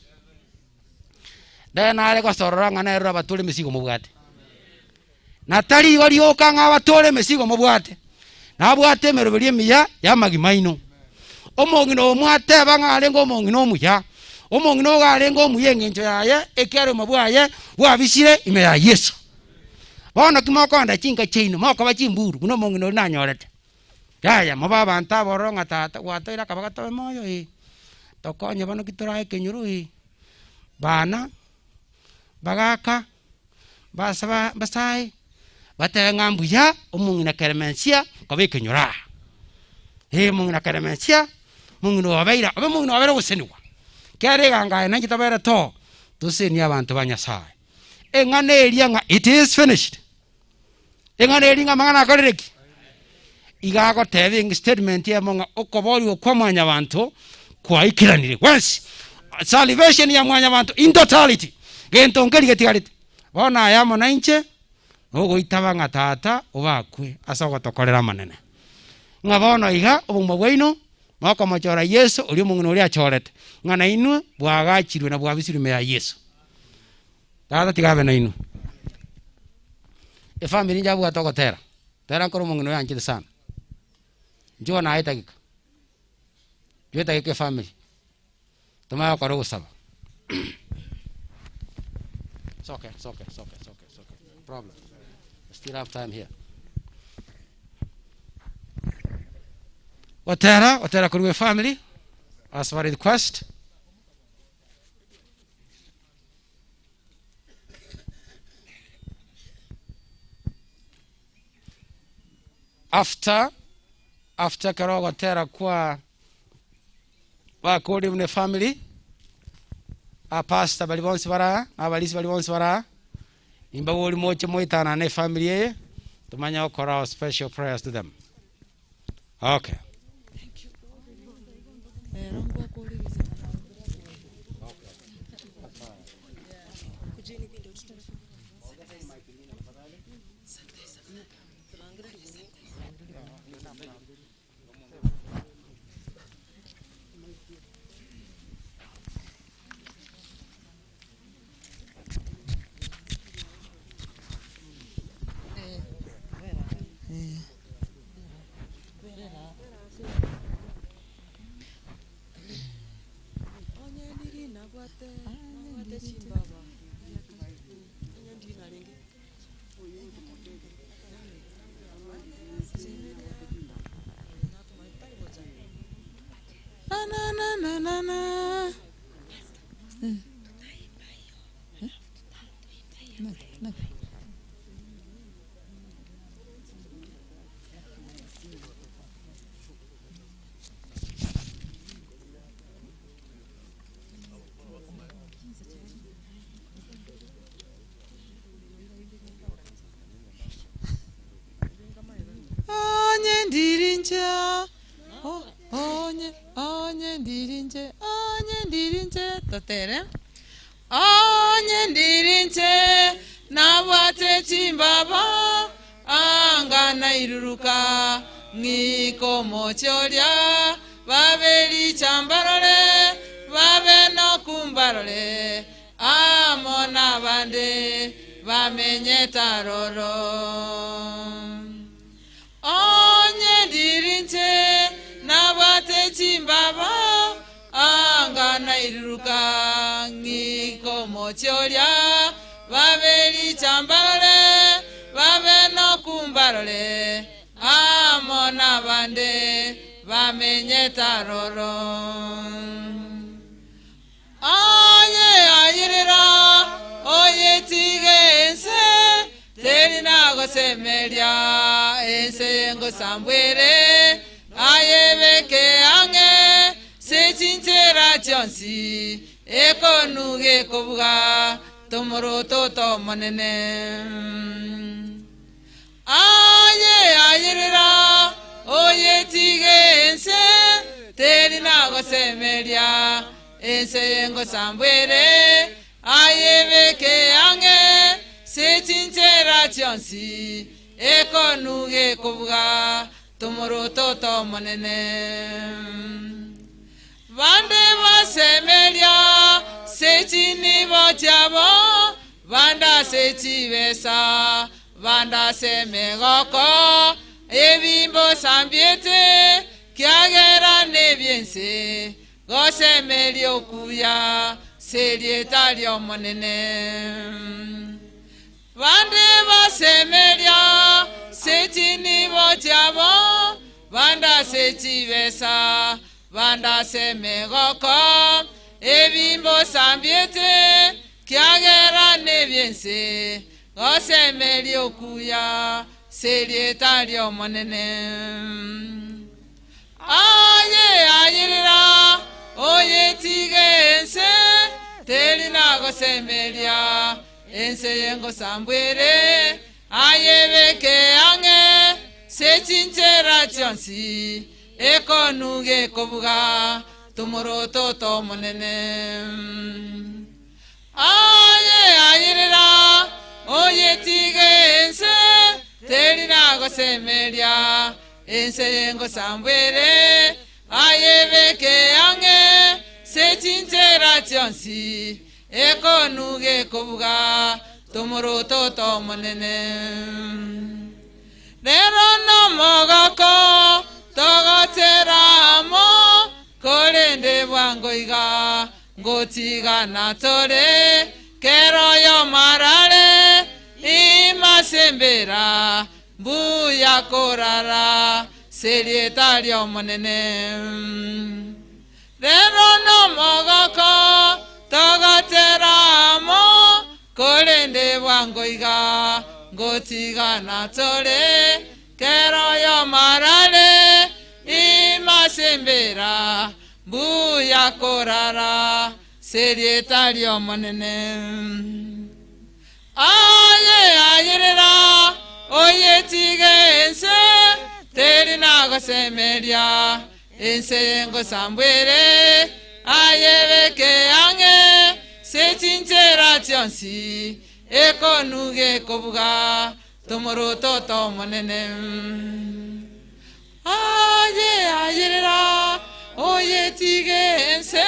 nere nare gosorora ng'a nere orabatore emesigo mobwate. Na tari igo rioka ng'a abatore emesigo mobwate, nabwate emeroberio emiya y'amagima aino. Omong'ina oyo mwateba ng'a arenge omong'ina omuya, omong'ina oyo arenge omuya engencho yaye, ekiagera obogima bwaye bwabisire ime ya Yeso. Bono ki mokoenda chinka chiaino, mokoba chimburu buna omong'ina oria nanyorete? Yaya, mobe abanto abororo ng'a tata gwatoire akabaga tobe moyo ee, tokonye bono ki torae ekenyoro ee, bana, bagaka. Basaba basae, batebe ng'a mbuya omong'ina Clemencia koba ekenyoro aa. Ee omong'ina Clemencia, omong'ina obeire obe omong'ina obeire ogosenigwa, kera eganga aye nainche tobere too, tosenie abanto ba Nyasaye. Eng'ana eria ng'a it is finished, eng'ana eria ng'a amang'ana akorire ki? Iga agoteba eng statement eyemo ng'a okoboria okwa mwanyabanto kwaikeranire gwensi, salvation ya mwanyabanto in totality, gento nkeri getigarete. Bono aye amo nainche, nogoitaba ng'a Tata obakwe ase ogotokorera amanene. Ng'a bono iga obogima bwaino, mokomochora Yeso oria omong'ina oria achorete, ng'a nainwe bwagachirwe na bwabisirwe ime ya Yeso. Tata tiga abe nainwe. Efamiri inche abwate ogotera. Tera nkore omong'ina oyo anchete sana. Inche bono naye etageka, inche etageka efamiri, tomanye gokora ogosaba. It's okay, it's okay, it's okay, it's okay, it's okay. No problem. We still have time here. Gotera, gotera korwa efamily, as per request. After, after ekero ogotera kwa bakorire buna efamily, abapastor baria bonsi bare aa, na abarisia baria bonsi bare aa, nimbaborie moche moetanane efamily eye, tomanye gokora our special prayers to them. Okay. Onye ndiri nche, onye, onye ndiri nche, onye ndiri nche, totere. Onye ndiri nche, nabwate chimbaba, anga nairuruka, ng'ikomoche oria, babe richambarore, babe nokumbarore, amo nabande, bamenyete aroro. Onye ndiri nche, nabwate chimbaba, anga nairuruka, ng'ikomoche oria, babe richambarore, babe nokumbarore, amo nabande, bamenyete aroro. Onye ayirira, oye tige ense, teri nagosemeria, ense ngosambwere, ayebeke ang'e, sechinchera chionsi, ekonuge kobuga, tomoroto tomonene. Aye ayirira, oye tige ense, teri nagosemeria, ense ngosambwere, ayebeke ang'e, sechinchera chionsi, ekonuge kobuga, tomoroto tomonene. Bande basemeria, sechinibo chiabo, banda sechibesa, banda semegoko, ebimbo sambiete, kiagera nebiense, gosemeria okuya, serieta riomonene. Bande basemeria, sechinibo chiabo, banda sechibesa, banda semegoko, ebimbo sambiete, kiagera nebiense, gosemeria okuya, serieta riomonene. Aye ayirira, oye tige ense, teri nagosemeria, ense yengosambwere, ayebeke ang'e, sechinchera chionsi, ekonuge kobuga, tomoroto tomonene. Aye ayirira, oye tige ense, teri nagosemeria, ense yengosambwere, ayebeke ang'e, sechinchera chionsi, ekonuge kobuga, tomoroto tomonene. Rero nomogoko, togotera amo, korende bwango iga, ngotigana tore, kero yomarare, imasembera, mbuya korara, Serieta riomonene. Rero nomogoko togoteramo korende bwango iga ngotigana tore kero yomarare imasembera mbuya korara serieta riomonene. Aye ayerera oyetige ense teri nagosemeria ense yengosambwere ayebeke ang'e sechinchera chionsi ekonuge kobuga tomoroto tomonene. Aye ayerera oyetige ense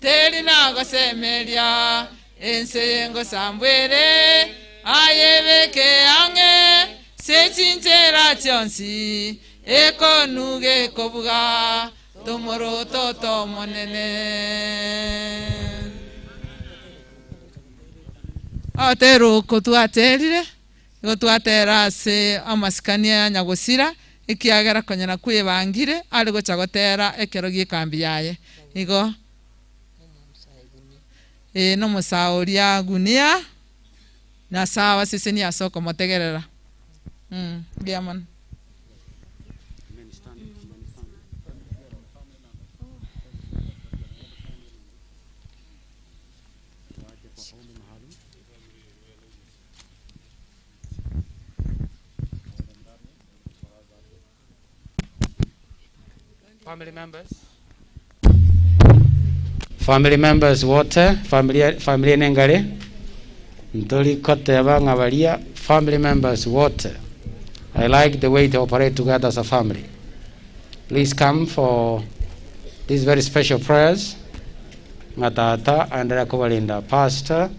teri nagosemeria ense yengosambwere ayebeke ang'e sechinchera chionsi ekonuge kobuga tomoroto tomonene. Otero twaterire igo twatera ase amasikani ya nyagosira ekiagera konyana kwebangire are gocha gotera ekero giekambi yaye igo nomosaoria gunia nasawa seseni ase okomotegerera mbuya mono. Family members. Family members wote, familia familia nengare. Ntori kote banga baria, family members wote. I like the way they operate together as a family. Please come for these very special prayers. Ngatata aendelea kuwalinda pastor,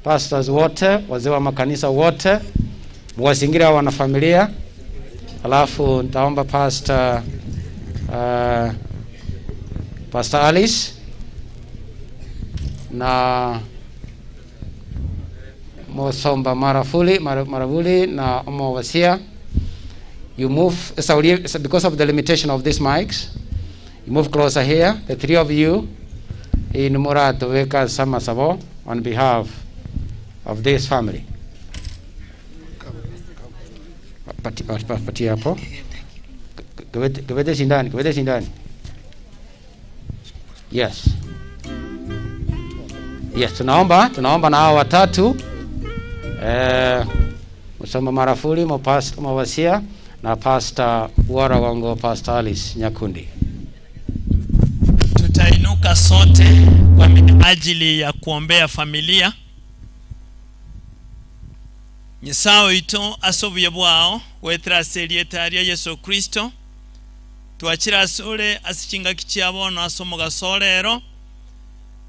pastors wote, wazee wa makanisa wote, mwazingira wanafamilia. Alafu nitaomba pastor Pastor Alice na Mosomba Marafuli, Maravuli na Omowasia. You move, so because of the limitation of these mics, you move closer here, the three of you, in Murato Weka Samasabo, on behalf of this family. Patia hapo. Gewete sindani, gewete sindani. Yes. Yes, tunaomba, tunaomba na hao watatu. Msoma Marafuli, Mwawasia na Pastor Warawango, Pastor Alice Nyakundi. Tutainuka sote kwa minajili ya kuombea familia. Nyasaye ito asobuye bwao wetera ase erieta ria Yesu Kristo twachira asore ase chingaki chiabo ase omogaso rero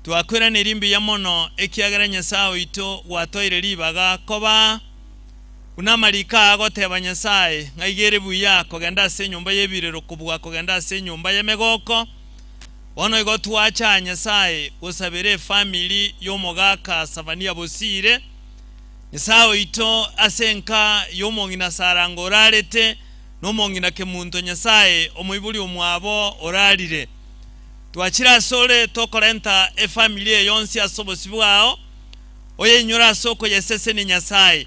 twakweranera imbuya mono ekiagera Nyasaye oito gwatoire ribaga koba buna amarika agoteba Nyasaye ng'aigere buya kogenda ase enyomba y'ebirero kobua kogenda ase enyomba y'emegoko bono igo twacha Nyasaye gosabera efamily y'omogaka Savania Bosire Nyasaye oito ase enka y'omong'ina Sarango orarete n'omong'ina Kemunto Nyasaye omoibori omwabo orarire twachira asore tokorenta efamily eyonsi ase obosi bwao oyenyora ase okoyeseseni Nyasaye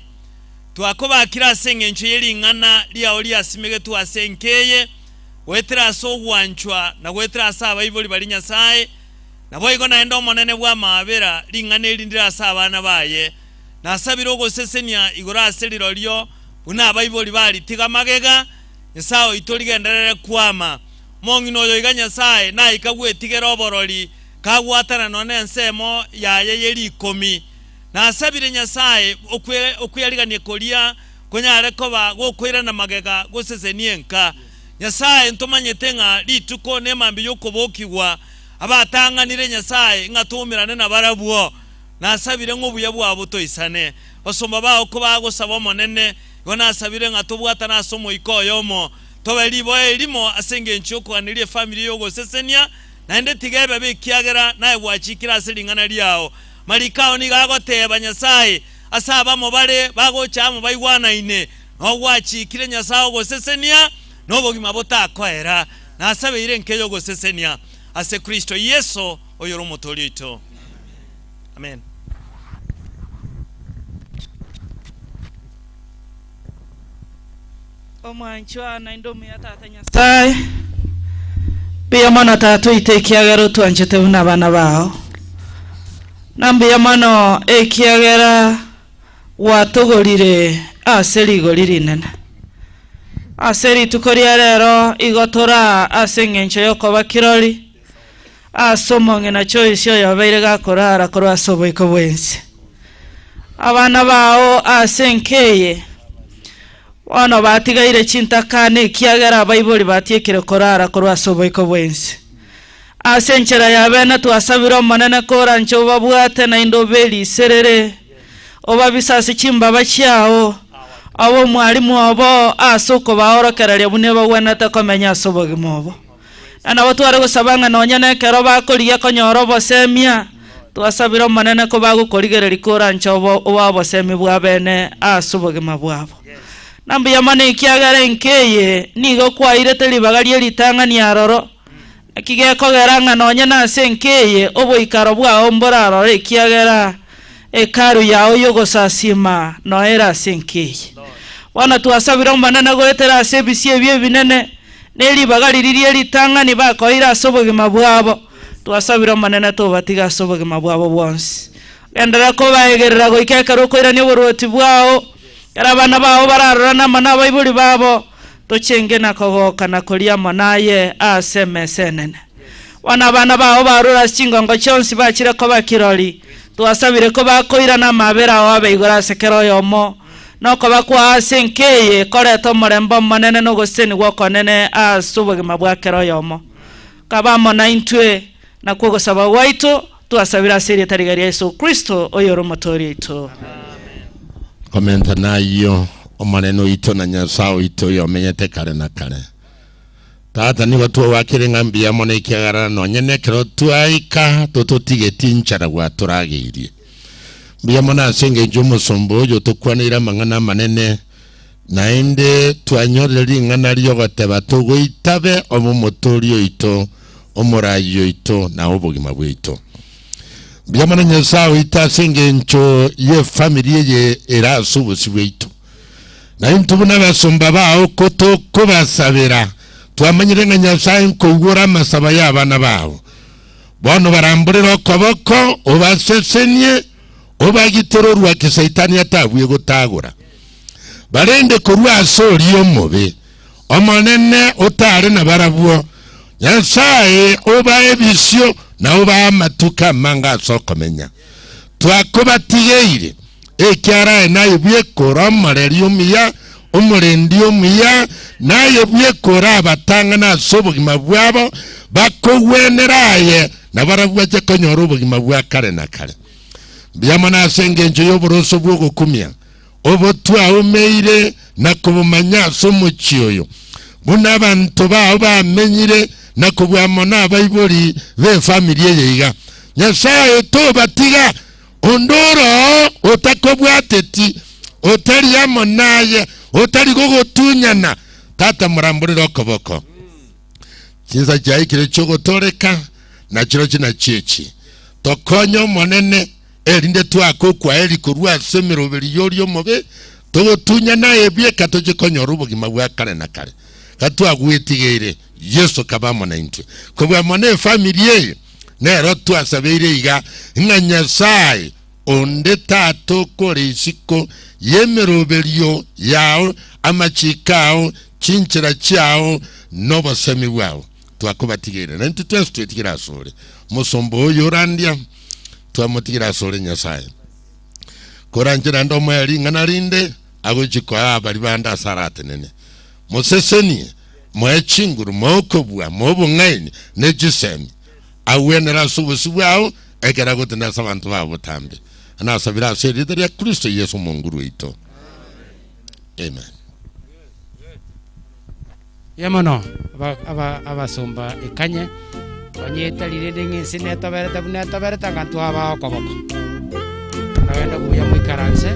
twakobakira ase eng'encho y'ering'ana riao riasimegetwe ase enkeye gwetera ase ogwanchwa na gwetera ase abaibori bari Nyasaye nabo igo naende omonene bwa amabera ring'ana erindire ase abana baye nasabire ogosesenia igoro ase rirorio buna abaibori baritiga magega Nyasaye oito rigenderere kwama mong'ina oyo iga Nyasaye naika gwetigera oborori kagwatana none ensemo yaye yerikomi nasabire Nyasaye okweyarigania koria konyare koba gokoirana magega gosesenia enka Nyasaye ntomanyete ng'a rituko nemambi yokobokigwa abatang'anire Nyasaye ng'a tuumirane na barabwo nasabire ng'obuya bwabo toisane basomba bao ko bagosaba omonene igo nasabire ng'a tobwatane ase omoika oyomo tobe riboa erimo ase eng'encho yokoganeria efamily yogosesenia naende tiga ebe bekiagera naye gwachikire ase ring'ana riao marikao nigo agoteba Nyasaye ase abamo bare bagocha amo baigwanaine nogwachikire Nyasaye ogosesenia Na obogima botakoera, nasabeire enka y'ogosesenia ase Kristo Yeso, oyore Omotooria oito. Amen. Omwanchwa naende omuya Tata Nyasae, mbuya mono Tata oito ekiagera otwanchete buna abana bao. Na mbuya mono ekiagera gwatogorire ase rigori rinene. Ase rituko ria rero igo tore aa ase engencho y'okoba kirori ase omong'ina Joyce oyobeire gakorara korwa ase oboiko bw'ense. Abana bao ase enka eye bono batigaire chintakana ekiagera abaibori batiekire korara korwa ase oboiko bw'ense. Ase enchera ya bene twasabire Omonene koranche obabwate naende oberiserere, obabise ase chimbaba chiao, obe omwalimu obo ase okobaorokereria buna ebagwenerete komenya ase obogima obo. Na nabo tware gosaba ng'a nonya nekero bakorigia konyora obosemia, twasabire Omonene kobagokorigereria koranche obo obae obosemi bwa bene ase obogima bwabo. Na mbuya mono ekiagera enka eye nigo kwairete ribaga rie ritang'ani aroro, Naki gekogera ng'a nonya nase enka eye oboikaro bwao mborarore, ekiagera Hekalu yao y'ogosasiima noere ase enka eye. Bono twasabire Omonene goetera ase ebisio ebio ebinene, ne ribaga riria rie ritang'ani bakoeire ase obogima bwabo, twasabire Omonene tobatiga ase obogima bwabo bwonsi. Genderera kobaegerera goika ekero okoirania oboruoti bwao, ekero abana bao bararorane amo nabaibori babo, Tochenge na kogoka na koria amo naye aase emesa enene. Bono abana bao barure ase chingongo chionsi bachire koba kirori, twasabire kobakoirana amabera ao abe igoro ase kera oyomo, na okoba kwao ase enka eye koreta omorembe omonene na ogosesenigwa okonene ase obogima bwa kera oyomo. Kabe amo naintwe, nakwo ogosaba gwaito, twasabire ase erieta riga ria Yeso Kristo, oyore Omotoori oito. Komenta nayio, Omonene oito na Nyasae oito oyomenyete kare na kare. Tata, nigo twawakire ng'a mbuya mono ekiagera nonye nekero twaika tototigeti inchara gwatorageirie. Mbuya mono ase engencho y'omosomba oyo otokwaneire amang'ana amanene, naende twanyorire ring'ana ri'ogoteba togoitabe obe omotoori oito, omoraai oito, na obogima bwaito. Mbuya mono Nyasae oito ase engencho y'efamiri eye ere ase obosio bwaito. Na intwe buna abasomba bao kotokobasabera, twamanyire ng'a Nyasae nkoigwora amasabo y'abana bao. Bono baramborere okoboko, obasesenie, obagitere orwaki Saitani atabue gotagora. Barende korwa ase oria omobe, Omonene otare nabarabwo, Nyasae obae ebisio na obae amatuko amange ase okomenya. Twakobatigeire, ekiagera aye naye bweka ore omoreri omuya, omorendi omuya, naye bweka ore abatang'ani ase obogima bwabo, bakogwenera aye, na barabwo bache konyora obogima bwa kare na kare. Mbuya mono ase engencho y'oboroso bw'ogokumia, obo twaumeire na kobomanya ase omochie oyo, buna abanto bao bamenyire na kobua mono abaibori b'efamiri eye iga. Nyasae tobatiga onde oroo otakobwateti, otari amo naye, otari gogotunyana. Tata moramborere okoboko. Chinsa chiaikire chi'ogotooreka, na chirochio nachio echi. Tokonye Omonene, erinde toake okwaeri korwa ase emeroberi y'oria omobe, togotunyana ebieka toche konyora obogima bwa kare na kare. Gatwagwetigeire, Yeso kabe amo naintwe. Kobua mono efamiri eye nero twasabeire iga, ng'a Nyasae onde tatokore isiko y'emeroberio yao, amachiko ao, chinchera chiao, nobosemi bwao. Twakobatigeire, naintwe twensi twetigere asore. Omosomba oyo orandia, twamotigera asore Nyasae. Koranche naende omoe ring'ana rinde, agochie koa abaria bande ase aratenene. Mosesenie, moe chinguru, moe okobua, moe obong'aini, ne chisemi, agwenere ase obosio bwao, ekero agotenena ase abanto bao botambe. Nasabire ase erieta ria Kristo Yeso Omonguru oito. Amen. Mbuya mono abasomba ekanye, onye etari rende ng'a ense netoberete buna etoberete anga ntwabaa okoboko. Nogende buya moikaranse,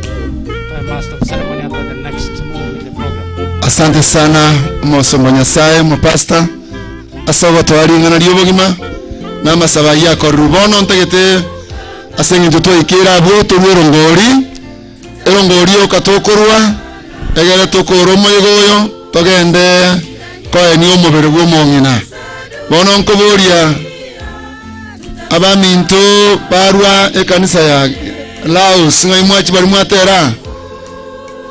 toe master of ceremony atoe the next move in the program. Asante sana omosomba Nyasaye omopastor ase ogotoa ring'ana ri'obogima na amasabo ayio akorerwe. Bono ntagete ase eng'encho twaikeire abwo torue erongori, erongori yoka tokorwa egere tokore omoyega oyo togende koenia omobere bwa omong'ina. Bono nkoboria abaminto barwa ekanisa ya Laos ng'ai mwachi baria mwatera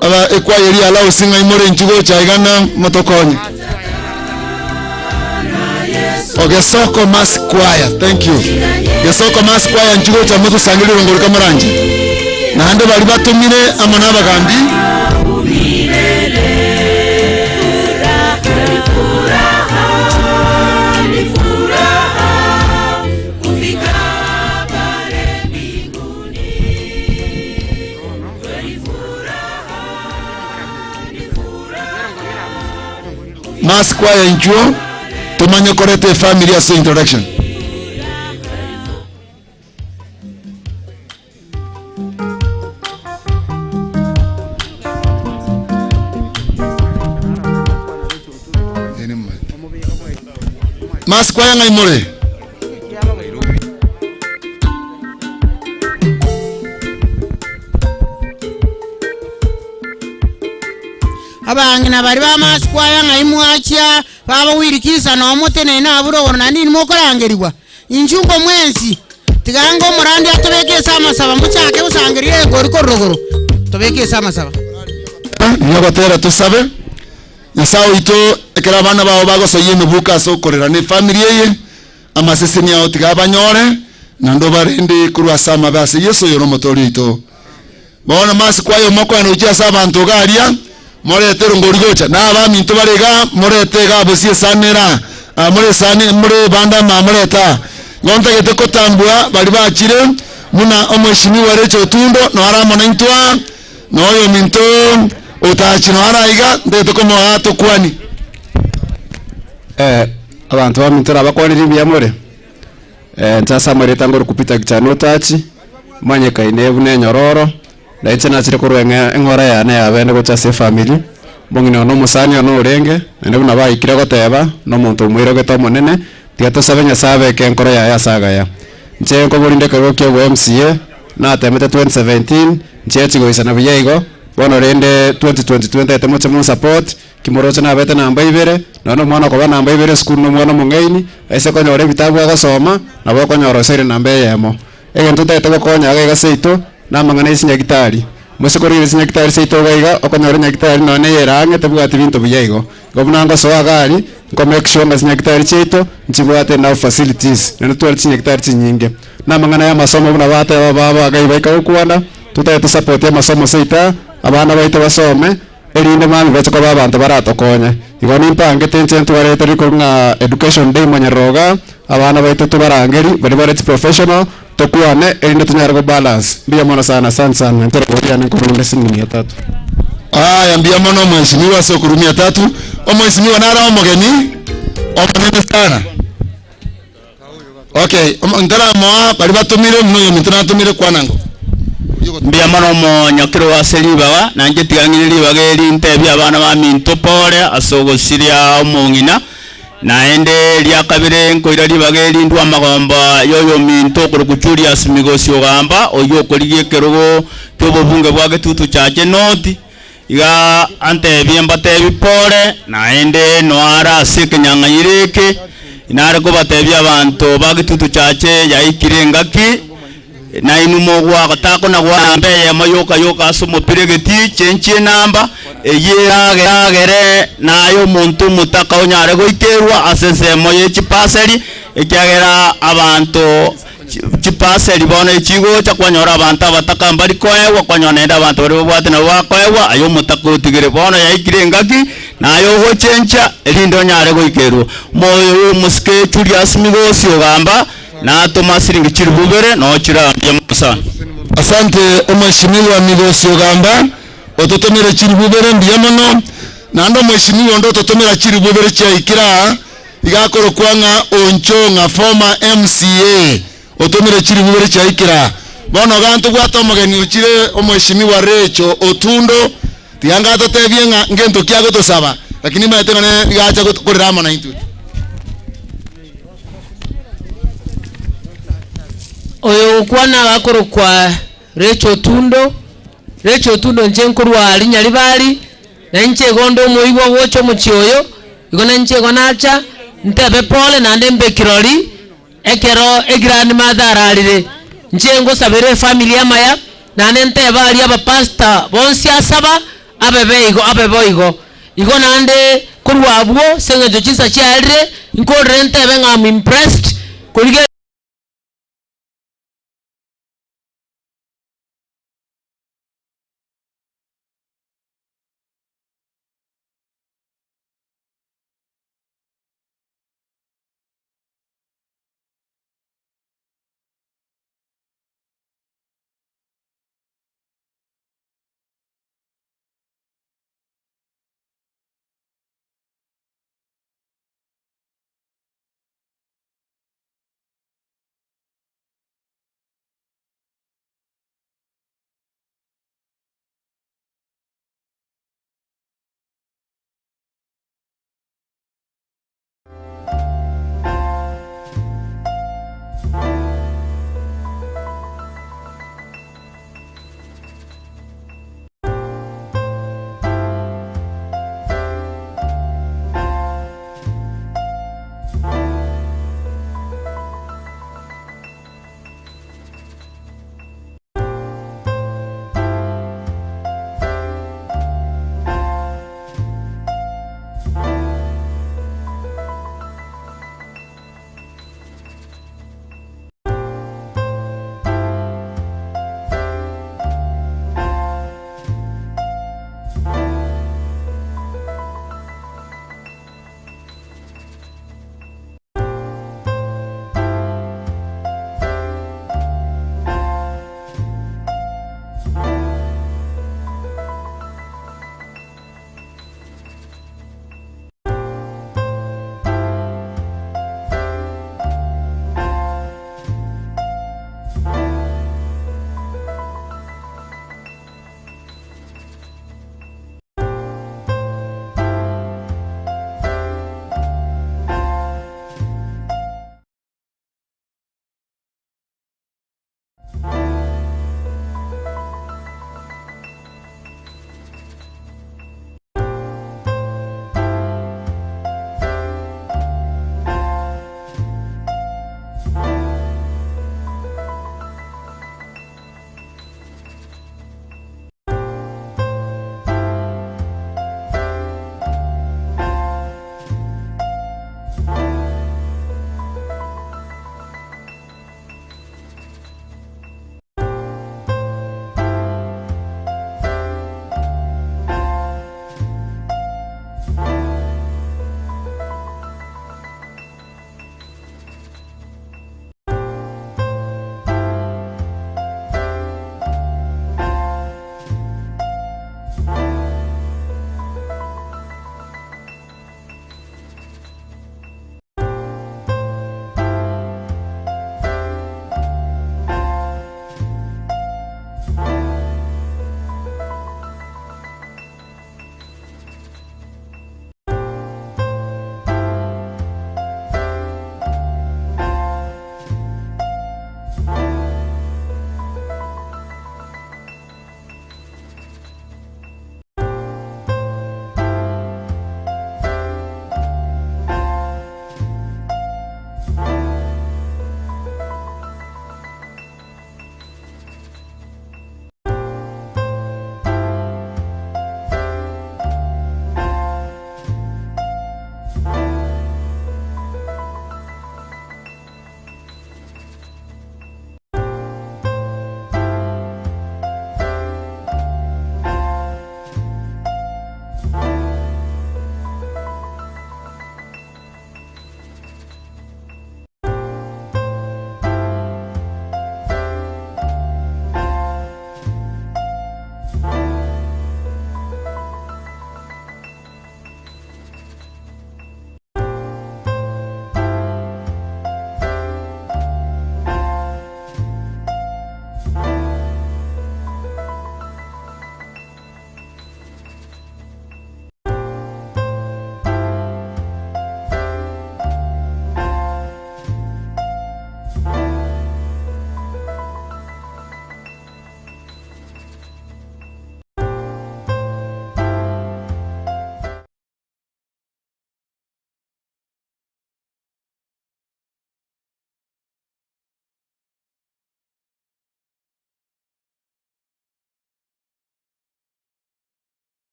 aba ekwaya eria ya Laos ng'ai more inchu gocha iga na motokonye. O Gesoko Mass Choir, thank you. Gesoko Mass Choir inchu gocha motosangererie rongori kamoranche. Naende baria batomire amo na abagambi. Mass Choir inchuo tomanye koreta efamily ase introduction. Mass Choir ng'ai more? Abang'ina baria b'amasiko aya ng'ai mwachia, babawirikisa nomotenene abwo rogoro, naende inwe mokorangerigwa. Inchuo mwensi, tiga ange omorandi atobeke ase amasaba, mochake gosangereria egori korwa rogoro, tobeke ase amasaba. Nigo tosabe Nyasae oito ekero abana bao bagosoyia emebuko ase okorera na efamiri eye, amaseseni ao tiga abanyore, naende obarende korwa ase amabe ase Yeso oyo nomotoori oito. Bono masiko aye omokoene gochia ase abanto iga aria, morete erongori gocha, na abaminto bare igaa, morete igaa bosie esani ere aa, aa more esani more ebande ama morete aa. Igo ntagete kotambua baria bachire, buna omweshimiwa Rachel Otundo, naro amo naintwe aa, na oyominto otachi naro aiga, ntagete komoa tokwani. Eh, abanto baminto nabakwanire mbuya more? Eh, inche ase amareta ngorokwa Peter Kichani Otachi, manyekaine buna enyororo, na inche nachire korwa eng'e eng'ora yane ya bene gocha ase efamiri, omong'ina one omosani one orenge, naende buna baikire goteba, na omonto omoirogete omonene, tiga tosabe Nyasaye abeke enkoro yaye ase agaya. Inche nkoborinde ekerogo kia obo MCA, natemete 2017, nchiachi goisana buya igo, bono rende 2022 ntagete moche monsupport, Kimoroche nabete namba ibere, nonya nomwana okoba namba ibere esukuru nomwana omong'aini, aise konyora ebitabu agosoma, nabo okonyora osoire namba eyemo. Egento ntagete gokonya iga iga seito, namang'ana ye chinyagitari. Moise korigereria chinyagitari seito iga iga, okonyora enyagitari nonya na eyere ang'e tebwati binto buya igo. Igo buna ngosoa iga aria, nko make sure ng'a chinyagitari chiaito, nchibwate enough facilities, naende totware chinyagitari chinyinge. Namang'ana y'amasomo buna bateba baba iga ibaika gokwana, totagete tosupport amasomo seito aa, abana baito basome, erinde mambia bache koba abanto baratokonye. Igo nimpangete inche ntwarete riko ng'a education day monyerero igaa, abana baito tobarangeri baria bare chiprofessional, tokwane erinde tonyare go balance. Mbuya mono sana asante sana, inche rogori yane nkorunde siringi mia tatu. Aya mbuya mono omweshimiwa ase okorwa mia tatu. Omweshimiwa nare omogeni omonene sana. Okay, omo- ntaramoa baria batomire buna oyominto natomire kwana ngo. Mbuya mono omonyakero ase ribaga, na inche tiga ng'ire ribaga eri ntebie abana baminto pore ase ogosiria omong'ina, naende eria kabere nkoira ribaga eri ndwe amagomba ya oyominto okorokwa Julius Migosi Ogamba, oyio okorigia ekerogo ki'obobunge bwa Getutu Chache North, iga antebie mbatebie pore, naende noare ase ekenyang'anyiro eke, inare kobatebia abanto ba Getutu Chache yaikire engaki, Nainwe mogwaka takona gwanamba eyemo yoka yoka ase omopira egetii chenchia enamba, eyio eragere naye omonto omotaka onyare goikerwa ase ensemo ye chipaseri, ekiagera abanto chipaseri bono echigocha kwanyora abanto abataka mbari koegwa, kwanyora naende abanto baria babwate nabo bakoegwa, aye omotaka otigire. Bono yaikire engaki naye ogochenchia erinde onyare goikerwa. Omoyo oyo omosike Julius Migosi ogamba. Natoma siringi chilifu ibere noo chirambia Musa. Asante omweshimiwa Migosi Ogamba ototomire chilifu ibere mbuya mono. Naende omweshimiwa onde ototomera chilifu ibere chiaikire aa iga akorokwa ng'a Onchong'a former MCA otomire chilifu ibere chiaikire aa. Bono iga ntobwate omogeni ochire omweshimiwa Rachel Otundo. Tiga ngatotebie ng'a ngento ki agotosaba, lakini maete ng'a nere iga acha korera amo naintwe. Oyo ogokwana agakorokwa Rachel Otundo, Rachel Otundo inche nkorwa aria Nyaribari, na inche igo nde omoigwa gocha omochie oyo, igo na inche igo nacha, ntebe pole naende mbe kirori, ekero egrandmother ararire. Inche ngosabera efamiri amaya, naende ntebe aria abapastor bonsi asaba, abe igo abe boigo. Igo naende korwa abwo, ase eng'encho chinsa chiarire, nkorere ntebe ng'a am impressed, korigereria.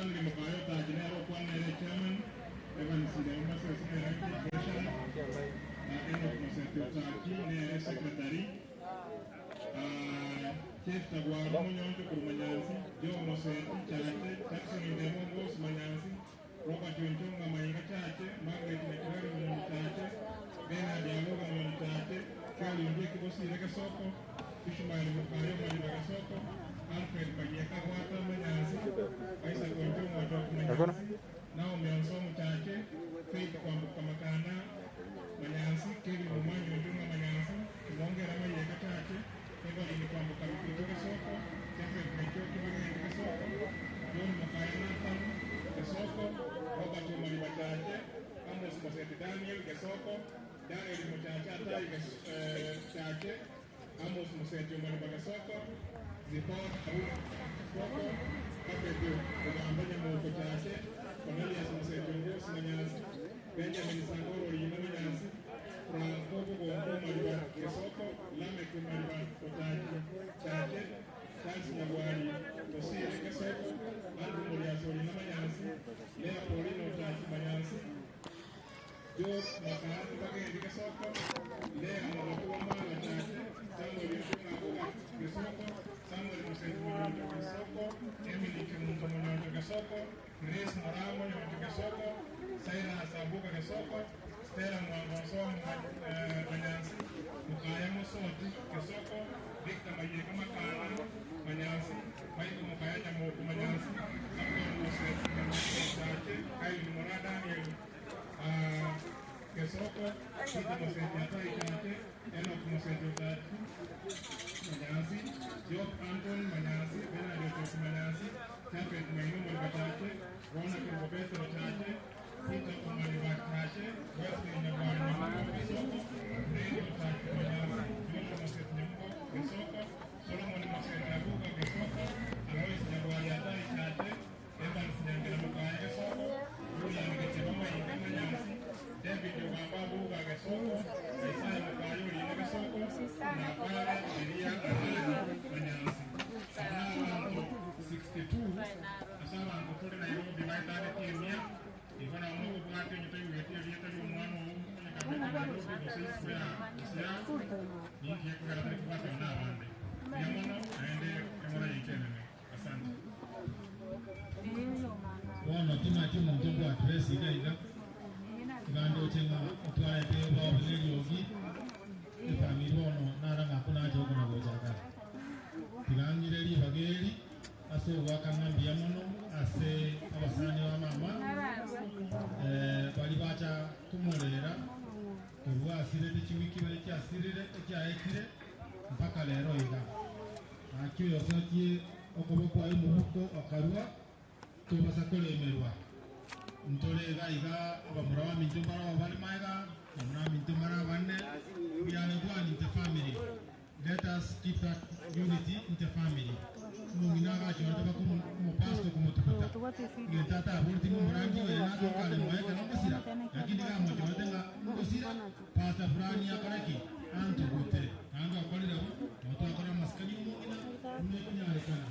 Stanley Mukayo Taji nere okwana ere chairman, Evans Ndemo Masese nere treasurer, na Enoch Moseti Otachi nere secretary. Chief Tagwaro Monyoncho korwa Manyansi, Joe Moseti Chache, Jackson Ndemo Ngosi Manyansi, Robert Onchonga Mainga Chache, Margaret Nyakirari Monyoncho Chache, Bernard Agoga Monyoncho Chache, Kelly Ondieki Bosire Gesoko, Ishmael Mukayo Mariba Gesoko, Alfred Mayeka Gwata Manyansi, Isaac Onchonga Ochoki Manyansi, Naomi Onsomu Chache, Faith Kwamboka Makana Manyansi, Kevin Omanyi Onchonga Manyansi, Kimongera Mayeka Chache, Evelyn Kwamboka Mikutu Gesoko, Jafet Mechoki Magende Gesoko, John Mokaya Nathan Gesoko, Robert Omariba Chache, Amos Moseti Daniel Gesoko, Daniel Muchacha Atai Chache, Amos Moseti Omariba Gesoko, Zipporah Auma Gesoko, Jafet Ogamba Nyamoko Chache, Cornelius Moseti Ongosi Manyansi, Benjamin Sangoro Rina Manyansi, Franco Bogonko Mariba Gesoko, Lamek Mariba Otachi Chache, Charles Nyagwari Osire Gesoko, Andrew Muriaso Rina Manyansi, Lea Paulino Otachi Manyansi, George Makati Bagendi Gesoko, Lea Mogotu Wamala Chache, Samuel Onchonga Abuga Gesoko, Samuel Moseti Monyoncho Gesoko, Emily Kemunto Monyoncho Gesoko, Grace Moramo Monyoncho Gesoko, Cyrus Abuga Gesoko, Stella Mwangonsomo Manyansi, Mukaya Mosoti Gesoko, Victor Mayeka Makana Manyansi, Michael Mukaya Nyamoko Manyansi, Samuel Moseti Nyamoko Chache, Kylie Mora Daniel Gesoko, Peter Moseti Atai Chache, Enoch Moseti Otachi Manyansi, Job Anton Manyansi, Bernard Ochoki Manyansi, Japhet Maino Moriba Chache, Rona Kerubo Petro Chache, Peter Omariba Chache, Wesley Nyagwari Nyamoko Gesoko, Brady Otachi Manyansi, Joshua Moseti Nyamoko Gesoko, Solomon Moseti Abuga Gesoko, Alois Nyagwari Atai Chache, Evans Nyangela Mukaya Gesoko, Julian Gecheba Mainga Manyansi, David Ogamba Abuga Gesoko, Isaiah Mukayo Rina Gesoko, na Pare Elia Atari Manyansi. Abana abantu 62 ase abantu turi Nairobi baetanetie emia igo nabo nobobwate onye toigwete erieta ria omwana oo omonyekana Nairobi gose isiko ya gose yao ninki ekogera tari kobwatana na abande mbuya mono naende eng'ora yaito enene asante. Bono timati omonto obwatire iga iga, tigandoche ng'a otwarete obobe na eriogi, efamiri bono nara ng'a nacha okona gochaka. Tigang'ire ribaga eri ase ogoaka ng'a mbuya mono ase abasani ba mama, bari bacha komorera korwa asirete chiwiki ibere chiasirire echiaetire mpaka rero iga. Naki oyosotie okoboko kwaye omobuko akarua tobasa koremerwa. Ntore iga iga abamura baminto mbaro bari maega, abamura baminto mbaro abane, we are one in the family. Let us keep that unity in the family. Omong'ina agachorete baka omopasto komotuguta. Egento ataboreti ng'a omorangi oye natokare moyo ekero ngosira, lakini gamochorete ng'a ngosira, pastor fulani akore ki? Antugute. Naende okorire bo, nabo twakora amasikani omong'ina buna ekonyarekana.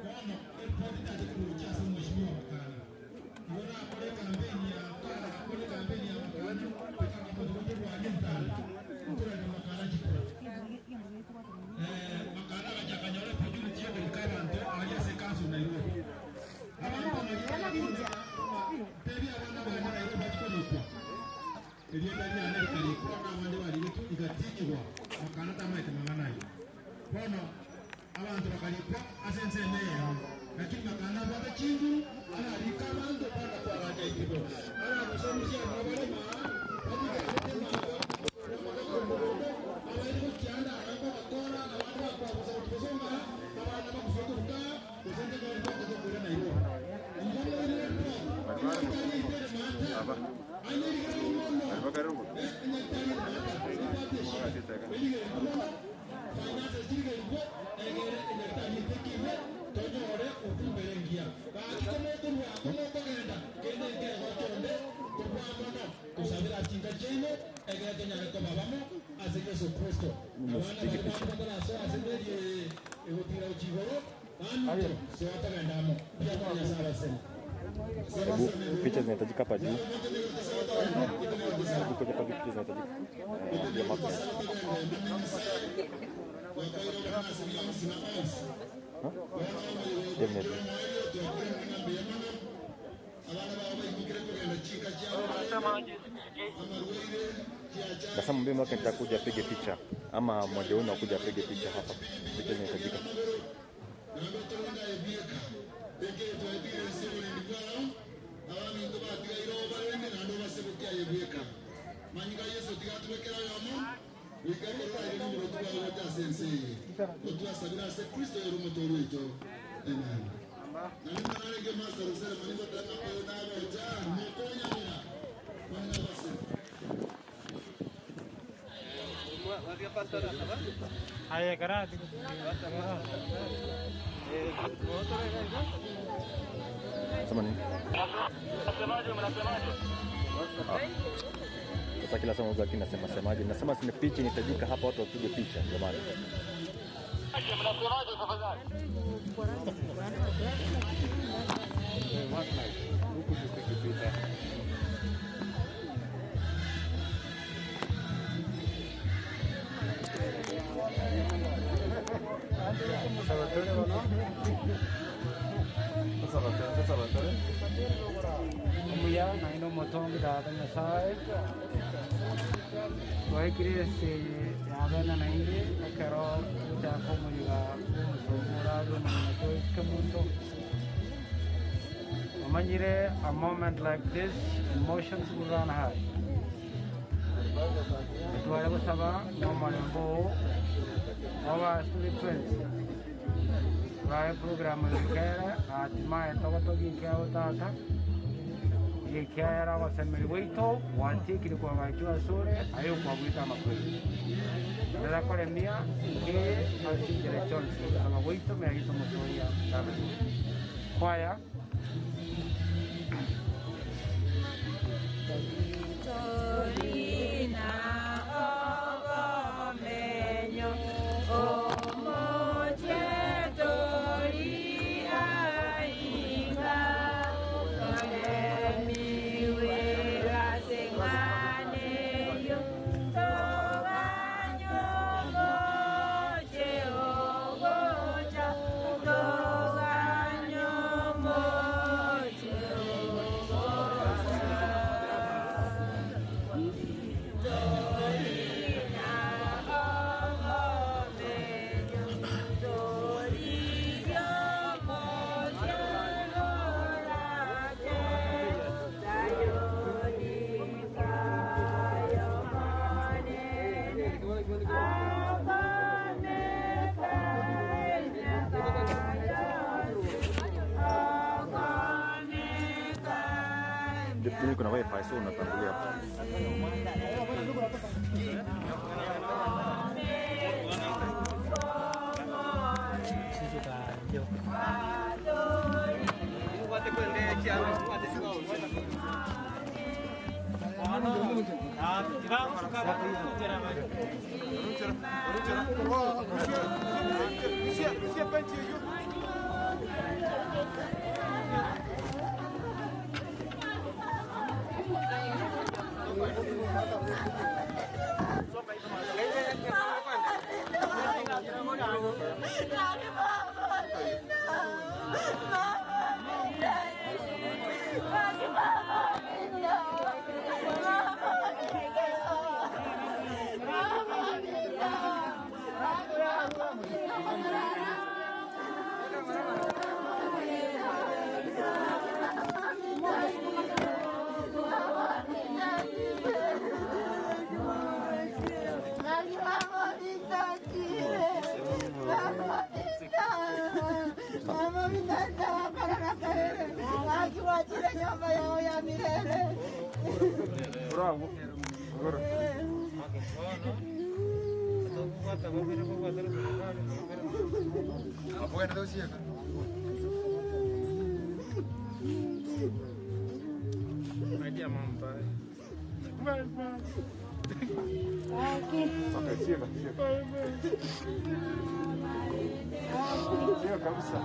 Bono eripoti tache koruchia ase omweshimiwa Makana. Igo nakore ekampeni ya akore ekampeni ya Makana, tokanga moto gotorwania emtanda, ntorende Makana chikura. Makana agacha akanyora opportunity ya korika abanto aria ase council Nairobi. Abanto amarieta yakonera tebi abana bane Nairobi bachikorikwa. Erieta riane rikarikwa na abande barigetwe rigatinyigwa Makana tamaete mang'ana ayio. Bono abanto bakarikwa ase ensemo eyemo, lakini Makana abwate chinguru ararike abanto bana kwagacha itibo. Ararusarusia abwo bare maa, barike amago amagoko omogondo, abairi gochianda arako bakora, abande bakwabusa gochibosonga, abana bakufa koruka, gose ntekore bakotokwira Nairobi. Igo moirire report, enyagitari eitere maata, anyerigere mono, enyagitari maata, ebwate eshida, erigere mono, finances chirigerigwe, egere enyagitari etekirwe, tonyore ofumbere engiya. Gaki komokorwa, komokogenda, kende nkegochonde, kobua mono, tosabera chinka chiaino, egere tonyare koba bamo ase Yesu Kristo. Abana bari bande batarasoa ase meri egotira gochia igoro, baminto, soa togenda amo. Mbuya mono Nyasaye abasesenie. Hebu picha zinahitajika hapa juu. Hebu kuja hapa juu, picha zinahitajika. Eh, ndio mark. Huh? Definitely. Sasa mwambie Mark nitakuja apige picha ama mmoja wenu akuja apige picha hapa. Picha zinahitajika. Sema nini? Ah. Sasa kila saa unauza lakini nasema semaje? Nasema si ni picha inahitajika hapa watu wapige picha jamani. Omuya naine omotongi tata nyasaye twaikire ase yabene nainde ekero gochaka omoyiga bwa omosomo orabe omonyene toike munto omanyire a moment like this emotions will run high tware gosaba na omorembo oo oba turi twensi turae program gikere hatimaye togotoginkeo tata gikera abasemeri bwaito gwatikire kwabachwa asore aye okwabwita amakweri ndirakoremia nke asinjere chonsi gosaba bwaito meragito mosoria david kwaya Torina ogomenyo omoche tori ainga toremiwe raseng'aneyo toganyo moche ogocha toganyo moche ogocha. Mimi kuna wifi so unatangulia hapo. Akiwachile nyumba yao ya milele. Bravo. Sio kabisa.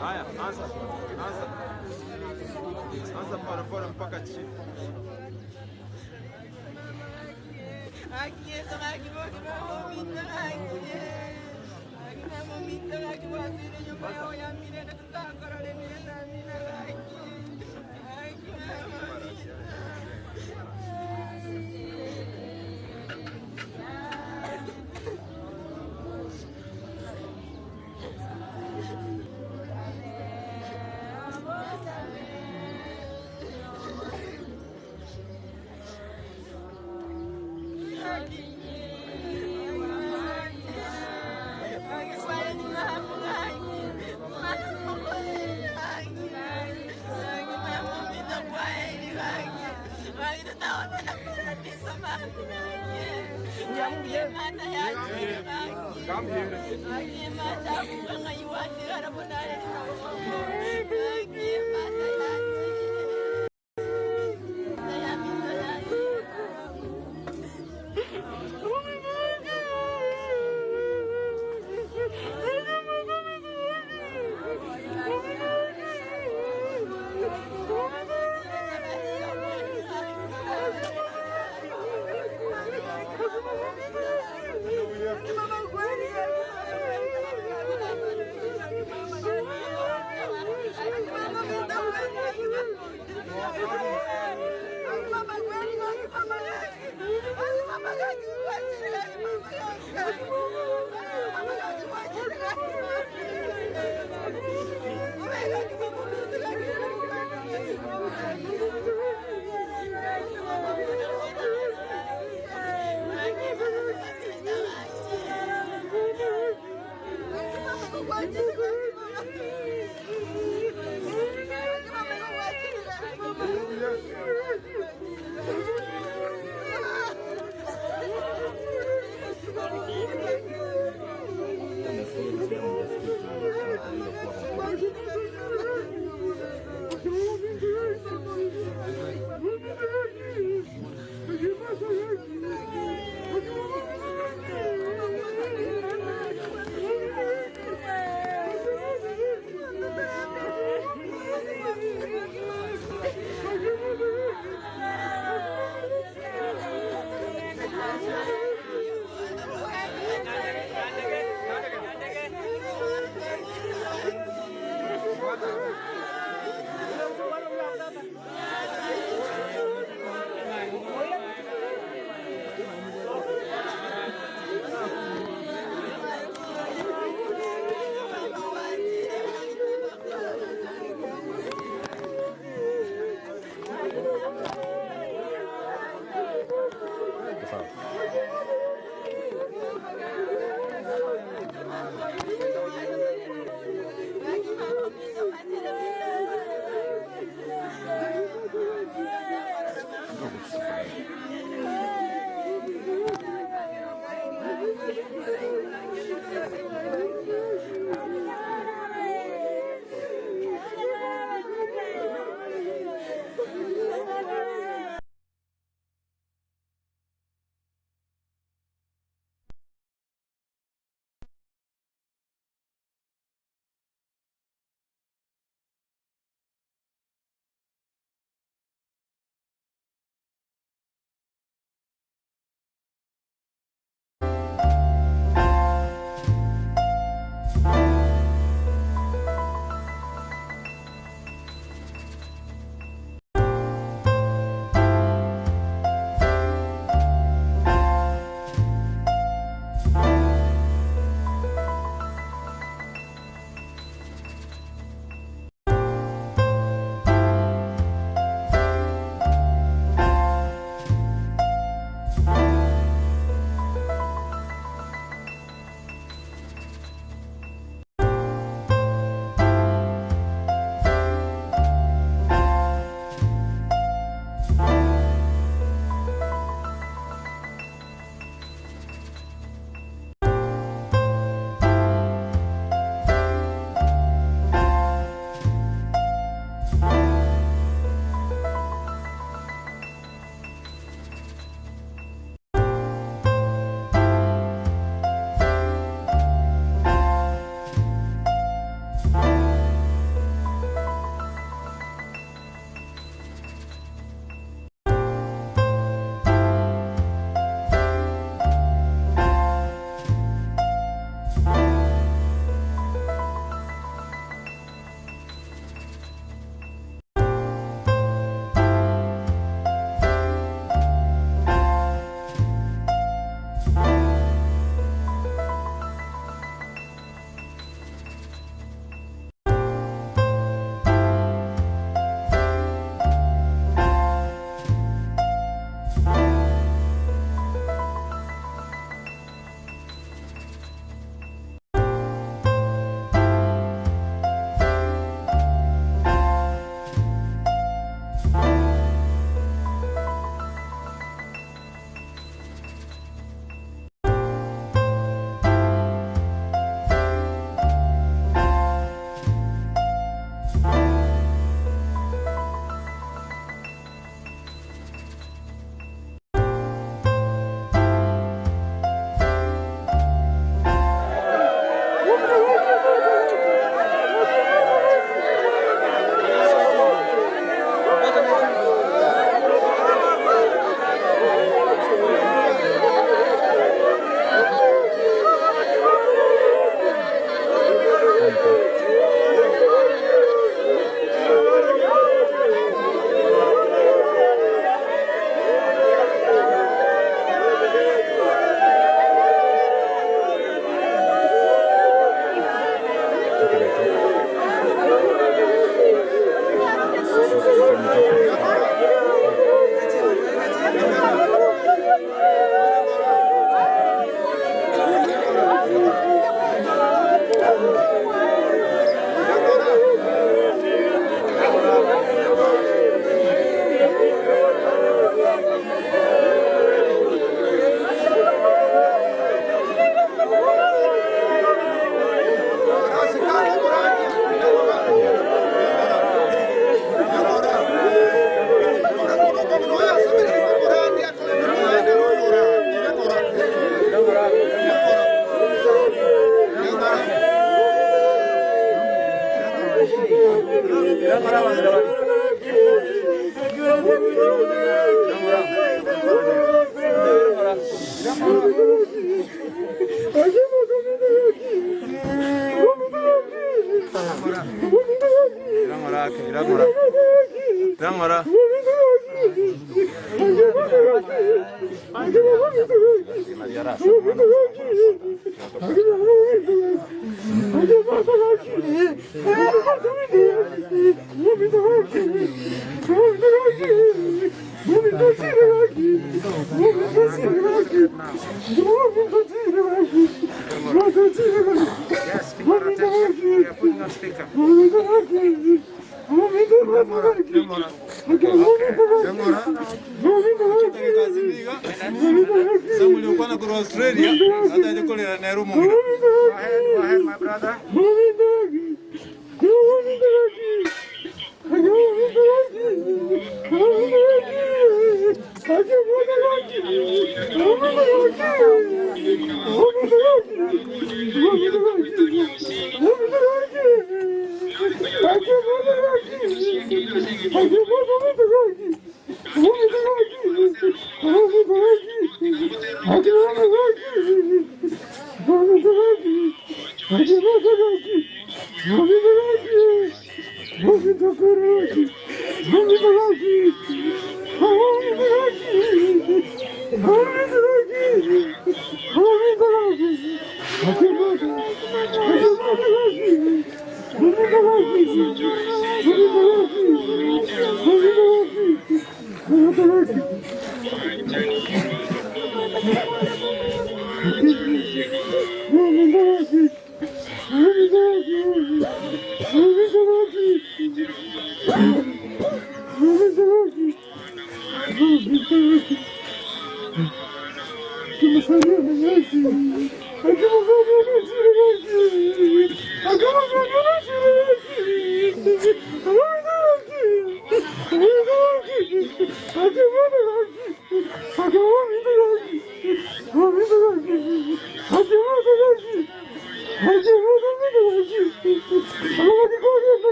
Haya, anza. Anza. Anza polepole mpaka chini.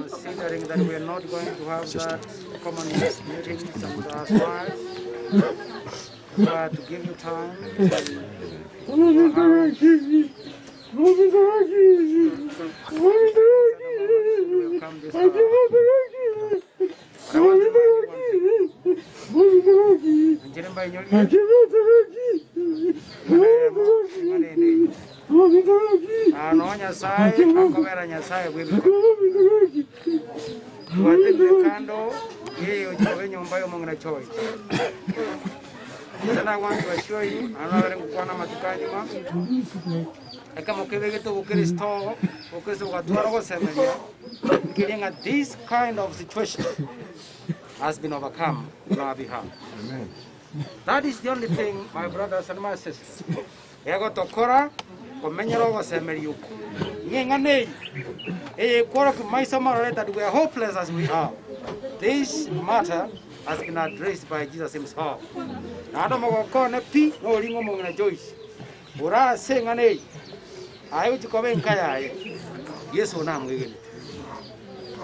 Considering that we are not going to have that common meeting some last but to give you time ano nyasaye akobera nyasaye bwebitwatebire kando yeyo chobe nyumba yomong'ina choi tena want to assure you anabere ngukwana matukanyuma ekamokebegete obukristo obukristo bwatwara ogosemeria kiringa this kind of situation has been overcome on our behalf. That is the only thing, my brothers and my sisters. Egotokora komenyera ogosemeria oko ng'eng'ana eye eyekwora maiso marore that we are hopeless as we are. This matter has been addressed by Jesus himself. Naende omogokone pi noring'o omong'ina Joyce orase eng'ana eye aye gochikoba enka yaye Yesu namwegenete.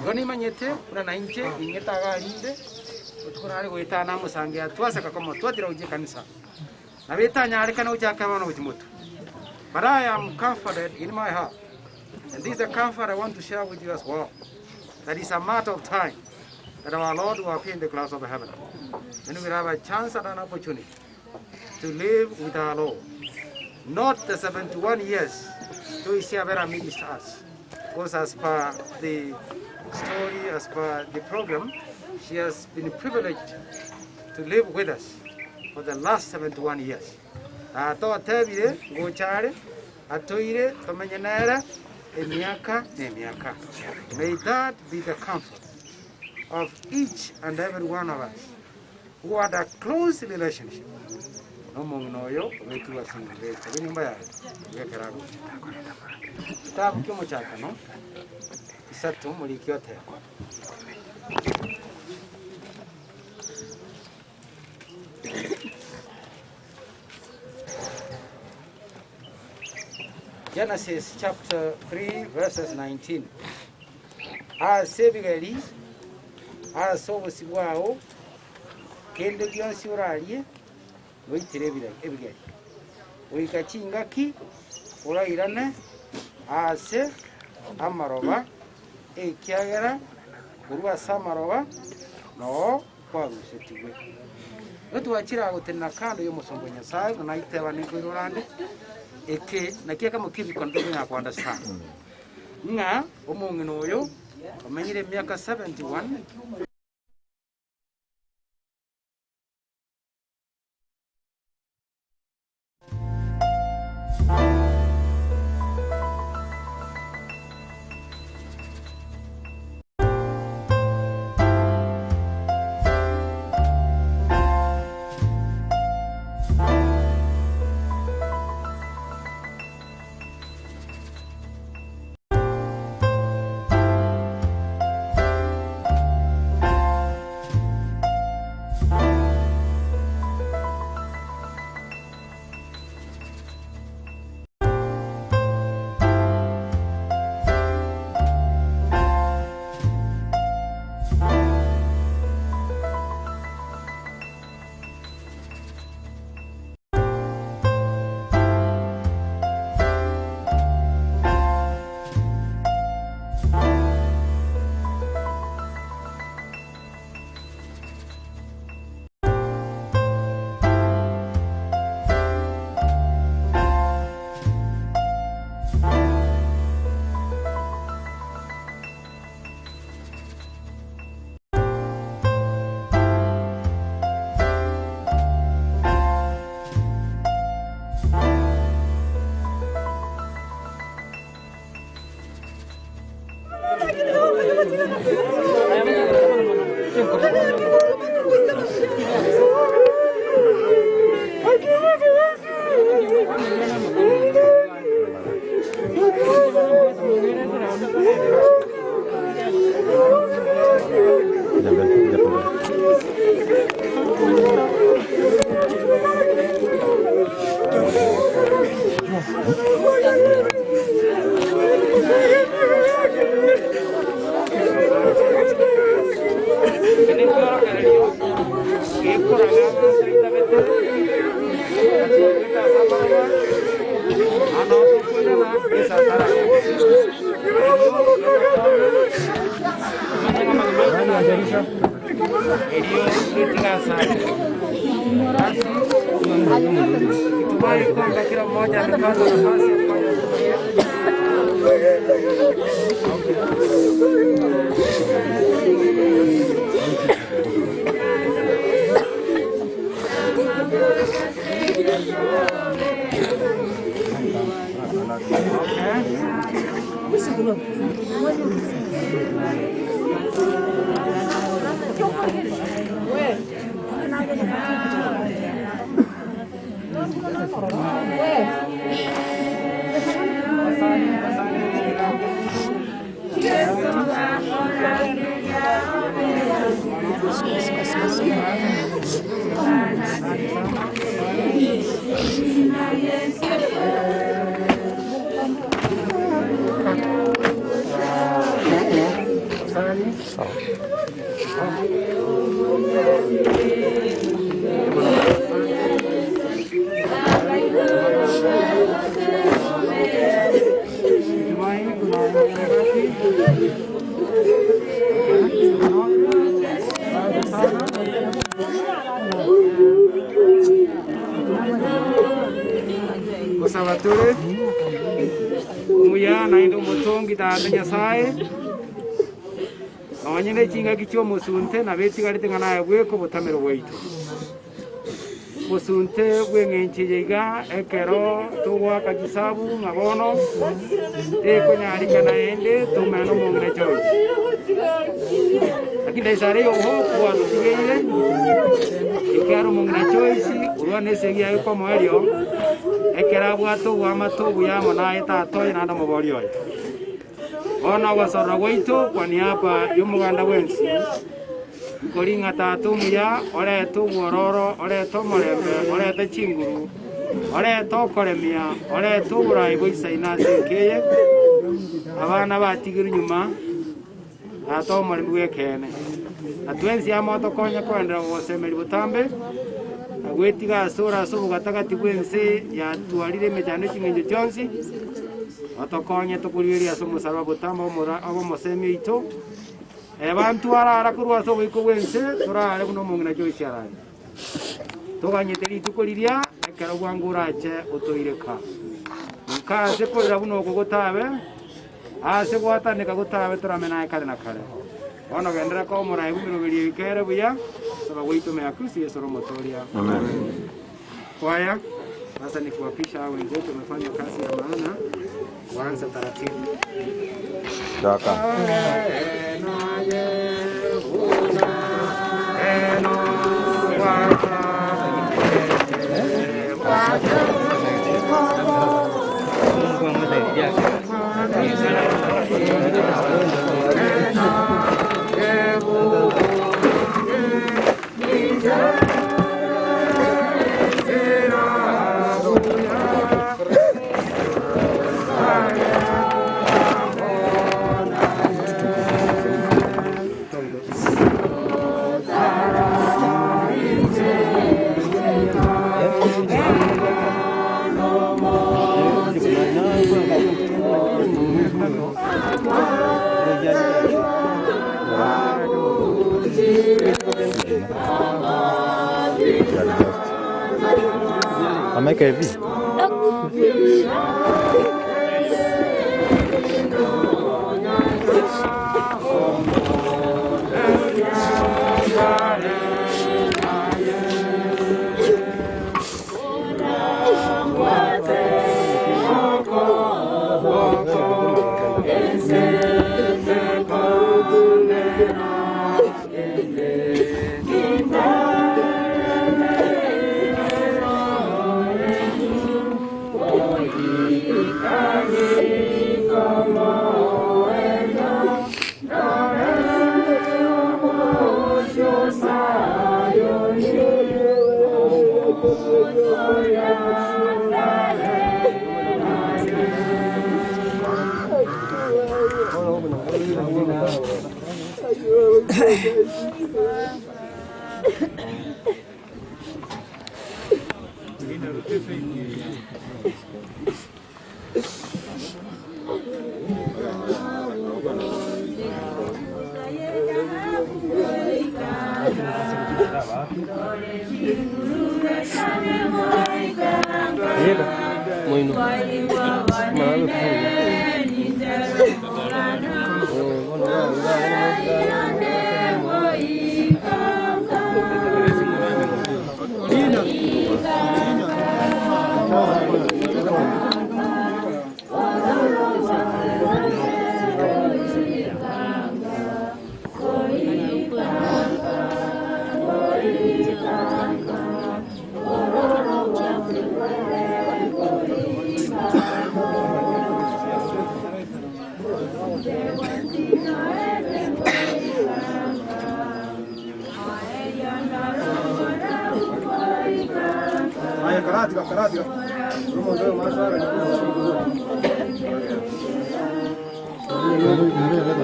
Igo nimanyete buna nainche ning'ete iga arinde otuko nare goetana namosangeria twaseka komo twatira gochia ekanisa nabo etanyarekana gochaka bono gochia motwe. But I am comforted in my heart, and this is a comfort I want to share with you as well, that it's a matter of time that our Lord will appear in the clouds of heaven. And we will have a chance and an opportunity to live with our Lord. Not the 71 years to Isiabera amidst us. Because as per the story, as per the program, she has been privileged to live with us for the last 71 years. Totebire ngochare atoire tomenye nere emiaka na emiaka. May that be the comfort of each and every one of us. who had a close relationship na omong'ina oyo obekirwe ase enyomba eye, obe enyomba yaye, iga ekero agocha takoreta mang'ana. Kitabu kia omochakano, isato omoriki oteba. Genesis chapter 3 verses 19. Ase ebigeri, ase obosio bwao, kende gionsi orarie, goitire ebigeri, goika chingaki orairane aase amaroba, ekiagera korwa ase amaroba noo kwarusetigwe. Igo twachire aa gotenena kando y'omosomba o Nyasae, buna naitebane nkoirora ande, eke nakio ekemo ki'ebikone tokonyara ko understand, ng'a omong'ina oyo omenyire emiaka 71, Gosaba tore omuya naende omotongi Tata Nyasaye, nonye ne chingaki chi'omosunte nabo etigarete ng'a naye bweka obotamero bwaito. Omosunte bw'eng'encho eye iga ekero togoaka chisabu ng'a bono tekonyareka naende tomanye nomong'ina Joyce. Lakini Nyasaye aria obohoku bwatotigeire. Ekiagera omong'ina Joyce orwa nesegi yaye komoerio, ekero abwate oboamate obuya amo naye tata oye naende omobori oye. Bono ogosorora gwaito kwa niaba y'omoganda bwensi, nkori ng'a tata omuya orete obwororo, orete omorembe, orete chinguru, orete okoremia, orete oborai boisaine ase enka eye, abana batigirwe nyuma, Tata omoremi bw'ekeene. Na twensi amo tokonye koenderera gogosemeria botambe, na gwetiga asore ase obogatagati bw'ense yatwarire emechando ching'encho chionsi, otokonye tokorigereria ase omosalaba botambe omora obe omosemi oito. Eba ntwarara korwa ase oboiko bw'ense, torare buna omong'ina Joyce arare. Toganyete rituko riria ekero bwango orache otoireka. Nka ase korera buna oko gotabe, Aase gwataneka gotabe torame naye kare na kare. Bono genderera koba omorai bw'emeroberio eye kere buya, saba gwaito ime ya Kristo Yeso ore Omotoria. Amen. Kwaya, sasa ni kuwapisha hao wenzetu wamefanya kazi ya maana, waanze taratibu. Chaka. Ameweka hivi. Haya, karatika, karatika.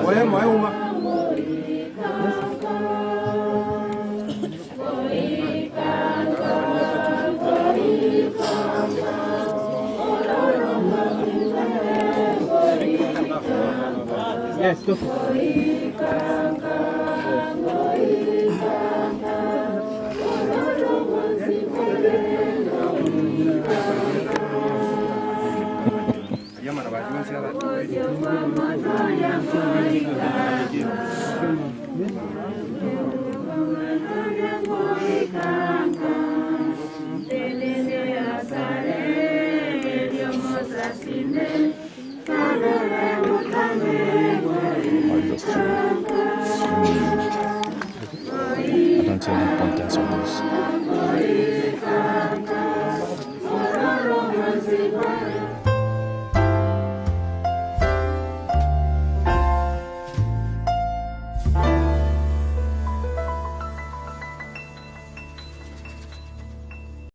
Moyo, moyo uma. Yes, go.